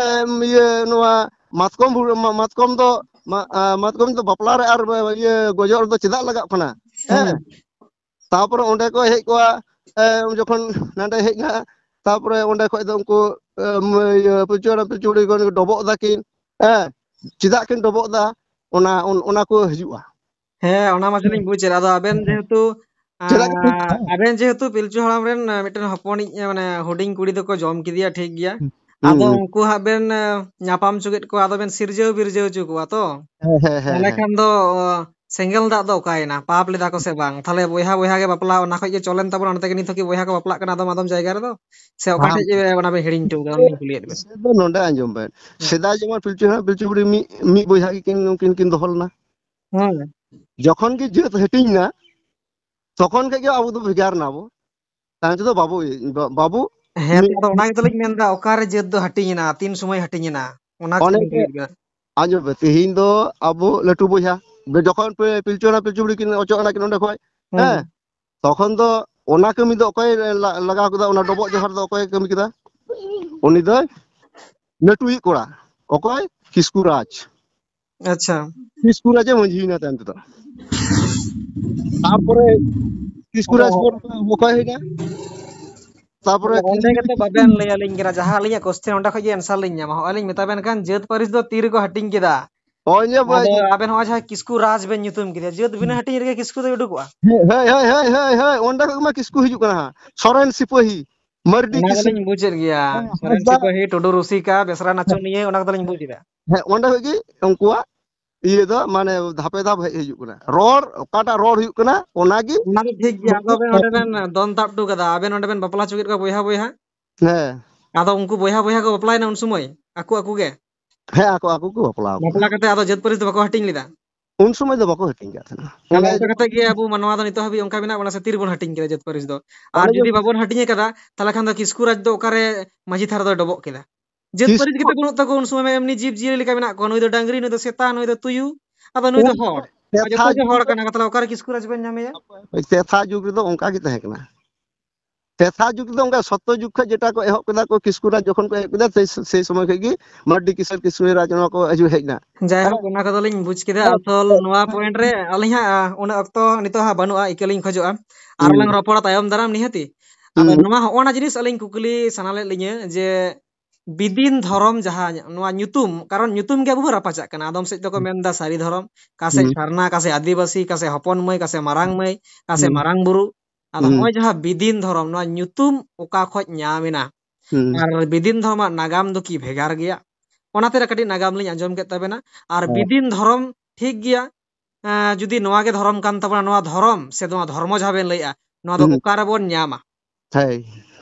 ᱤᱭᱟᱹ, ᱱᱚᱣᱟ ᱢᱟᱛᱠᱚᱢ ᱵᱩ-, ᱢᱟ-, ᱢᱟᱛᱠᱚᱢ ᱫᱚ, ᱢᱟ-, ᱟ, ᱢᱟᱛᱠᱚᱢ ᱫᱚ ᱵᱟᱯᱞᱟ ᱨᱮ ᱟᱨ, ᱤᱭᱟᱹ, ᱜᱚᱡᱚᱜ ᱨᱮᱫᱚ ᱪᱮᱫᱟᱜ ᱞᱟᱜᱟᱜ ᱠᱟᱱᱟ? ᱦᱮᱸ᱾ ᱦᱩᱸ᱾ ᱛᱟᱯᱚᱨᱮ ᱚᱸᱰᱮ ᱠᱚ ᱦᱮᱡ ᱠᱚᱜᱼᱟ, ᱮ, ᱡᱚᱠᱷᱚᱱ ᱱᱟᱸᱰᱮ ᱦᱮᱡ ᱮᱱᱟ, ᱛᱟᱯᱚᱨᱮ ᱚᱸᱰᱮ ᱠᱷᱚᱡ ᱫᱚ ᱩᱱᱠᱩ, ᱮ, ᱢ-, ᱤᱭᱟᱹ, ᱯᱤᱞᱪᱩ ᱦᱟᱲᱟᱢ ᱯᱤᱞᱪᱩ ᱵᱩᱲᱦᱤ ᱠᱚ ᱰᱚᱵᱚᱜ ᱫᱟᱠᱤᱱ, ᱦᱮᱸ, ᱪᱮᱫᱟᱜ ᱠᱤᱱ ᱰᱚᱵᱚᱜ ᱫᱟ, ᱚᱱᱟ, ᱚᱱ-, ᱚᱱᱟ ᱠᱚ ᱦᱤᱡᱩᱜᱼᱟ᱾ ᱦᱮᱸ, ᱚᱱᱟ ᱢᱟᱪᱚᱞᱤᱧ ᱵᱩᱡᱮᱫ, ᱟᱫᱚ ᱟᱵᱮᱱ ᱦᱮᱸ᱾ ᱡᱮᱦᱮᱛᱩ, ᱪᱮᱫᱟᱜ ᱠᱤᱱ ᱰᱚᱵᱚᱜ ᱫᱟ? ᱟᱸ, ᱟᱵᱮᱱ ᱡᱮᱦᱮᱛᱩ ᱯᱤᱞᱪᱩ ᱦᱟᱲᱟᱢ ᱨᱮᱱ, ᱟᱸ, ᱢᱤᱫᱴᱮᱱ ᱦᱚᱯᱚᱱᱤᱡ, ᱟᱸ, ᱢᱟᱱᱮ ᱦᱩᱰᱤᱧ ᱠᱩᱲᱤ ᱫᱚᱠᱚ ᱡᱚᱢ ᱠᱮᱫᱮᱭᱟ, ᱴᱷᱤᱠ ᱜᱮᱭᱟ᱾ ᱦᱩᱸ, ᱟᱫᱚ ᱦᱩᱸ᱾ ᱩᱱᱠᱩ ᱦᱟᱸᱜ ᱵᱮᱱ, ᱟᱸ, ᱧᱟᱯᱟᱢ ᱦᱚᱪᱚ ᱠᱮᱫ ᱠᱚᱣᱟ, ᱟᱫᱚ ᱵᱮᱱ ᱥᱤᱨᱡᱟᱹᱣ ᱵᱤᱨᱡᱟᱹᱣ ᱦᱚᱪᱚ ᱠᱚᱣᱟ ᱛᱚ᱾ ᱦᱮᱸ, ᱦᱮᱸ, ᱦᱮᱸ, ᱛᱟᱦᱚᱞᱮ ᱦᱮᱸ᱾ ᱠᱷᱟᱱ ᱫᱚ, ᱚ, ᱥᱮᱸᱜᱮᱞ ᱫᱟᱜ ᱫᱚ ᱚᱠᱟᱭᱮᱱᱟ? ᱯᱟᱯ ᱞᱮᱫᱟ ᱠᱚ ᱥᱮ ᱵᱟᱝ? ᱛᱟᱦᱚᱞᱮ ᱵᱚᱭᱦᱟ ᱵᱚᱭᱦᱟ ᱜᱮ ᱵᱟᱯᱞᱟ, ᱚᱱᱟ ᱠᱷᱚᱡ ᱜᱮ ᱪᱚᱞᱮᱱ ᱛᱟᱵᱚᱱᱟ, ᱚᱱᱟ ᱛᱮᱜᱮ ᱱᱤᱛ ᱦᱚᱸᱠᱤ ᱵᱚᱭᱦᱟ ᱠᱚ ᱵᱟᱯᱞᱟᱜ ᱠᱟᱱᱟ ᱟᱫᱚᱢ ᱟᱫᱚᱢ ᱡᱟᱭᱜᱟ ᱨᱮᱫᱚ? ᱥᱮ ᱚᱠᱟ ᱵᱟᱝ᱾ ᱴᱷᱮᱡ ᱡᱮ ᱚᱱᱟ ᱵᱮᱱ ᱦᱤᱲᱤᱧ ᱦᱚᱪᱚ ᱠᱟᱫᱟ? ᱚᱱᱟ ᱞᱤᱧ ᱠᱩᱞᱤᱭᱮᱫ ᱵᱮᱱ᱾ ᱥᱮ ᱫᱚ ᱱᱚᱰᱮ ᱟᱸᱡᱚᱢ ᱵᱮᱱ᱾ ᱦᱩᱸ᱾ ᱥᱮᱫᱟᱭ ᱡᱮᱢᱚᱱ ᱯᱤᱞᱪᱩ ᱦᱟᱲᱟᱢ ᱯᱤᱞᱪᱩ ᱵᱩᱲᱦᱤ ᱢᱤᱫ, ᱢᱤᱫ ᱵᱚᱭᱦᱟ ᱜᱮᱠᱤᱱ, ᱩᱱᱠᱤᱱ ᱠᱤᱱ ᱫᱚᱦᱚ ᱞᱮᱱᱟ᱾ ᱦᱩᱸ᱾ ᱡᱚᱠᱷᱚᱱ ᱜᱮ ᱡᱟᱹᱛ ᱦᱟᱹᱴᱤᱧ ᱮᱱᱟ, ᱛᱚᱠᱷᱚᱱ ᱠᱷᱚᱡ ᱜᱮ ᱟᱵᱚ ᱫᱚ ᱵᱷᱮᱜᱟᱨ ᱮᱱᱟ ᱵᱚ᱾ ᱛᱟᱭᱚᱢ ᱛᱮᱫᱚ ᱵᱟᱵᱚ, ᱵᱟ-, ᱵᱟᱵᱚ ᱦᱮᱸ, ᱢᱤᱫ ᱛᱚ ᱟᱫᱚ ᱚᱱᱟ ᱜᱮᱛᱚ ᱞᱤᱧ ᱢᱮᱱᱫᱟ, ᱚᱠᱟᱨᱮ ᱡᱟᱹᱛ ᱫᱚ ᱦᱟᱹᱴᱤᱧ ᱮᱱᱟ, ᱛᱤᱱ ᱥᱚᱢᱚᱭ ᱦᱟᱹᱴᱤᱧ ᱮᱱᱟ, ᱚᱱᱟ ᱚᱱᱮ ᱜᱮᱛᱚᱞᱤᱧ ᱡᱮ ᱠᱩᱞᱤᱭᱮᱫ ᱵᱮᱱᱟ᱾ ᱟᱸᱡᱚᱢ ᱯᱮ, ᱛᱤᱦᱤᱧ ᱫᱚ ᱟᱵᱚ ᱞᱟᱹᱴᱩ ᱵᱚᱭᱦᱟ, ᱡᱚᱠᱷᱚᱱ ᱯᱮ ᱯᱤᱞᱪᱩ ᱦᱟᱲᱟᱢ ᱯᱤᱞᱪᱩ ᱵᱩᱲᱦᱤ ᱠᱤᱱ ᱚᱪᱚᱜ ᱮᱱᱟ ᱠᱤᱱ ᱚᱸᱰᱮ ᱠᱷᱚᱡ, ᱦᱩᱸ᱾ ᱦᱮᱸ, ᱛᱚᱠᱷᱚᱱ ᱫᱚ ᱚᱱᱟ ᱠᱟᱹᱢᱤ ᱫᱚ ᱚᱠᱚᱭ ᱞᱟ-, ᱞᱟᱜᱟᱣ ᱠᱮᱫᱟ? ᱚᱱᱟ ᱰᱚᱵᱚᱜ ᱡᱚᱦᱟᱨ ᱫᱚ ᱚᱠᱚᱭ ᱠᱟᱹᱢᱤ ᱠᱮᱫᱟ? ᱩᱱᱤ ᱫᱚᱭ ᱞᱟᱹᱴᱩᱭᱤᱡ ᱠᱚᱲᱟ᱾ ᱚᱠᱚᱭ? ᱠᱤᱥᱠᱩ ᱨᱟᱡᱽ᱾ ᱟᱪᱪᱷᱟ᱾ ᱠᱤᱥᱠᱩ ᱨᱟᱡᱽ ᱮ ᱢᱟᱹᱡᱷᱤᱭᱮᱱᱟ ᱛᱟᱭᱚᱢ ᱛᱮᱫᱚ᱾ ᱛᱟᱨᱯᱚᱨᱮ ᱠᱤᱥᱠᱩ ᱟᱫᱚ ᱨᱟᱡᱽ ᱯᱚᱨ ᱚᱠᱚᱭ ᱦᱩᱭᱱᱟ? ᱛᱟᱨᱯᱚᱨᱮ ᱟᱫᱚ ᱚᱸᱰᱮ ᱠᱤᱥᱠᱩ ᱜᱮᱛᱚ ᱵᱟᱵᱮᱱ ᱞᱟᱹᱭ ᱟᱹᱞᱤᱧ ᱠᱟᱱᱟ, ᱡᱟᱦᱟᱸ ᱟᱹᱞᱤᱧᱟᱜ question, ᱚᱸᱰᱮ ᱠᱷᱚᱡ ᱜᱮ answer ᱞᱤᱧ ᱧᱟᱢᱟ᱾ ᱦᱚᱸᱜᱼᱚᱭ ᱞᱤᱧ ᱢᱮᱛᱟ ᱵᱮᱱ ᱠᱟᱱ, ᱡᱟᱹᱛ ᱯᱟᱹᱨᱤᱥ ᱫᱚ ᱛᱤ ᱨᱮᱠᱚ ᱦᱟᱹᱴᱤᱧ ᱠᱮᱫᱟ? ᱦᱳᱭ, ᱧᱮᱞ ᱵᱮᱱ᱾ ᱟᱫᱚ ᱟᱵᱮᱱ ᱦᱚᱸᱜᱼᱚᱭ ᱡᱟᱦᱟᱸ ᱠᱤᱥᱠᱩ ᱨᱟᱡᱽ ᱵᱮᱱ ᱧᱩᱛᱩᱢ ᱠᱮᱫᱟ, ᱡᱟᱹᱛ ᱵᱤᱱᱟᱹ ᱦᱟᱹᱴᱤᱧ ᱨᱮᱜᱮ ᱠᱤᱥᱠᱩ ᱫᱚᱭ ᱩᱰᱩᱠᱚᱜᱼᱟ? ᱦᱳᱭ, ᱦᱳᱭ, ᱦᱳᱭ, ᱦᱳᱭ, ᱦᱳᱭ, ᱚᱸᱰᱮ ᱠᱷᱚᱡ ᱢᱟ ᱠᱤᱥᱠᱩ ᱦᱤᱡᱩᱜ ᱠᱟᱱᱟ ᱦᱟᱸᱜ᱾ ᱥᱚᱨᱮᱱ ᱥᱤᱯᱟᱹᱦᱤ, ᱢᱟᱹᱨᱰᱤ ᱚᱱᱟ ᱠᱤᱥᱟᱹ ᱫᱚᱞᱤᱧ ᱵᱩᱡᱮᱫ ᱜᱮᱭᱟ᱾ ᱦᱮᱸ, ᱥᱮᱨᱮᱧ ᱦᱟᱸᱥᱫᱟ᱾ ᱥᱤᱯᱟᱹᱦᱤ, ᱴᱩᱰᱩ ᱨᱩᱥᱤᱠᱟ, ᱵᱮᱥᱨᱟ ᱱᱟᱪᱚᱱᱤᱭᱟᱹ, ᱚᱱᱟ ᱠᱚᱫᱚᱞᱤᱧ ᱵᱩᱡ ᱮᱫᱟ᱾ ᱦᱮᱸ, ᱚᱸᱰᱮ ᱠᱷᱚᱡ ᱜᱮ ᱩᱱᱠᱩᱣᱟᱜ ᱤᱭᱟᱹ ᱫᱚ ᱢᱟᱱᱮ ᱫᱷᱟᱯᱮ ᱫᱷᱟᱯ ᱦᱮᱡ ᱦᱤᱡᱩᱜ ᱠᱟᱱᱟ᱾ ᱨᱚᱲ, ᱚᱠᱟᱴᱟᱜ ᱨᱚᱲ ᱦᱩᱭᱩᱜ ᱠᱟᱱᱟ, ᱚᱱᱟᱜᱮ ᱚᱱᱟ ᱫᱚ ᱴᱷᱤᱠ ᱜᱮᱭᱟ᱾ ᱟᱫᱚ ᱟᱵᱮᱱ ᱚᱸᱰᱮ ᱵᱮᱱ ᱫᱚᱱ ᱛᱟᱵ ᱦᱚᱴᱚ ᱠᱟᱫᱟ, ᱟᱵᱮᱱ ᱚᱸᱰᱮ ᱵᱮᱱ ᱵᱟᱯᱞᱟ ᱦᱚᱪᱚ ᱠᱮᱫ ᱠᱚᱣᱟ ᱵᱚᱭᱦᱟ ᱵᱚᱭᱦᱟ᱾ ᱦᱮᱸ᱾ ᱟᱫᱚ ᱩᱱᱠᱩ ᱵᱚᱭᱦᱟ ᱵᱚᱭᱦᱟ ᱠᱚ ᱵᱟᱯᱞᱟᱭᱮᱱᱟ ᱩᱱ ᱥᱚᱢᱚᱭ, ᱟᱠᱚ ᱟᱠᱚ ᱜᱮ᱾ ᱦᱮᱸ, ᱟᱠᱚ ᱟᱠᱚ ᱠᱚ ᱵᱟᱯᱞᱟ ᱟᱠᱟᱱᱟ᱾ ᱵᱟᱯᱞᱟ ᱠᱟᱛᱮ ᱟᱫᱚ ᱡᱟᱹᱛ ᱯᱟᱹᱨᱤᱥ ᱫᱚ ᱵᱟᱠᱚ ᱦᱟᱹᱴᱤᱧ ᱞᱮᱫᱟ? ᱩᱱ ᱥᱚᱢᱚᱭ ᱫᱚ ᱵᱟᱠᱚ ᱦᱟᱹᱴᱤᱧ ᱠᱟᱫ ᱛᱟᱦᱮᱱᱟ᱾ ᱛᱟᱦᱞᱮ ᱚᱱᱮ ᱚᱱᱠᱟ ᱠᱟᱛᱮ ᱜᱮ ᱟᱵᱚ ᱢᱟᱱᱣᱟ ᱫᱚ ᱱᱤᱛᱚᱜ ᱦᱟᱹᱵᱤᱡ ᱚᱱᱠᱟ ᱢᱮᱱᱟᱜ ᱵᱚᱱᱟ ᱥᱮ ᱛᱤ ᱨᱮᱵᱚᱱ ᱦᱟᱹᱴᱤᱧ ᱠᱮᱫᱟ ᱡᱟᱹᱛ ᱯᱟᱹᱨᱤᱥ ᱫᱚ? ᱟᱨ ᱚᱱᱮ ᱡᱩᱫᱤ ᱡᱮ ᱵᱟᱵᱚᱱ ᱦᱟᱹᱴᱤᱧ ᱟᱠᱟᱫᱟ, ᱛᱟᱦᱞᱮ ᱠᱷᱟᱱ ᱫᱚ ᱠᱤᱥᱠᱩ ᱨᱟᱡᱽ ᱫᱚ ᱚᱠᱟᱨᱮ ᱢᱟᱹᱡᱷᱤ ᱛᱷᱟᱱ ᱨᱮᱫᱚᱭ ᱰᱚᱵᱚᱜ ᱠᱮᱫᱟ? ᱡᱟᱹᱛ ᱯᱟᱹᱨᱤᱥ ᱠᱤᱥᱠᱩ ᱜᱮᱛᱚ ᱵᱟᱹᱱᱩᱜ ᱛᱟᱠᱚ ᱩᱱ ᱥᱚᱢᱚᱭ ᱢᱟ, ᱮᱢᱱᱤ ᱡᱤᱵᱽ ᱡᱤᱭᱟᱹᱞᱤ ᱞᱮᱠᱟ ᱢᱮᱱᱟᱜ ᱠᱚᱣᱟ᱾ ᱱᱩᱭ ᱫᱚ ᱰᱟᱝᱨᱤ, ᱱᱩᱭ ᱫᱚ ᱥᱮᱛᱟ, ᱱᱩᱭ ᱫᱚ ᱛᱩᱭᱩ, ᱟᱫᱚ ᱱᱩᱭ ᱫᱚ ᱦᱚᱲ᱾ ᱟᱨ ᱥᱮᱛᱟ ᱡᱚᱛᱚ ᱜᱮ ᱡᱩᱜᱽ ᱦᱚᱲ ᱠᱟᱱᱟ ᱠᱚ, ᱛᱟᱦᱞᱮ ᱚᱠᱟᱨᱮ ᱠᱤᱥᱠᱩ ᱨᱟᱡᱽ ᱵᱮᱱ ᱧᱟᱢᱮᱭᱟ? ᱥᱮᱛᱟ ᱡᱩᱜᱽ ᱨᱮᱫᱚ ᱚᱱᱠᱟ ᱜᱮ ᱛᱟᱦᱮᱸ ᱠᱟᱱᱟ᱾ ᱥᱮᱛᱟ ᱡᱩᱜᱽ ᱨᱮᱫᱚ ᱚᱱᱠᱟ ᱥᱚᱛᱛᱚ ᱡᱩᱜᱽ ᱠᱷᱚᱱ ᱡᱮᱴᱟ ᱠᱚ ᱮᱦᱚᱵ ᱠᱮᱫᱟ ᱠᱚ, ᱠᱤᱥᱠᱩ ᱨᱟᱡᱽ ᱡᱚᱠᱷᱚᱱ ᱠᱚ ᱮᱦᱚᱵ ᱠᱮᱫᱟ, ᱥᱮᱭ, ᱥᱮᱭ ᱥᱚᱢᱚᱭ ᱠᱷᱚᱱ ᱜᱮ ᱢᱟᱹᱨᱰᱤ ᱠᱤᱥᱟᱹᱬ ᱠᱤᱥᱠᱩ ᱨᱟᱡᱽ ᱱᱚᱣᱟ ᱠᱚ ᱦᱤᱡᱩᱜ ᱦᱮᱡ ᱮᱱᱟ᱾ ᱡᱟᱭᱦᱳᱠ, ᱚᱱᱟ ᱠᱚᱫᱚᱞᱤᱧ ᱵᱩᱡᱽ ᱠᱮᱫᱟ᱾ ᱟᱫᱚ ᱟᱥᱚᱞ ᱱᱚᱣᱟ point ᱨᱮ ᱟᱹᱞᱤᱧ ᱦᱟᱸᱜ, ᱟ, ᱩᱱᱟᱹᱜ ᱚᱠᱛᱚ ᱱᱤᱛᱚᱜ ᱦᱟᱸᱜ ᱵᱟᱹᱱᱩᱜᱼᱟ, ᱤᱠᱟᱹ ᱞᱤᱧ ᱠᱷᱚᱡᱚᱜᱼᱟ᱾ ᱟᱨ ᱦᱩᱸ᱾ ᱞᱟᱝ ᱨᱚᱯᱚᱲᱟ ᱛᱟᱭᱚᱢ ᱫᱟᱨᱟᱢ ᱱᱤᱦᱟᱹᱛᱤ᱾ ᱟᱫᱚ ᱦᱩᱸ᱾ ᱱᱚᱣᱟ, ᱦᱚᱸᱜᱼᱚ ᱱᱟ ᱡᱤᱱᱤᱥ ᱟᱹᱞᱤᱧ ᱠᱩᱠᱞᱤ ᱥᱟᱱᱟ ᱞᱮᱫ ᱞᱤᱧᱟᱹ ᱡᱮ ᱵᱤᱫᱤᱱ ᱫᱷᱚᱨᱚᱢ ᱡᱟᱦᱟᱸ ᱱᱚᱣᱟ ᱧᱩᱛᱩᱢ, ᱠᱟᱨᱚᱱ ᱧᱩᱛᱩᱢ ᱜᱮ ᱟᱵᱚ ᱵᱚᱱ ᱨᱟᱯᱟᱪᱟᱜ ᱠᱟᱱᱟ᱾ ᱟᱫᱚᱢ ᱥᱮᱫ ᱫᱚᱠᱚ ᱦᱩᱸ᱾ ᱢᱮᱱᱫᱟ ᱥᱟᱹᱨᱤ ᱫᱷᱚᱨᱚᱢ, ᱚᱠᱟ ᱥᱮᱫ ᱦᱩᱸ᱾ ᱥᱟᱨᱱᱟ, ᱚᱠᱟ ᱥᱮᱫ ᱟᱹᱫᱤᱵᱟᱹᱥᱤ, ᱚᱠᱟ ᱥᱮᱫ ᱦᱚᱯᱚᱱ ᱢᱟᱹᱭ, ᱚᱠᱟ ᱥᱮᱫ ᱢᱟᱨᱟᱝ ᱢᱟᱹᱭ, ᱚᱠᱟ ᱥᱮᱫ ᱦᱩᱸ᱾ ᱢᱟᱨᱟᱝ ᱵᱩᱨᱩ᱾ ᱟᱫᱚ ᱦᱩᱸ᱾ ᱱᱚᱜᱼᱚᱭ ᱡᱟᱦᱟᱸ ᱵᱤᱫᱤᱱ ᱫᱷᱚᱨᱚᱢ, ᱱᱚᱣᱟ ᱧᱩᱛᱩᱢ ᱚᱠᱟ ᱠᱷᱚᱡ ᱧᱟᱢ ᱮᱱᱟ? ᱦᱩᱸ᱾ ᱟᱨ ᱵᱤᱫᱤᱱ ᱫᱷᱚᱨᱚᱢᱟᱜ ᱱᱟᱜᱟᱢ ᱫᱚ ᱠᱤ ᱵᱷᱮᱜᱟᱨ ᱜᱮᱭᱟ? ᱚᱱᱟᱛᱮ ᱨᱮ ᱠᱟᱹᱴᱤᱡ ᱱᱟᱜᱟᱢ ᱞᱤᱧ ᱟᱸᱡᱚᱢ ᱠᱮᱫ ᱛᱟᱵᱮᱱᱟ᱾ ᱟᱨ ᱦᱮᱸ᱾ ᱵᱤᱫᱤᱱ ᱫᱷᱚᱨᱚᱢ ᱴᱷᱤᱠ ᱜᱮᱭᱟ, ᱮᱸ, ᱡᱩᱫᱤ ᱱᱚᱣᱟ ᱜᱮ ᱫᱷᱚᱨᱚᱢ ᱠᱟᱱ ᱛᱟᱵᱚᱱᱟ, ᱱᱚᱣᱟ ᱫᱷᱚᱨᱚᱢ ᱥᱮ ᱱᱚᱣᱟ ᱫᱷᱚᱨᱢᱚ ᱡᱟᱦᱟᱸ ᱵᱮᱱ ᱞᱟᱹᱭᱮᱜᱼᱟ, ᱱᱚᱣᱟ ᱫᱚ ᱦᱩᱸ᱾ ᱚᱠᱟ ᱨᱮᱵᱚᱱ ᱧᱟᱢᱟ? ᱦᱮᱸ᱾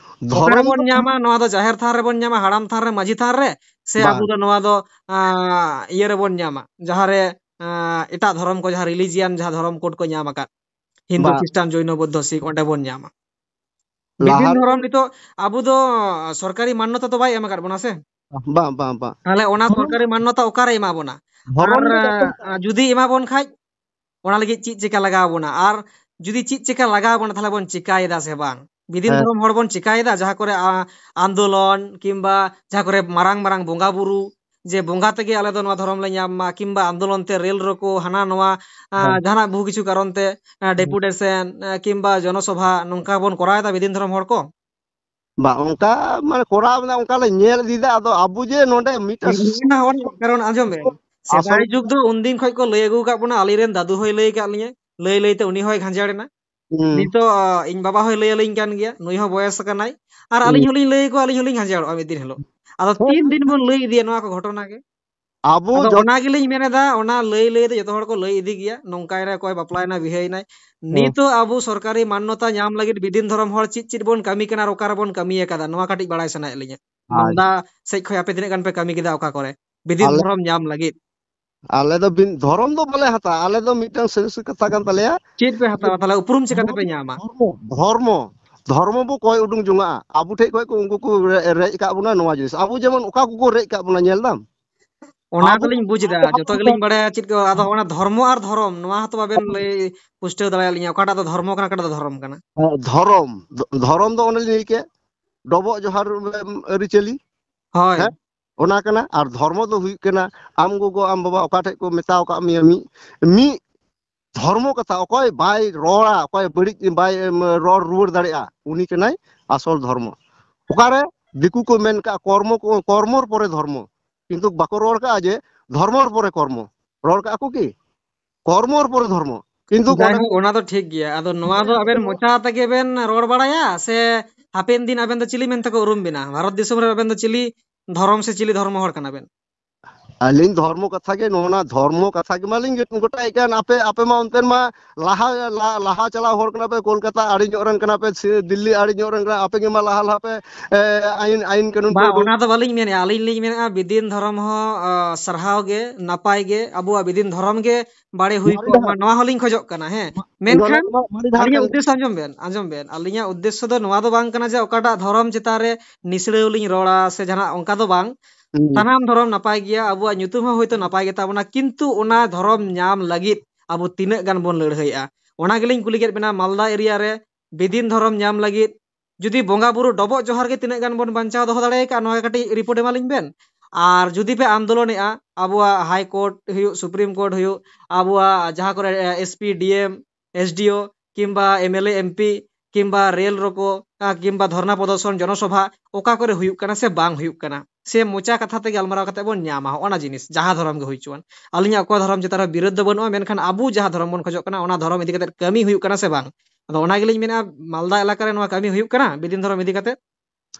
ᱚᱠᱟ ᱫᱷᱚᱨᱚᱢ ᱨᱮᱵᱚᱱ ᱫᱚ ᱧᱟᱢᱟ? ᱱᱚᱣᱟ ᱫᱚ ᱡᱟᱦᱮᱨ ᱛᱷᱟᱱ ᱨᱮᱵᱚᱱ ᱧᱟᱢᱟ, ᱦᱟᱲᱟᱢ ᱛᱷᱟᱱ ᱨᱮ, ᱢᱟᱹᱡᱷᱤ ᱛᱷᱟᱱ ᱨᱮ, ᱥᱮ ᱟᱵᱚ ᱵᱟᱝ᱾ ᱫᱚ ᱱᱚᱣᱟ ᱫᱚ, ᱟᱸ, ᱤᱭᱟᱹ ᱨᱮᱵᱚᱱ ᱧᱟᱢᱟ, ᱡᱟᱦᱟᱸ ᱨᱮ, ᱟᱸ, ᱮᱴᱟᱜ ᱫᱷᱚᱨᱚᱢ ᱠᱚ, ᱡᱟᱦᱟᱸ religion, ᱡᱟᱦᱟᱸ ᱫᱷᱚᱨᱚᱢ code ᱠᱚ ᱧᱟᱢ ᱟᱠᱟᱫ, ᱦᱤᱱᱫᱩ, ᱵᱟᱝ᱾ ᱠᱷᱨᱤᱥᱴᱟᱱ, ᱡᱚᱭᱱᱚ, ᱵᱳᱫᱽᱫᱷᱚ, ᱥᱤᱠᱷ, ᱚᱸᱰᱮ ᱵᱚᱱ ᱧᱟᱢᱟ? ᱞᱟᱦᱟ ᱵᱤᱫᱤᱱ ᱨᱮ ᱫᱷᱚᱨᱚᱢ ᱱᱤᱛᱚᱜ ᱟᱵᱚ ᱫᱚ ᱥᱚᱨᱠᱟᱨᱤ ᱢᱟᱱᱱᱚᱛᱟ ᱫᱚ ᱵᱟᱭ ᱮᱢ ᱟᱠᱟᱫ ᱵᱚᱱᱟ ᱥᱮ? ᱵᱟᱝ, ᱵᱟᱝ, ᱵᱟᱝ᱾ ᱛᱟᱦᱞᱮ ᱚᱱᱟ ᱦᱩᱸ᱾ ᱥᱚᱨᱠᱟᱨᱤ ᱢᱟᱱᱱᱚᱛᱟ ᱚᱠᱟᱨᱮ ᱮᱢᱟ ᱵᱚᱱᱟ? ᱫᱷᱚᱨᱚᱢ ᱟᱨ, ᱫᱚ ᱵᱟᱠᱚ ᱟᱸ, ᱡᱩᱫᱤ ᱮᱢᱟ ᱵᱚᱱ ᱠᱷᱟᱡ, ᱚᱱᱟ ᱞᱟᱹᱜᱤᱫ ᱪᱮᱫ ᱪᱮᱠᱟ ᱞᱟᱜᱟᱣ ᱵᱚᱱᱟ? ᱟᱨ ᱡᱩᱫᱤ ᱪᱮᱫ ᱪᱮᱠᱟ ᱞᱟᱜᱟᱣ ᱵᱚᱱᱟ, ᱛᱟᱦᱞᱮ ᱵᱚᱱ ᱪᱮᱠᱟᱭᱮᱫᱟ ᱥᱮ ᱵᱟᱝ? ᱵᱤᱫᱤᱱ ᱦᱮᱸ᱾ ᱫᱷᱚᱨᱚᱢ ᱦᱚᱲ ᱵᱚᱱ ᱪᱮᱠᱟᱭᱮᱫᱟ, ᱡᱟᱦᱟᱸ ᱠᱚᱨᱮ, ᱟ, ᱟᱱᱫᱳᱞᱚᱱ ᱠᱤᱝᱵᱟ ᱡᱟᱦᱟᱸ ᱠᱚᱨᱮ ᱢᱟᱨᱟᱝ ᱢᱟᱨᱟᱝ ᱵᱚᱸᱜᱟ ᱵᱩᱨᱩ, ᱡᱮ ᱵᱚᱸᱜᱟ ᱛᱮᱜᱮ ᱟᱞᱮ ᱫᱚ ᱱᱚᱣᱟ ᱫᱷᱚᱨᱚᱢ ᱞᱮ ᱧᱟᱢ ᱢᱟ, ᱠᱤᱝᱵᱟ ᱟᱱᱫᱳᱞᱚᱱ ᱛᱮ ᱨᱮᱞ ᱨᱳᱠᱳ, ᱦᱟᱱᱟ ᱱᱚᱣᱟ, ᱟ, ᱦᱮᱸ᱾ ᱡᱟᱦᱟᱱᱟᱜ ᱵᱚᱦᱩ ᱠᱤᱪᱷᱩ ᱠᱟᱨᱚᱱ ᱛᱮ, ᱟ, ᱦᱮᱸ᱾ Deputation, ᱟ, ᱠᱤᱝᱵᱟ ᱡᱚᱱᱚᱥᱚᱵᱷᱟ ᱱᱚᱝᱠᱟ ᱵᱚᱱ ᱠᱚᱨᱟᱣ ᱮᱫᱟ ᱵᱤᱫᱤᱱ ᱫᱷᱚᱨᱚᱢ ᱦᱚᱲ ᱠᱚ? ᱵᱟ, ᱚᱱᱠᱟ ᱢᱟᱱᱮ ᱠᱚᱨᱟᱣ ᱢᱮᱱᱟᱜ, ᱚᱱᱠᱟ ᱞᱮ ᱧᱮᱞ ᱤᱫᱤᱭᱮᱫᱟ᱾ ᱟᱫᱚ ᱟᱵᱚ ᱡᱮ ᱱᱚᱰᱮ ᱢᱤᱫᱴᱟᱝ ᱥ-, ᱚᱱᱟ ᱦᱚᱲ ᱠᱟᱨᱚᱱ ᱟᱸᱡᱚᱢ ᱵᱮᱱ, ᱟᱥᱚᱞ ᱥᱮᱫᱟᱭ ᱡᱩᱜᱽ ᱫᱚ ᱩᱱᱫᱤᱱ ᱠᱷᱚᱡ ᱠᱚ ᱞᱟᱹᱭ ᱟᱹᱜᱩ ᱟᱠᱟᱫ ᱵᱚᱱᱟ, ᱟᱞᱮᱨᱮᱱ ᱫᱟᱫᱩ ᱦᱚᱸᱭ ᱞᱟᱹᱭ ᱟᱠᱟᱫ ᱞᱤᱧᱟᱹ, ᱞᱟᱹᱭ ᱞᱟᱹᱭ ᱛᱮ ᱩᱱᱤ ᱦᱚᱸᱭ ᱜᱷᱟᱸᱡᱮᱲ ᱮᱱᱟ᱾ ᱦᱩᱸ᱾ ᱱᱤᱛᱚᱜ, ᱟ, ᱤᱧ ᱵᱟᱵᱟ ᱦᱚᱸᱭ ᱞᱟᱹᱭ ᱟᱹᱞᱤᱧ ᱠᱟᱱ ᱜᱮᱭᱟ, ᱱᱩᱭ ᱦᱚᱸ ᱵᱚᱭᱮᱥ ᱟᱠᱟᱱᱟᱭ, ᱟᱨ ᱟᱹᱞᱤᱧ ᱦᱩᱸ᱾ ᱦᱚᱸᱞᱤᱧ ᱞᱟᱹᱭ ᱟᱠᱚᱣᱟ, ᱟᱹᱞᱤᱧ ᱦᱚᱸᱞᱤᱧ ᱦᱟᱡᱟᱲᱚᱜᱼᱟ ᱢᱤᱫ ᱫᱤᱱ ᱦᱤᱞᱳᱜ᱾ ᱟᱫᱚ ᱦᱮᱸ᱾ ᱛᱤᱱ ᱫᱤᱱ ᱵᱚᱱ ᱞᱟᱹᱭ ᱤᱫᱤᱭᱟ ᱱᱚᱣᱟ ᱠᱚ ᱜᱷᱚᱴᱚᱱᱟ ᱜᱮ? ᱟᱵᱚ ᱟᱫᱚ ᱡᱚᱛ- ᱚᱱᱟ ᱜᱮᱞᱤᱧ ᱢᱮᱱ ᱮᱫᱟ, ᱚᱱᱟ ᱞᱟᱹᱭ ᱞᱟᱹᱭ ᱛᱮ ᱡᱚᱛᱚ ᱦᱚᱲ ᱠᱚ ᱞᱟᱹᱭ ᱤᱫᱤ ᱜᱮᱭᱟ, ᱱᱚᱝᱠᱟᱭᱮᱱᱟᱭ, ᱚᱠᱚᱭ ᱵᱟᱯᱞᱟᱭᱮᱱᱟ, ᱵᱤᱦᱟᱹᱭᱮᱱᱟᱭ᱾ ᱦᱮᱸ᱾ ᱱᱤᱛᱚᱜ ᱟᱵᱚ ᱥᱚᱨᱠᱟᱨᱤ ᱢᱟᱱᱱᱚᱛᱟ ᱧᱟᱢ ᱞᱟᱹᱜᱤᱫ ᱵᱤᱫᱤᱱ ᱫᱷᱚᱨᱚᱢ ᱦᱚᱲ ᱪᱮᱫ ᱪᱮᱫ ᱵᱚᱱ ᱠᱟᱹᱢᱤ ᱠᱟᱱᱟ ᱟᱨ ᱚᱠᱟ ᱨᱮᱵᱚᱱ ᱠᱟᱹᱢᱤ ᱟᱠᱟᱫᱟ, ᱱᱚᱣᱟ ᱠᱟᱹᱴᱤᱡ ᱵᱟᱲᱟᱭ ᱥᱟᱱᱟᱭᱮᱫ ᱞᱤᱧᱟ᱾ ᱟᱪᱪᱷᱟ᱾ ᱢᱟᱞᱫᱟ ᱥᱮᱫ ᱠᱷᱚᱱ ᱟᱯᱮ ᱛᱤᱱᱟᱹᱜ ᱜᱟᱱ ᱯᱮ ᱠᱟᱹᱢᱤ ᱠᱮᱫᱟ ᱚᱠᱟ ᱠᱚᱨᱮ ᱵᱤᱫᱤᱱ ᱟᱞᱮ, ᱫᱷᱚᱨᱚᱢ ᱧᱟᱢ ᱞᱟᱹᱜᱤᱫ? ᱟᱞᱮ ᱫᱚ ᱵᱤᱱ, ᱫᱷᱚᱨᱚᱢ ᱫᱚ ᱵᱟᱞᱮ ᱦᱟᱛᱟᱣᱟ, ᱟᱞᱮ ᱫᱚ ᱢᱤᱫᱴᱟᱝ ᱥᱟᱹᱨᱤ ᱥᱟᱹᱨᱤ ᱠᱟᱛᱷᱟ ᱠᱟᱱ ᱛᱟᱞᱮᱭᱟ᱾ ᱪᱮᱫ ᱯᱮ ᱦᱟᱛᱟᱣᱟ ᱛᱟᱦᱞᱮ? ᱩᱯᱨᱩᱢ ᱪᱤᱠᱟᱹ ᱛᱮᱯᱮ ᱧᱟᱢᱟ? ᱫᱷᱚᱨᱢᱚ, ᱫᱷᱚᱨᱢᱚ, ᱫᱷᱚᱨᱢᱚ ᱵᱚ ᱠᱚᱭ ᱩᱰᱩᱝ ᱡᱚᱝᱟᱜᱼᱟ᱾ ᱟᱵᱚ ᱴᱷᱮᱡ ᱠᱷᱚᱡ ᱠᱚ ᱩᱱᱠᱩ ᱠᱚ ᱨᱮ-, ᱨᱮᱡ ᱟᱠᱟᱫ ᱵᱚᱱᱟ ᱱᱚᱣᱟ ᱡᱤᱱᱤᱥ᱾ ᱟᱵᱚ ᱡᱮᱢᱚᱱ ᱚᱠᱟ ᱠᱚᱠᱚ ᱨᱮᱡ ᱟᱠᱟᱫ ᱵᱚᱱᱟ, ᱧᱮᱞ ᱫᱟᱢ? ᱚᱱᱟ ᱟᱵᱚ ᱫᱚᱞᱤᱧ ᱵᱩᱡ ᱮᱫᱟ, ᱡᱚᱛᱚ ᱜᱮᱞᱤᱧ ᱵᱟᱲᱟᱭᱟ ᱪᱮᱫ ᱠᱚ, ᱟᱫᱚ ᱚᱱᱟ ᱫᱷᱚᱨᱢᱚ ᱟᱨ ᱫᱷᱚᱨᱚᱢ, ᱱᱚᱣᱟ ᱦᱚᱸᱛᱚ ᱵᱟᱵᱮᱱ ᱞᱟᱹᱭ ᱯᱩᱥᱴᱟᱹᱣ ᱫᱟᱲᱮᱭᱟᱞᱤᱧᱟ, ᱚᱠᱟᱴᱟᱜ ᱫᱚ ᱫᱷᱚᱨᱢᱚ ᱠᱟᱱᱟ, ᱚᱠᱟᱴᱟᱜ ᱫᱚ ᱫᱷᱚᱨᱚᱢ ᱠᱟᱱᱟ? ᱦᱮᱸ, ᱫᱷᱚᱨᱚᱢ, ᱫᱷᱚ-, ᱫᱷᱚᱨᱚᱢ ᱫᱚ ᱚᱱᱮ ᱞᱤᱧ ᱞᱟᱹᱭ ᱠᱮᱫ, ᱰᱚᱵᱚᱜ ᱡᱚᱦᱟᱨ, ᱮᱢ, ᱟᱹᱨᱤᱪᱟᱹᱞᱤ᱾ ᱦᱳᱭ᱾ ᱦᱮᱸ? ᱚᱱᱟ ᱠᱟᱱᱟ᱾ ᱟᱨ ᱫᱷᱚᱨᱢᱚ ᱫᱚ ᱦᱩᱭᱩᱜ ᱠᱟᱱᱟ, ᱟᱢ ᱜᱚᱜᱚ, ᱟᱢ ᱵᱟᱵᱟ ᱚᱠᱟ ᱴᱷᱮᱡ ᱠᱚ ᱢᱮᱛᱟᱣ ᱟᱠᱟᱫ ᱢᱮᱭᱟ, ᱢᱤᱫ, ᱢᱤᱫ ᱫᱷᱚᱨᱢᱚ ᱠᱟᱛᱷᱟ, ᱚᱠᱚᱭ ᱵᱟᱭ ᱨᱚᱲᱟ, ᱚᱠᱚᱭ ᱵᱟᱹᱲᱤᱡ ᱵᱟᱭ, ᱮᱢ, ᱨᱚᱲ ᱨᱩᱣᱟᱹᱲ ᱫᱟᱲᱮᱭᱟᱜᱼᱟ, ᱩᱱᱤ ᱠᱟᱱᱟᱭ ᱟᱥᱚᱞ ᱫᱷᱚᱨᱢᱚ᱾ ᱚᱠᱟᱨᱮ ᱫᱤᱠᱩ ᱠᱚ ᱢᱮᱱ ᱠᱟᱜᱼᱟ, ᱠᱚᱨᱢᱚ ᱠᱚ, ᱠᱚᱨᱢᱚᱨ ᱯᱚᱨᱮ ᱫᱷᱚᱨᱢᱚ, ᱠᱤᱱᱛᱩ ᱵᱟᱠᱚ ᱨᱚᱲ ᱠᱟᱜᱼᱟ ᱡᱮ ᱫᱷᱚᱨᱢᱚᱨ ᱯᱚᱨᱮ ᱠᱚᱨᱢᱚ᱾ ᱨᱚᱲ ᱠᱟᱜᱼᱟ ᱠᱚ ᱠᱤ? ᱠᱚᱨᱢᱚᱨ ᱯᱚᱨᱮ ᱫᱷᱚᱨᱢᱚ᱾ ᱠᱤᱱᱛᱩ ᱚᱸᱰᱮ ᱡᱟᱭᱦᱳᱠ, ᱚᱱᱟ ᱫᱚ ᱴᱷᱤᱠ ᱜᱮᱭᱟ᱾ ᱟᱫᱚ ᱱᱚᱣᱟ ᱫᱚ ᱟᱵᱮᱱ ᱢᱚᱪᱟ ᱛᱮᱜᱮ ᱵᱮᱱ ᱨᱚᱲ ᱵᱟᱲᱟᱭᱟ, ᱥᱮ ᱦᱟᱯᱮᱱ ᱫᱤᱱ ᱟᱵᱮᱱ ᱫᱚ ᱪᱤᱞᱤ ᱢᱮᱱᱛᱮ ᱠᱚ ᱩᱨᱩᱢ ᱵᱮᱱᱟ? ᱵᱷᱟᱨᱚᱛ ᱫᱤᱥᱚᱢ ᱨᱮ ᱟᱵᱮᱱ ᱫᱚ ᱪᱤᱞᱤ ᱫᱷᱚᱨᱚᱢ ᱥᱮ ᱪᱤᱞᱤ ᱫᱷᱚᱨᱢᱚ ᱦᱚᱲ ᱠᱟᱱᱟ ᱵᱮᱱ? ᱟᱹᱞᱤᱧ ᱫᱷᱚᱨᱢᱚ ᱠᱟᱛᱷᱟ ᱜᱮ, ᱱᱚᱜᱼᱚ ᱱᱟ ᱫᱷᱚᱨᱢᱚ ᱠᱟᱛᱷᱟ ᱜᱮ ᱢᱟᱞᱤᱧ ᱜᱚᱴᱟᱭᱮᱫ ᱠᱟᱱ᱾ ᱟᱯᱮ, ᱟᱯᱮ ᱢᱟ ᱚᱱᱛᱮᱱ ᱢᱟ ᱞᱟᱦᱟ, ᱞᱟ-, ᱞᱟᱦᱟ ᱪᱟᱞᱟᱣ ᱦᱚᱲ ᱠᱟᱱᱟ ᱯᱮ, ᱠᱳᱞᱠᱟᱛᱟ ᱟᱲᱮ ᱧᱚᱜ ᱨᱮᱱ ᱠᱟᱱᱟ ᱯᱮ, ᱥᱮ ᱫᱤᱞᱞᱤ ᱟᱲᱮ ᱧᱚᱜ ᱨᱮᱱ ᱠᱟᱱᱟ, ᱟᱯᱮ ᱜᱮ ᱢᱟ ᱞᱟᱦᱟ, ᱞᱟᱦᱟ ᱯᱮ, ᱮ, ᱟᱭᱤᱱ, ᱟᱭᱤᱱ ᱠᱟᱹᱱᱩᱱ ᱵᱟ, ᱯᱮ ᱩᱰᱩᱠ᱾ ᱚᱱᱟ ᱫᱚ ᱵᱟᱹᱞᱤᱧ ᱢᱮᱱᱮᱫᱼᱟ᱾ ᱟᱹᱞᱤᱧ ᱞᱤᱧ ᱢᱮᱱᱮᱫᱼᱟ, ᱵᱤᱫᱤᱱ ᱫᱷᱚᱨᱚᱢ ᱦᱚᱸ, ᱟ, ᱥᱟᱨᱦᱟᱣ ᱜᱮ, ᱱᱟᱯᱟᱭ ᱜᱮ, ᱟᱵᱚᱣᱟᱜ ᱵᱤᱫᱤᱱ ᱫᱷᱚᱨᱚᱢ ᱜᱮ ᱵᱟᱲᱮ ᱦᱩᱭ ᱢᱟᱹᱨᱤ ᱠᱚᱜ ᱢᱟ, ᱰᱟᱦᱟᱨ᱾ ᱱᱚᱣᱟ ᱦᱚᱸᱞᱤᱧ ᱠᱷᱚᱡᱚᱜ ᱠᱟᱱᱟ, ᱦᱮᱸ᱾ ᱢᱟ-, ᱢᱮᱱᱠᱷᱟᱱ ᱱᱚᱣᱟ ᱢᱟᱹᱨᱤ ᱰᱟᱦᱟᱨ ᱟᱹᱞᱤᱧᱟᱜ ᱠᱟᱱ᱾ ᱩᱫᱽᱫᱮᱥᱥᱚ, ᱟᱸᱡᱚᱢ ᱵᱮᱱ, ᱟᱸᱡᱚᱢ ᱵᱮᱱ, ᱟᱹᱞᱤᱧᱟᱜ ᱩᱫᱽᱫᱮᱥᱥᱚ ᱫᱚ ᱱᱚᱣᱟ ᱫᱚ ᱵᱟᱝ ᱠᱟᱱᱟ ᱡᱮ ᱚᱠᱟᱴᱟᱜ ᱫᱷᱚᱨᱚᱢ ᱪᱮᱛᱟᱱ ᱨᱮ ᱱᱤᱥᱲᱟᱹᱣ ᱞᱤᱧ ᱨᱚᱲᱟ ᱥᱮ ᱡᱟᱦᱟᱱᱟᱜ ᱚᱱᱠᱟ ᱫᱚ ᱵᱟᱝ᱾ ᱦᱩᱸ᱾ ᱥᱟᱱᱟᱢ ᱫᱷᱚᱨᱚᱢ ᱱᱟᱯᱟᱭ ᱜᱮᱭᱟ, ᱟᱵᱚᱣᱟᱜ ᱧᱩᱛᱩᱢ ᱦᱚᱸ ᱦᱳᱭᱛᱳ ᱱᱟᱯᱟᱭ ᱜᱮᱛᱟ ᱵᱚᱱᱟ, ᱠᱤᱱᱛᱩ ᱚᱱᱟ ᱫᱷᱚᱨᱚᱢ ᱧᱟᱢ ᱞᱟᱹᱜᱤᱫ ᱟᱵᱚ ᱛᱤᱱᱟᱹᱜ ᱜᱟᱱ ᱵᱚᱱ ᱞᱟᱹᱲᱦᱟᱹᱭᱮᱜᱼᱟ? ᱚᱱᱟ ᱜᱮᱞᱤᱧ ᱠᱩᱞᱤ ᱠᱮᱫ ᱵᱮᱱᱟ, ᱢᱟᱞᱫᱟ ᱮᱨᱤᱭᱟ ᱨᱮ ᱵᱤᱫᱤᱱ ᱫᱷᱚᱨᱚᱢ ᱧᱟᱢ ᱞᱟᱹᱜᱤᱫ ᱡᱩᱫᱤ ᱵᱚᱸᱜᱟ ᱵᱩᱨᱩ ᱰᱚᱵᱚᱜ ᱡᱚᱦᱟᱨ ᱜᱮ ᱛᱤᱱᱟᱹᱜ ᱜᱟᱱ ᱵᱚᱱ ᱵᱟᱧᱪᱟᱣ ᱫᱚᱦᱚ ᱫᱟᱲᱮ ᱟᱠᱟᱫᱼᱟ, ᱱᱚᱣᱟ ᱜᱮ ᱠᱟᱹᱴᱤᱡ ᱨᱤᱯᱳᱨᱴ ᱮᱢᱟᱞᱤᱧ ᱵᱮᱱ᱾ ᱟᱨ ᱡᱩᱫᱤ ᱯᱮ ᱟᱱᱫᱳᱞᱚᱱᱮᱜᱼᱟ, ᱟᱵᱚᱣᱟᱜ ᱦᱟᱭ ᱠᱳᱨᱴ ᱦᱩᱭᱩᱜ, ᱥᱩᱯᱨᱤᱢ ᱠᱳᱨᱴ ᱦᱩᱭᱩᱜ, ᱟᱵᱚᱣᱟᱜ ᱡᱟᱦᱟᱸ ᱠᱚᱨᱮ, ᱮ, ᱮᱥ ᱯᱤ, ᱰᱤ ᱮᱢ, ᱮᱥ ᱰᱤ ᱳ, ᱠᱤᱝᱵᱟ M L A, M P, ᱠᱤᱝᱵᱟ ᱨᱮᱞ ᱨᱳᱠᱳ, ᱟ, ᱠᱤᱝᱵᱟ ᱫᱷᱚᱨᱱᱟ ᱯᱨᱚᱫᱚᱨᱥᱚᱱ, ᱡᱚᱱᱚᱥᱚᱵᱷᱟ, ᱚᱠᱟ ᱠᱚᱨᱮ ᱦᱩᱭᱩᱜ ᱠᱟᱱᱟ ᱥᱮ ᱵᱟᱝ ᱦᱩᱭᱩᱜ ᱠᱟᱱᱟ, ᱥᱮ ᱢᱚᱪᱟ ᱠᱟᱛᱷᱟ ᱛᱮ ᱜᱟᱞᱢᱟᱨᱟᱣ ᱠᱟᱛᱮ ᱵᱚᱱ ᱧᱟᱢᱟ, ᱦᱚᱸᱜᱼᱚ ᱱᱟ ᱡᱤᱱᱤᱥ, ᱡᱟᱦᱟᱸ ᱫᱷᱚᱨᱚᱢ ᱜᱮ ᱦᱩᱭ ᱦᱚᱪᱚᱣᱟᱱ᱾ ᱟᱹᱞᱤᱧᱟᱜ ᱚᱠᱚᱭ ᱫᱷᱚᱨᱚᱢ ᱪᱮᱛᱟᱱ ᱨᱮ ᱵᱤᱨᱳᱫᱷ ᱫᱚ ᱵᱟᱹᱱᱩᱜᱼᱟ, ᱢᱮᱱᱠᱷᱟᱱ ᱟᱵᱚ ᱡᱟᱦᱟᱸ ᱫᱷᱚᱨᱚᱢ ᱵᱚᱱ ᱠᱷᱚᱡᱚᱜ ᱠᱟᱱᱟ, ᱚᱱᱟ ᱫᱷᱚᱨᱚᱢ ᱤᱫᱤ ᱠᱟᱛᱮ ᱠᱟᱹᱢᱤ ᱦᱩᱭᱩᱜ ᱠᱟᱱᱟ ᱥᱮ ᱵᱟᱝ? ᱟᱫᱚ ᱚᱱᱟ ᱜᱮᱞᱤᱧ ᱢᱮᱱᱟ, ᱢᱟᱞᱫᱟ ᱮᱞᱟᱠᱟ ᱨᱮ ᱱᱚᱣᱟ ᱠᱟᱹᱢᱤ ᱦᱩᱭᱩᱜ ᱠᱟᱱᱟ ᱵᱤᱫᱤᱱ ᱫᱷᱚᱨᱚᱢ ᱤᱫᱤ ᱠᱟᱛᱮ?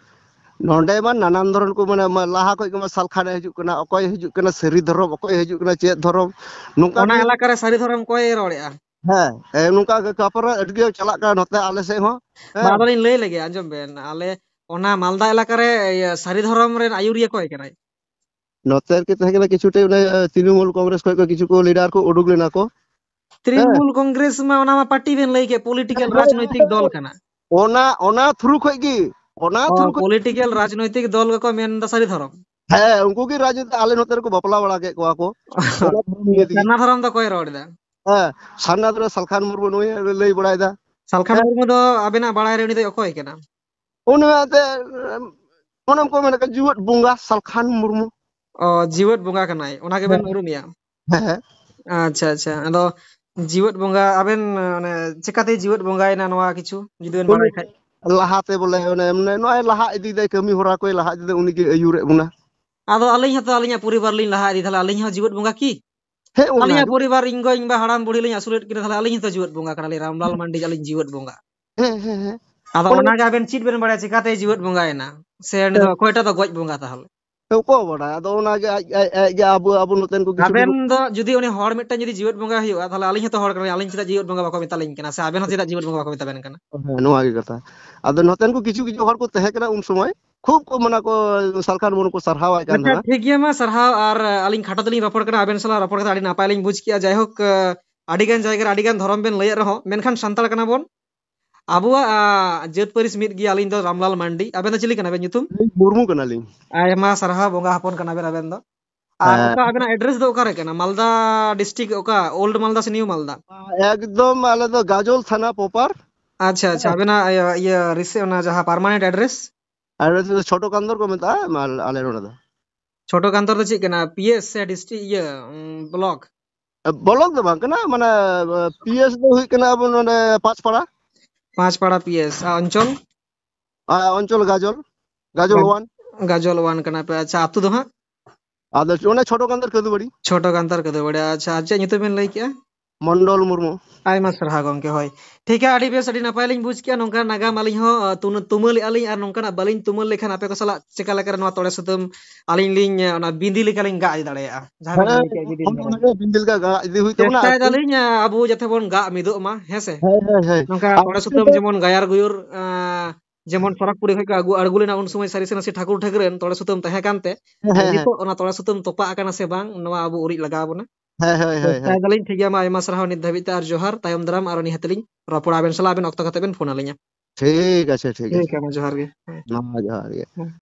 ᱱᱚᱰᱮ ᱢᱟ ᱱᱟᱱᱟᱱ ᱫᱷᱚᱨᱚᱱ ᱠᱚ, ᱢᱟᱱᱮ, ᱢᱟ-, ᱞᱟᱦᱟ ᱠᱷᱚᱡ ᱜᱮ ᱢᱟ ᱥᱟᱞᱠᱷᱟᱱᱮ ᱦᱤᱡᱩᱜ ᱠᱟᱱᱟ, ᱚᱠᱚᱭ ᱦᱤᱡᱩᱜ ᱠᱟᱱᱟ ᱥᱟᱹᱨᱤ ᱫᱷᱚᱨᱚᱢ, ᱚᱠᱚᱭ ᱦᱤᱡᱩᱜ ᱠᱟᱱᱟ ᱪᱮᱫ ᱫᱷᱚᱨᱚᱢ, ᱱᱚᱝᱠᱟ ᱚᱱᱟ ᱜᱮ᱾ ᱮᱞᱟᱠᱟ ᱨᱮ ᱥᱟᱹᱨᱤ ᱫᱷᱚᱨᱚᱢ ᱚᱠᱚᱭ ᱨᱚᱲᱮᱜᱼᱟ? ᱦᱮᱸ, ᱦᱮᱸ, ᱱᱚᱝᱠᱟ ᱜᱮ ᱛᱟᱯᱚᱨᱮ ᱟᱹᱰᱤ ᱜᱮ ᱪᱟᱞᱟᱜ ᱠᱟᱱᱟ ᱱᱚᱛᱮ ᱟᱞᱮ ᱥᱮᱫ ᱦᱚᱸ᱾ ᱢᱟ ᱦᱮᱸ᱾ ᱟᱫᱚᱞᱤᱧ ᱞᱟᱹᱭ ᱞᱮᱜᱮ, ᱟᱸᱡᱚᱢ ᱵᱮᱱ, ᱟᱞᱮ ᱚᱱᱟ ᱢᱟᱞᱫᱟ ᱮᱞᱟᱠᱟ ᱨᱮ, ᱤᱭᱟᱹ, ᱥᱟᱹᱨᱤ ᱫᱷᱚᱨᱚᱢ ᱨᱮᱱ ᱟᱹᱭᱩᱨᱤᱭᱟᱹ ᱚᱠᱚᱭ ᱠᱟᱱᱟᱭ? ᱱᱚᱛᱮ ᱨᱮᱠᱤ ᱛᱟᱦᱮᱸ ᱠᱟᱱᱟ ᱠᱤᱪᱷᱩᱴᱟ, ᱚᱱᱮ, ᱮ, ᱛᱨᱤᱱᱢᱩᱞ ᱠᱚᱝᱜᱨᱮᱥ ᱠᱷᱚᱡ ᱠᱚ ᱠᱤᱪᱷᱩ ᱠᱚ ᱞᱤᱰᱟᱨ ᱠᱚ ᱩᱰᱩᱠ ᱞᱮᱱᱟ ᱠᱚ᱾ ᱦᱮᱸ᱾ ᱛᱨᱤᱱᱢᱩᱞ ᱠᱚᱝᱜᱨᱮᱥ ᱢᱟ ᱚᱱᱟ ᱢᱟ ᱯᱟᱨᱴᱤ ᱵᱮᱱ ᱞᱟᱹᱭ ᱠᱮᱫ, ᱯᱚᱞᱤᱴᱤᱠᱮᱞ ᱦᱳᱭ, ᱨᱟᱡᱽᱱᱳᱭᱛᱤᱠ ᱦᱳᱭ, ᱫᱚᱞ ᱦᱳᱭ᱾ ᱠᱟᱱᱟ᱾ ᱚᱱᱟ, ᱚᱱᱟ ᱛᱷᱨᱩ ᱠᱷᱚᱡ ᱜᱮ, ᱚᱱᱟ ᱚ, ᱛᱷᱨᱩ ᱠᱷᱚᱡ ᱯᱚᱞᱤᱴᱤᱠᱮᱞ ᱨᱟᱡᱽᱱᱳᱭᱛᱤᱠ ᱫᱚᱞ ᱜᱮᱠᱚ ᱢᱮᱱ ᱮᱫᱟ ᱥᱟᱹᱨᱤ ᱫᱷᱚᱨᱚᱢ᱾ ᱦᱮᱸ, ᱩᱱᱠᱩ ᱜᱮ ᱨᱟᱡᱽᱱᱳᱭᱛᱤᱠ ᱟᱞᱮ ᱱᱚᱛᱮ ᱨᱮᱠᱚ ᱵᱟᱯᱞᱟ ᱵᱟᱲᱟ ᱠᱮᱫ ᱠᱚᱣᱟ ᱠᱚ᱾ ᱚᱱᱟ ᱫᱷᱚᱨᱚᱢ ᱱᱤᱭᱮ ᱛᱮᱜᱮ᱾ ᱥᱟᱨᱱᱟ ᱫᱷᱚᱨᱚᱢ ᱫᱚ ᱚᱠᱚᱭ ᱨᱚᱲ ᱮᱫᱟ? ᱦᱮᱸ, ᱥᱟᱨᱱᱟ ᱫᱷᱚᱨᱚᱢ ᱥᱟᱞᱠᱷᱟᱱ ᱢᱩᱨᱢᱩ ᱱᱩᱭ ᱞᱟᱹᱭ ᱵᱟᱲᱟᱭᱮᱫᱟ᱾ ᱥᱟᱞᱠᱷᱟᱱ ᱦᱮᱸ᱾ ᱢᱩᱨᱢᱩ ᱫᱚ ᱟᱵᱮᱱᱟᱜ ᱵᱟᱲᱟᱭ ᱨᱮ ᱩᱱᱤ ᱫᱚ ᱚᱠᱚᱭ ᱠᱟᱱᱟ? ᱩᱱᱤ ᱢᱟ ᱮᱱᱛᱮ, ᱚᱱᱮ ᱠᱚ ᱢᱮᱱ ᱠᱟᱜ, ᱡᱤᱣᱮᱫ ᱵᱚᱸᱜᱟ ᱥᱟᱞᱠᱷᱟᱱ ᱢᱩᱨᱢᱩ᱾ ᱚ, ᱡᱤᱣᱮᱫ ᱵᱚᱸᱜᱟ ᱠᱟᱱᱟᱭ, ᱚᱱᱟ ᱜᱮᱵᱮᱱ ᱦᱮᱸ᱾ ᱩᱨᱩᱢᱮᱭᱟ? ᱦᱮᱸ, ᱦᱮᱸ᱾ ᱟᱪᱪᱷᱟ, ᱟᱪᱪᱷᱟ᱾ ᱟᱫᱚ ᱡᱤᱣᱮᱫ ᱵᱚᱸᱜᱟ, ᱟᱵᱮᱱ, ᱢᱟᱱᱮ, ᱪᱮᱠᱟᱛᱮ ᱡᱤᱣᱮᱫ ᱵᱚᱸᱜᱟᱭᱮᱱᱟ, ᱱᱚᱣᱟ ᱠᱤᱪᱷᱩ ᱡᱩᱫᱤ ᱵᱮᱱ ᱩᱱᱤ ᱵᱟᱲᱟᱭ ᱠᱷᱟᱡ? ᱞᱟᱦᱟᱛᱮ ᱵᱚᱞᱮ, ᱚᱱᱮ, ᱢᱟᱱᱮ, ᱱᱚᱜᱼᱚᱭ ᱞᱟᱦᱟ ᱤᱫᱤᱭᱮᱫᱟᱭ ᱠᱟᱹᱢᱤ ᱦᱚᱨᱟ ᱠᱚᱭ ᱞᱟᱦᱟ ᱤᱫᱤᱭᱮᱫᱟ, ᱩᱱᱤ ᱜᱮ ᱟᱹᱭᱩᱨᱮᱫ ᱵᱚᱱᱟ᱾ ᱟᱫᱚ ᱟᱹᱞᱤᱧ ᱦᱚᱸᱛᱚ ᱟᱹᱞᱤᱧᱟᱜ ᱯᱚᱨᱤᱵᱟᱨ ᱞᱤᱧ ᱞᱟᱦᱟ ᱤᱫᱤ, ᱛᱟᱦᱞᱮ ᱟᱹᱞᱤᱧ ᱦᱚᱸ ᱡᱤᱣᱮᱫ ᱵᱚᱸᱜᱟ ᱠᱤ? ᱦᱮᱸ, ᱚᱱᱟ ᱟᱹᱞᱤᱧᱟᱜ ᱜᱮ᱾ ᱯᱚᱨᱤᱵᱟᱨ, ᱤᱧ ᱜᱚ, ᱤᱧ ᱵᱟ, ᱦᱟᱲᱟᱢ ᱵᱩᱲᱦᱤ ᱞᱤᱧ ᱟᱹᱥᱩᱞᱮᱫ ᱠᱤᱱᱟ, ᱛᱟᱦᱞᱮ ᱟᱹᱞᱤᱧ ᱦᱚᱸᱛᱚ ᱡᱤᱣᱮᱫ ᱵᱚᱸᱜᱟ ᱠᱟᱱᱟᱞᱤᱧ, ᱨᱟᱢᱞᱟᱞ ᱢᱟᱱᱰᱤ ᱟᱹᱞᱤᱧ ᱡᱤᱣᱮᱫ ᱵᱚᱸᱜᱟ᱾ ᱦᱮᱸ, ᱦᱮᱸ, ᱦᱮᱸ᱾ ᱟᱫᱚ ᱚᱱᱟ ᱚᱱᱟ ᱜᱮ ᱟᱵᱮᱱ ᱪᱮᱫ ᱵᱮᱱ ᱵᱟᱲᱟᱭᱟ, ᱪᱮᱠᱟᱛᱮ ᱡᱤᱣᱮᱫ ᱵᱚᱸᱜᱟᱭᱮᱱᱟ? ᱥᱮ ᱩᱱᱤ ᱫᱚ ᱦᱮᱸ᱾ ᱚᱠᱚᱭᱴᱟᱜ ᱫᱚ ᱜᱚᱡ ᱵᱚᱸᱜᱟ ᱛᱟᱦᱞᱮ? ᱚᱠᱚᱭ ᱵᱟᱲᱟᱭ? ᱟᱫᱚ ᱚᱱᱟ ᱜᱮ ᱟᱡ, ᱟᱡ, ᱟᱡ ᱜᱮ ᱟᱵᱚ, ᱟᱵᱚ ᱱᱚᱛᱮᱱ ᱠᱚ ᱠᱤᱪᱷᱩ ᱟᱵᱮᱱ ᱠᱤᱪᱷᱩ ᱫᱚ ᱡᱩᱫᱤ ᱩᱱᱤ ᱦᱚᱲ ᱢᱤᱫᱴᱟᱝ ᱡᱩᱫᱤ ᱡᱤᱣᱮᱫ ᱵᱚᱸᱜᱟ ᱦᱩᱭᱩᱜᱼᱟ, ᱛᱟᱦᱞᱮ ᱟᱹᱞᱤᱧ ᱦᱚᱸᱛᱚ ᱦᱚᱲ ᱠᱟᱱᱟᱞᱤᱧ, ᱟᱹᱞᱤᱧ ᱪᱮᱫᱟᱜ ᱡᱤᱣᱮᱫ ᱵᱚᱸᱜᱟ ᱵᱟᱠᱚ ᱢᱮᱛᱟᱞᱤᱧ ᱠᱟᱱᱟ? ᱥᱮ ᱟᱵᱮᱱ ᱦᱚᱸ ᱪᱮᱫᱟᱜ ᱡᱤᱣᱮᱫ ᱵᱚᱸᱜᱟ ᱵᱟᱠᱚ ᱢᱮᱛᱟᱵᱮᱱ ᱠᱟᱱᱟ? ᱦᱮᱸ, ᱱᱚᱣᱟ ᱜᱮ ᱠᱟᱛᱷᱟ᱾ ᱟᱫᱚ ᱱᱚᱛᱮᱱ ᱠᱚ ᱠᱤᱪᱷᱩ ᱠᱤᱪᱷᱩ ᱦᱚᱲ ᱠᱚ ᱛᱟᱦᱮᱸ ᱠᱟᱱᱟ ᱩᱱ ᱥᱚᱢᱚᱭ, ᱠᱷᱩᱵ ᱠᱚ, ᱢᱟᱱᱮ, ᱠᱚ ᱥᱟᱞᱠᱷᱟᱱ ᱢᱩᱨᱢᱩ ᱠᱚ ᱥᱟᱨᱦᱟᱣᱟᱭ ᱠᱟᱱ ᱟᱪᱪᱷᱟ, ᱛᱟᱦᱮᱱᱟ᱾ ᱴᱷᱤᱠ ᱜᱮᱭᱟ, ᱢᱟ ᱥᱟᱨᱦᱟᱣ᱾ ᱟᱨ, ᱟᱹᱞᱤᱧ ᱠᱷᱟᱴᱚ ᱛᱮᱞᱤᱧ ᱨᱚᱯᱚᱲ ᱠᱟᱱᱟ, ᱟᱵᱮᱱ ᱥᱟᱞᱟᱜ ᱨᱚᱯᱚᱲ ᱠᱟᱛᱮ ᱟᱹᱰᱤ ᱱᱟᱯᱟᱭ ᱞᱤᱧ ᱵᱩᱡᱽ ᱠᱮᱜᱼᱟ᱾ ᱡᱟᱭᱦᱳᱠ, ᱟᱹᱰᱤ ᱜᱟᱱ ᱡᱟᱭᱜᱟ ᱨᱮ ᱟᱹᱰᱤ ᱜᱟᱱ ᱫᱷᱚᱨᱚᱢ ᱵᱮᱱ ᱞᱟᱹᱭᱮᱫ ᱨᱮᱦᱚᱸ, ᱢᱮᱱᱠᱷᱟᱱ ᱥᱟᱱᱛᱟᱲ ᱠᱟᱱᱟ ᱵᱚᱱ, ᱟᱵᱚᱣᱟᱜ, ᱟ, ᱡᱟᱹᱛ ᱯᱟᱹᱨᱤᱥ ᱢᱤᱫ ᱜᱮᱭᱟ᱾ ᱟᱹᱞᱤᱧ ᱫᱚ ᱨᱟᱢᱞᱟᱞ ᱢᱟᱱᱰᱤ᱾ ᱟᱵᱮᱱ ᱫᱚ ᱪᱤᱞᱤ ᱠᱟᱱᱟ ᱵᱮᱱ ᱧᱩᱛᱩᱢ? ᱟᱹᱞᱤᱧ ᱢᱩᱨᱢᱩ ᱠᱟᱱᱟᱞᱤᱧ᱾ ᱟᱭᱢᱟ ᱥᱟᱨᱦᱟᱣ, ᱵᱚᱸᱜᱟ ᱦᱚᱯᱚᱱ ᱠᱟᱱᱟ ᱵᱮᱱ ᱟᱵᱮᱱ ᱫᱚ᱾ ᱟᱨ ᱦᱮᱸ᱾ ᱚᱠᱟ ᱟᱵᱮᱱᱟᱜ ᱮᱰᱨᱮᱥ ᱫᱚ ᱚᱠᱟᱨᱮ ᱠᱟᱱᱟ? ᱢᱟᱞᱫᱟ ᱰᱤᱥᱴᱨᱤᱠᱴ ᱚᱠᱟ? ᱳᱞᱰ ᱢᱟᱞᱫᱟ ᱥᱮ ᱱᱤᱭᱩ ᱢᱟᱞᱫᱟ? ᱮᱠᱫᱚᱢ ᱟᱞᱮ ᱫᱚ ᱜᱟᱡᱚᱞ ᱛᱷᱟᱱᱟ ᱯᱨᱚᱯᱟᱨ᱾ ᱟᱪᱪᱷᱟ, ᱟᱪᱪᱷᱟ᱾ ᱦᱮᱸ᱾ ᱟᱵᱮᱱᱟᱜ, ᱤᱭᱟᱹ, ᱤᱭᱟᱹ, ᱨᱤᱥᱮ-, ᱚᱱᱟ ᱡᱟᱦᱟᱸ ᱯᱟᱨᱢᱟᱱᱮᱱᱴ ᱮᱰᱨᱮᱥ? ᱟᱞᱮ ᱫᱚ ᱪᱷᱳᱴᱳ ᱠᱟᱱᱫᱚᱨ ᱠᱚ ᱢᱮᱛᱟᱜᱼᱟ, ᱢᱟ-, ᱟᱞᱮ ᱱᱚᱰᱮ ᱫᱚ᱾ ᱪᱷᱳᱴᱳ ᱠᱟᱱᱫᱚᱨ ᱫᱚ ᱪᱮᱫ ᱠᱟᱱᱟ? ᱯᱤ ᱮᱥ ᱥᱮ ᱰᱤᱥᱴᱨᱤᱠᱴ, ᱤᱭᱟᱹ, ᱩᱸ, ᱵᱞᱚᱠ? ᱵᱞᱚᱠ ᱫᱚ ᱵᱟᱝ ᱠᱟᱱᱟ, ᱢᱟᱱᱮ, ᱯᱤ ᱮᱥ ᱫᱚ ᱦᱩᱭᱩᱜ ᱠᱟᱱᱟ ᱟᱵᱚ ᱱᱚᱰᱮ ᱯᱟᱸᱪᱯᱟᱲᱟ᱾ ᱯᱟᱸᱪᱯᱟᱲᱟ ᱯᱤ ᱮᱥ᱾ ᱟᱨ ᱚᱧᱪᱚᱞ? ᱟᱨ ᱚᱧᱪᱚᱞ ᱜᱟᱡᱚᱞ, ᱜᱟᱡᱚᱞ ᱜᱟᱡ-, ᱳᱣᱟᱱ᱾ ᱜᱟᱡᱚᱞ ᱳᱣᱟᱱ ᱠᱟᱱᱟ ᱯᱮ᱾ ᱟᱪᱪᱷᱟ, ᱟᱹᱛᱩ ᱫᱚ ᱦᱟᱸᱜ? ᱟᱫᱚ ᱚᱱᱮ ᱪᱷᱳᱴᱳ ᱠᱟᱱᱫᱚᱨ ᱠᱟᱹᱫᱩᱵᱟᱲᱤ᱾ ᱪᱷᱳᱴᱳ ᱠᱟᱱᱫᱚᱨ ᱠᱟᱹᱫᱩᱵᱟᱲᱤ᱾ ᱟᱪᱪᱷᱟ, ᱟᱨ ᱪᱮᱫ ᱧᱩᱛᱩᱢ ᱵᱮᱱ ᱞᱟᱹᱭ ᱠᱮᱜᱼᱟ? ᱢᱚᱱᱰᱚᱞ ᱢᱩᱨᱢᱩ᱾ ᱟᱭᱢᱟ ᱥᱟᱨᱦᱟᱣ ᱜᱚᱝᱠᱮ, ᱦᱳᱭ᱾ ᱴᱷᱤᱠ ᱜᱮᱭᱟ, ᱟᱹᱰᱤ ᱵᱮᱥ, ᱟᱹᱰᱤ ᱱᱟᱯᱟᱭ ᱞᱤᱧ ᱵᱩᱡᱽ ᱠᱮᱜᱼᱟ᱾ ᱱᱚᱝᱠᱟᱱ ᱱᱟᱜᱟᱢ ᱟᱹᱞᱤᱧ ᱦᱚᱸ, ᱟᱸ, ᱛᱩᱱᱟᱹ-, ᱛᱩᱢᱟᱹᱞᱮᱜᱼᱟ ᱞᱤᱧ, ᱟᱨ ᱱᱚᱝᱠᱟᱱᱟᱜ ᱵᱟᱹᱞᱤᱧ ᱛᱩᱢᱟᱹᱞ ᱞᱮᱠᱷᱟᱱ ᱟᱯᱮ ᱠᱚ ᱥᱟᱞᱟᱜ ᱪᱮᱠᱟ ᱞᱮᱠᱟᱨᱮ ᱱᱚᱣᱟ ᱛᱚᱲᱮ ᱥᱩᱛᱟᱹᱢ ᱟᱹᱞᱤᱧ ᱞᱤᱧ, ᱟᱸ, ᱚᱱᱟ ᱵᱤᱸᱫᱤ ᱞᱮᱠᱟᱞᱤᱧ ᱜᱟᱜ ᱤᱫᱤ ᱫᱟᱲᱮᱭᱟᱜᱼᱟ, ᱡᱟᱦᱟᱸ ᱵᱮᱱ ᱦᱮᱸ, ᱞᱟᱹᱭ ᱠᱮᱜᱼᱟ, ᱵᱤᱸᱫᱤ ᱦᱳᱭ, ᱞᱮᱠᱟ᱾ ᱚᱱᱟᱜᱮ ᱵᱤᱸᱫᱤ ᱞᱮᱠᱟ ᱜᱟᱜ ᱤᱫᱤ ᱦᱩᱭ ᱛᱟᱵᱚᱱᱟ᱾ ᱪᱮᱥᱴᱟᱭ ᱫᱟᱞᱤᱧ, ᱟᱸ, ᱟᱵᱚ ᱡᱟᱛᱮ ᱵᱚᱱ ᱜᱟᱜ ᱢᱤᱫᱚᱜ ᱢᱟ, ᱦᱮᱸ ᱥᱮ? ᱦᱳᱭ, ᱦᱳᱭ, ᱦᱳᱭ᱾ ᱱᱚᱝᱠᱟ ᱟᱨ ᱛᱚᱲᱮ ᱥᱩᱛᱟᱹᱢ ᱡᱮᱢᱚᱱ ᱜᱟᱭᱟᱨ ᱜᱩᱭᱩᱨ, ᱟᱸ, ᱡᱮᱢᱚᱱ ᱥᱚᱨᱚᱜᱽᱯᱩᱨᱤ ᱠᱷᱚᱡ ᱠᱚ ᱟᱹᱜᱩ, ᱟᱬᱜᱚ ᱞᱮᱱᱟ, ᱩᱱ ᱥᱚᱢᱚᱭ ᱥᱟᱹᱨᱤ ᱥᱮ ᱱᱟᱥᱮ ᱴᱷᱟᱹᱠᱩᱨ ᱴᱷᱟᱹᱠᱨᱟᱹᱱ ᱛᱚᱲᱮ ᱥᱩᱛᱟᱹᱢ ᱛᱟᱦᱮᱸ ᱠᱟᱱᱛᱮ, ᱦᱮᱸ, ᱦᱮᱸ, ᱦᱮᱸ᱾ ᱱᱤᱛᱚᱜ ᱚᱱᱟ ᱛᱚᱲᱮ ᱥᱩᱛᱟᱹᱢ ᱛᱚᱯᱟᱜ ᱟᱠᱟᱱᱟ ᱥᱮ ᱵᱟᱝ, ᱱᱚᱣᱟ ᱟᱵᱚ ᱩᱨᱤᱡ ᱞᱟᱜᱟᱣ ᱵᱚᱱᱟ᱾ ᱦᱮᱸ, ᱦᱳᱭ, ᱦᱳᱭ, ᱪᱮᱥᱴᱟᱭ ᱦᱳᱭ᱾ ᱫᱟᱞᱤᱧ, ᱴᱷᱤᱠ ᱜᱮᱭᱟ, ᱢᱟ, ᱟᱭᱢᱟ ᱥᱟᱨᱦᱟᱣ ᱱᱤᱛ ᱫᱷᱟᱹᱵᱤᱡ ᱛᱮ, ᱟᱨ ᱡᱚᱦᱟᱨ᱾ ᱛᱟᱭᱚᱢ ᱫᱟᱨᱟᱢ ᱟᱨᱚ ᱱᱤᱦᱟᱹᱛ ᱞᱤᱧ ᱨᱚᱯᱚᱲᱟ ᱟᱵᱮᱱ ᱥᱟᱞᱟᱜ, ᱟᱵᱮᱱ ᱚᱠᱛᱚ ᱠᱟᱛᱮ ᱵᱮᱱ ᱯᱷᱳᱱ ᱟᱹᱞᱤᱧᱟ᱾ ᱴᱷᱤᱠ ᱟᱪᱷᱮ, ᱴᱷᱤᱠ ᱴᱷᱤᱠ ᱟᱪᱷᱮ᱾ ᱜᱮᱭᱟ, ᱢᱟ, ᱡᱚᱦᱟᱨ ᱜᱮ᱾ ᱦᱮᱸ᱾ ᱢᱟ, ᱡᱚᱦᱟᱨ ᱜᱮ᱾ ᱦᱮᱸ᱾